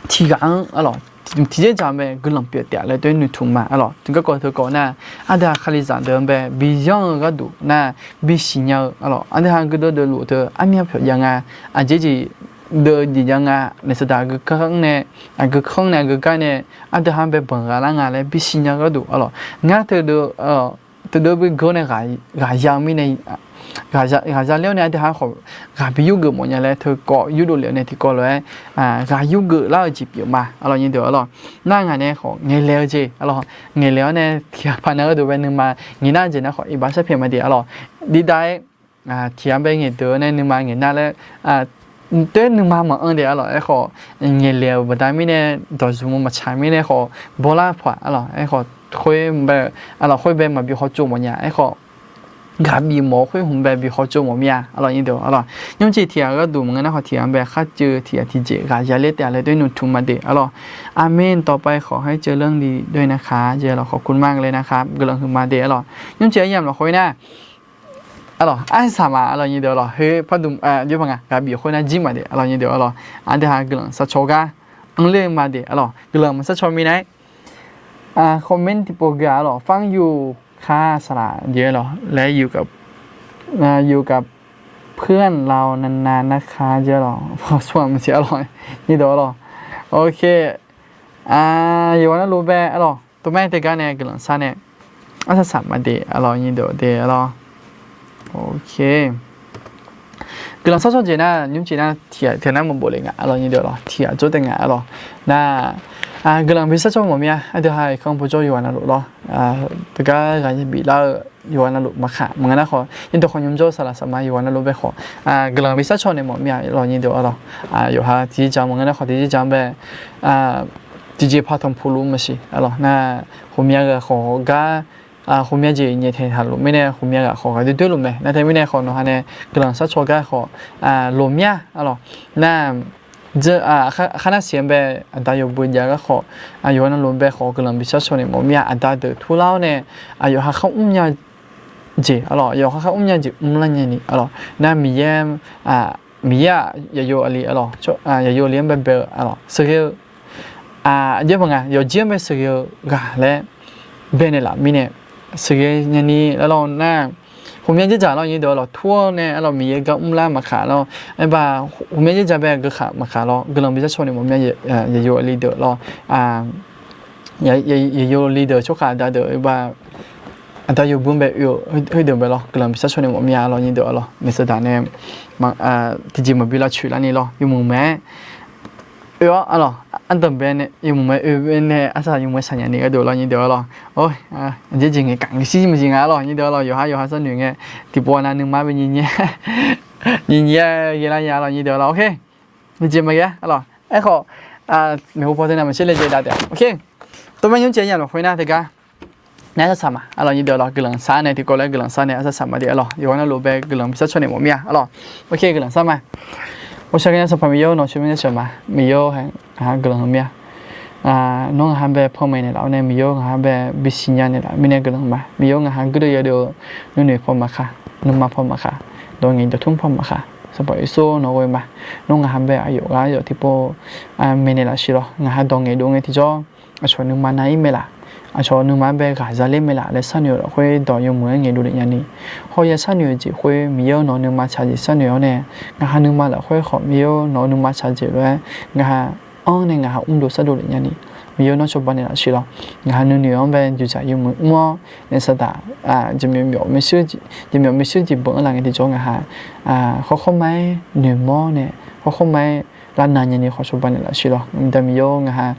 tiqghaq-anr arlawq tiqdzer dzaq bae guiqlanq pyeuf taef laer tov-aer noeqtmq ma arlawq. Tiqgarkawv teukawv nar, aqdui ha kalizaq deuq-anr bae bi yanr-eu gharduq nar, bi siqnya-eu arlawq, aqdui ha guirdeuv deuv luf teu armyar pyawq jav nga. Aqjeq jeq deuv jeq jav nga. Nae saqdaq aqgeu kanr nae, aqgeu kanr nae aqgeu gar nae aqdui ha-anr bae banq ghaq lar nga laer bi siqnya-eu gharduq arlawq, ngar teudeuv teudeuv bi geur nae ghaqya-eu mirnae, ghaqya ler-awr nae aqdui ha khawf ghaq bi yurgeuf mawf nya laer teukawv yurdov lef-awr nae tiqkawv lof-aer ghaq yurgeuf lar-eu jeq pyeuf ma arlawq nyi deuq arlawq. Nar ngaq nae khawf ngaeqlaeq-eu jeq arlawq, ngaeqlaeq-awr nae tiqghaq paq nav gharduq bae nuima ngaeq nar jeq nar khawf iqbax sharpyaeq ma de arlawq. Diqdaq-aer tiqghaq bae ngaeqdeuq-awr nae nuima ngaeq nar laer tov-aer nuima maqanr de arlawq. Aerkhawf ngaeqlaeq-euq baqda mirnae dawq zmq-eu maqtsaq mirnae khawf bawlar paq arlawq. Aerkhawf khoer bae arlawq, khoer bae maqbi hawtsov mawf nya. Aerkhawf ghaq bif mawf-eu khoer hmq bae bi hawtsov mawf mir-a arlawq nyi deuq arlawq. Nymrcif tiqghaq gharduq maqngeur nar khawf tiqghaq bae kharcuv tiqghaq tiqjeq ghaqya ler taef laer tov-aer noeqtmq ma de arlawq. Aqmeq. ต่อไปขอให้เจริญดีด้วยนะคะ jeq arlawq, ขอบคุณมากเลยนะคะ guiqlanq huiqma de arlawq. Nymrcif aryamq lafkhoer nar arlawq arsaq ma arlawq nyi deuq arlawq, heu pardmq jawrpaq nga ghaq bif khoer nar jir ma de arlawq nyi deuq arlawq. Aqdui ha guiqlanq sharcaw gar anrler ma de arlawq, guiqlanq maqsharcaw mirnae-aer คอมเมนต์ tiqpov gui-aq arlawq, ฟังอยู่ค่ะ saqlaq jeq arlawq, และอยู่กับเพื่อนเรานานๆนะคะ jeq arlawq, smr-aq maqsiq arlawq nyi deuq arlawq. Ok, yawqghaq navluf bae arlawq, tov mae teugar nae guiqlanq shar nae arsaq saq ma de arlawq nyi deuq de arlawq. Ok, guiqlanq sharcaw jeq nar nymrcif nar tiqghaq tiqghaq nar maqbof le nga arlawq nyi deuq arlawq, tiqghaq jawr taef nga arlawq. Nar guiqlanq bi sharcaw mawf mir-a. Aqdui ha iqkanr bawjawr yawqghaq navluf lawr, teugar ghaq yabif lar-eu yawqghaq navluf maqkaq maqngeur nar khawf, yadawq khawf nymr jawr saqlaq saqma yawqghaq navluf bae khawf guiqlanq bi sharcaw nae mawf mir-a arlawq nyi deuq arlawq. Yawqha tiqjeq jaq maqngeur nar khawf tiqjeq jaq bae tiqjeq paq tanqpuq luf maqsiq arlawq. Nar ghawqmya ghaq khawf gar ghawqmya jeq nyaeftaeq taq luf mirnae ghawqmya ghaq khawf ghaq doer doer luf mae. Nar teumirnae khawf nawqha nae guiqlanq sharcaw gar khawf loq mir-a arlawq. Nar Aqkar nar siq-anr bae aqda yawbui jav-eu garkawv, yawqha navluf bae khawf guiqlanq bishar caw naeq mawf mir-a. Aqda deuq turlar-awr nae, aqyawf ha kharmr nya jeq arlawq, yawqha kharmr nya jeq mrlar nyani arlawq. Nar Miqyaer, Miqyaer-aq yaqyo aqli arlawq, yaqyo aqli-anr bae bae-eu arlawq, sheuqghae-eu, aqjeq baq nga yawqjir-anr bae sheuqghae-eu ghaq laer baenaeq laf mirnae, sheuqghae nyani arlawq nar, ghawqmya dzerdzaq lawr nyir deuq arlawq, tur-awr nae arlawq Miqyaer gar mrlar maqkaq lawr, aer baq ghawqmya dzerdzaq bae geukhaq maqkaq lawr, guiqlanq bishar caw naeq mawf mir-a. Yaqyo aqli deuq lawr, yaqyo aqli deuq tsawrhaq aqda deuq-eu baq, aqda yawbui-anr bae oe-eu khoerdeuq bae lawr, guiqlanq bishar caw naeq mawf mir-a lawr nyir deuq arlawq. Maeqsaqdaq nae tiqjeq maqbi lavcoeq larni lawr, yawmuiq mae-aer oe-awr arlawq, ardanqbae nae yawmuiq mae oe-aer nae arsaq yawmuiq mae saqnyaq ni gharduq lawr nyir deuq arlawq. Aqjeq jeq ngaeq kaq ngaeq shir maqjeq nga arlawq nyir deuq arlawq, yawqhar yawqha sharnoeq ngae tiqpov nav nuima bae nyiq nyiq-aer ghae lar nya lawr nyir deuq arlawq. Ok, jeq maqghae arlawq. Aerkhawf, maeqhu paw teu navmaqtser laejae dav taef-a. Ok, tov mae nymr caev yamq lafkhoer nar teugar nae arsaq saq ma arlawq nyir deuq arlawq, guiqlanq shar nae tiqkawv laer guiqlanq shar nae arsaq saq ma de arlawq, yawqha navluf bae guiqlanq bishar caw naeq mawf mir-a arlawq. Ok, guiqlanq shar ma. Ghawqshaq ghae-a Sanqpaq Miqyaer-or, nawq-eu tsawrmyanr jaceuq ma. Miqyaer-or, ngaq-anr guiqlanq heu mir-a. Nawr ngaq-anr bae panmaeq naeqlaf-awr nae Miqyaer-or, ngaq-anr bae bisiq nya naeqlaf mirnae guiqlanq ma. Miqyaer-or, ngaq-anr guirdeuv yadeuv-eu nuinoeq paw maqkaq, nuima paw maqkaq, dawq ngaeq dawqtmr paw maqkaq, Sanqpaq Yeqsur nawr ghoe ma. Nawr ngaq-anr bae aqyawf gar aqyawf tiqpov maeqnaeq laf siq lawr. Ngaq-anr dawq ngaeq dov ngae tiqjawr aqcawq nuima nav-ir mae laf, aqcawq nuima-anr bae ghaq zaler mae laf laer sharnoeq-eu lafkhoer dawq yawmuiq-aer ngaeq dov lef nyani, hawr ya sharnoeq-eu jeq khoer Miqyaer-or, nawq-eu nuima tsaq jeq sharnoeq-awr nae, ngaq-anr nuima lafkhoer khawf Miqyaer-or, nawq-eu nuima tsaq jeq lof-aer ngaq-anr nae ngaq-anr mrdov shardov lef nyani, Miqyaer-or, nawr cawba naeqlaf siq lawr. Ngaq-anr nuinoeq-anr bae dzoeqdzaq yawmuiq mr-awr nae saqdaq, jeq myawf myawf maershuir jeq beuq-anr laf ngae tiqjawr ngaq-anr khawrkhawr ma-aer noeqmawr nae, khawrkhawr ma-aer lavnav nyani khawf cawba naeqlaf siq lawr. Miqdaq Miqyaer-or, ngaq-anr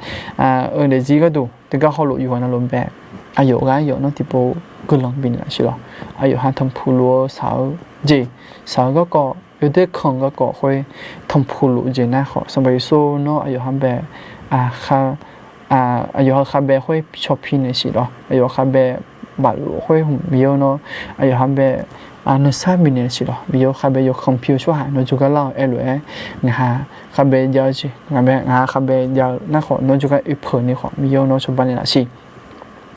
eu daefzir gharduq teugar hawluf yawqha navluf bae aqyawf gar aqyawf nawr tiqpov guiqlanq bifnaeq laf siq lawr. Aqyawf ha tanqpuq luf-eu shaq-eu jeq, shaq-eu garkawv, yawdoer kanq-eu garkawv khoer tanqpuq luf-eu jeq nar khawf, Sanqpaq Yeqsur nawr aqyawf ha bae aqyawf ha khavbae khoer caw pi naeq siq lawr. Aqyawf khavbae bafluf khoer hmq Miqyaer-or, nawr aqyawf ha bae nuisar bifnaeq siq lawr. Miqyaer-or, khavbae yawkhanq pi-eu tsawrhaq nawr jawrgar lar-awq aer lof-aer, ngaq-anr khavbae jav-eu jeq, ngaq-anr khavbae jav-eu nar khawf nawr jawrgar oe peuq ni khawf Miqyaer-or, nawr cawba naeqlaf siq.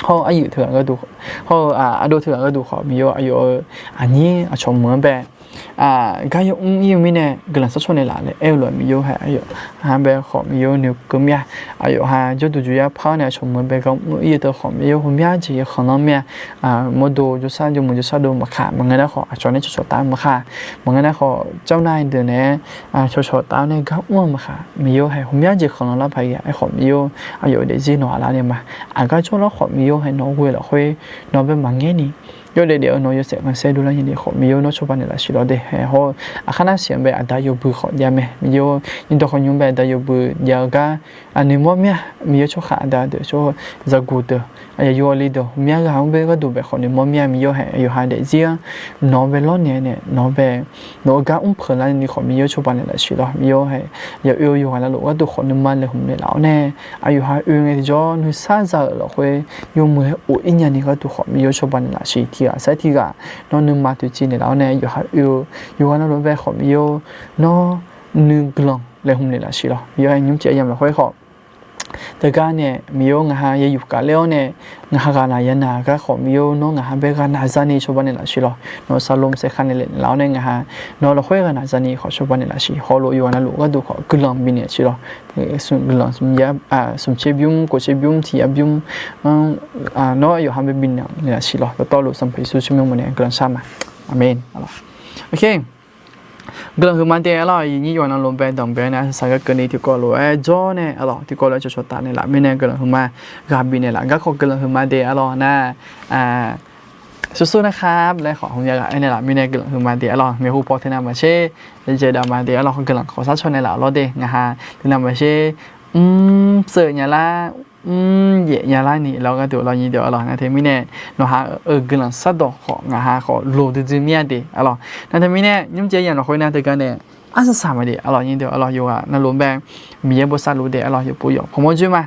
Hawr-eu aryuif teughaq gharduq, hawr-eu ardov teughaq gharduq khawf Miqyaer-or, aqyawf-euq aqnyir aqcawq meuq-anr bae gar yamr ir-eu mirnae guiqlanq shar tsawrnaeq laf laer aer-eu lof-aer Miqyaer-or, ha aqyawf ha bae khawf Miqyaer-or, noeqkeuv mir-a. Aqyawf ha jawrduq jawryar par-awr nae aqcawq meuq-anr bae gar mr ir-eu teu khawf Miqyaer-or, ghawqmya jeq yawkhanq lanr mir-a. Mawrdo jawrshar jawrmuiq jawrshar dov maqkaq, maqngeur nar khawf aqcawq nae cawqcawq taf-eu maqkaq, maqngeur nar khawf jawrnav deuq naeq-aer cawqcawq taf-awr nae gar mr-eu maqkaq, Miqyaer-or, hae ghawqmya jeq khanqlanq lar paq-a. Aerkhawf Miqyaer-or, aqyawf-euq daefzir nawq aqlaf nae ma. Aqgar jawrlar khawf Miqyaer-or, hae nawq ghoe lafkhoer nawq bae maqngaer ni, yawdaef daef-eu nawq yawshaef khanqsaer dovlar nyani khawf Miqyaer-or, nawr cawba naeqlaf siq lawr de. Hae hawr-eu aqkar nar siq-anr bae aqda yawbui khawf jav mae. Miqyaer-or, nyiqdawq khawqnymr bae aqda yawbui jav-eu gar noeqmawr mir-a. Miqyaer tsawrhaq aqda deuq tsawrhaq zaqguq deuq, aqyawf yawqha le deuq ghawqmya ghaq-anr bae gharduq bae khawf noeqmawr mir-a. Miqyaer-or, hae aqyawf ha daefzir-anr nawq-anr bae lawrnaeq nae nawq-anr bae nawq-eu gar mrpeuq larni khawf Miqyaer-or, cawba naeqlaf siq lawr. Miqyaer-or, hae aqyawf oe-eu yawqghaq navluf gharduq khawf nuima laeqhmq naeqlaf-awr nae, aqyawf ha oe ngae tiqjawr nuisar za-euq lafkhoer yawmuiq-aer of ir nyani gharduq khawf Miqyaer-or, cawba naeqlaf siq. Tiq ghaq saer tiq ghaq nawr nuima toeqciv naeqlaf-awr nae, yawqha oe-eu yawqghaq navluf bae khawf Miqyaer-or, nawr nuiguiqlanq laeqhmq naeqlaf siq lawr. Miqyaer-or, hae nymr caev yamq lafkhoer khawf teugar nae Miqyaer-or, ngaq ha yawqghaq laer-awr nae ngaq ha ghaqnaq yanaq gar khawf Miqyaer-or, nawr ngaq ha bae ghaqnaq zani cawba naeqlaf siq lawr. Nawq-eu sarlom saerkha nae laeqnaeq laf-awr nae ngaq ha nawq-eu lafkhoer ghaqnaq zani khawf cawba naeqlaf siq. Hawluf yawqghaq navluf gharduq khawf guiqlanq bifnaeq siq lawr. Guiqlanq smq caer bymr, kof caer bymr, tiq yar bymr, nawr yawqha bae bifnaeq naeqlaf siq lawr. Dawqtawvluf Sanqpaq Yeqsur tsawrmyanr mawf nae guiqlanq shar ma. Aqmeq. Guiqlanq huiqma de arlawq. Iqnyir yawqghaq navluf bae danqbae nae arsaq saq gar keuvni tiqkawv lof-aer jawr nae arlawq, tiqkawv lof-aer cawqcawq taf naeqlaf mirnae guiqlanq huiqma ghaq bifnaeq laf gar khawf guiqlanq huiqma de arlawq nar, สู้ๆ นะครับ laer khawf hmq ya ghaq aernaeq laf mirnae guiqlanq huiqma de arlawq. Maeqhu paw teu navmaqtser laejae dav ma de arlawq. Guiqlanq khawf shar caw naeqlaf lawr de. Ngaq ha teu navmaqtser mr pseuf nya lar, mr yaef nya larni lawr gharduq lawr nyir deuq arlawq. Nar teumirnae nawq ha-euq guiqlanq shardawq khawf ngaq ha khawf loq duidui mir-a de arlawq. Nar teumirnae nymr caev yamq lafkhoer nar teugar nae arsaq saq ma de arlawq nyir deuq arlawq. Yawqghaq navluf bae Miqyaer bosav luf de arlawq. Yawqpov yawq pawmawr dzoer ma.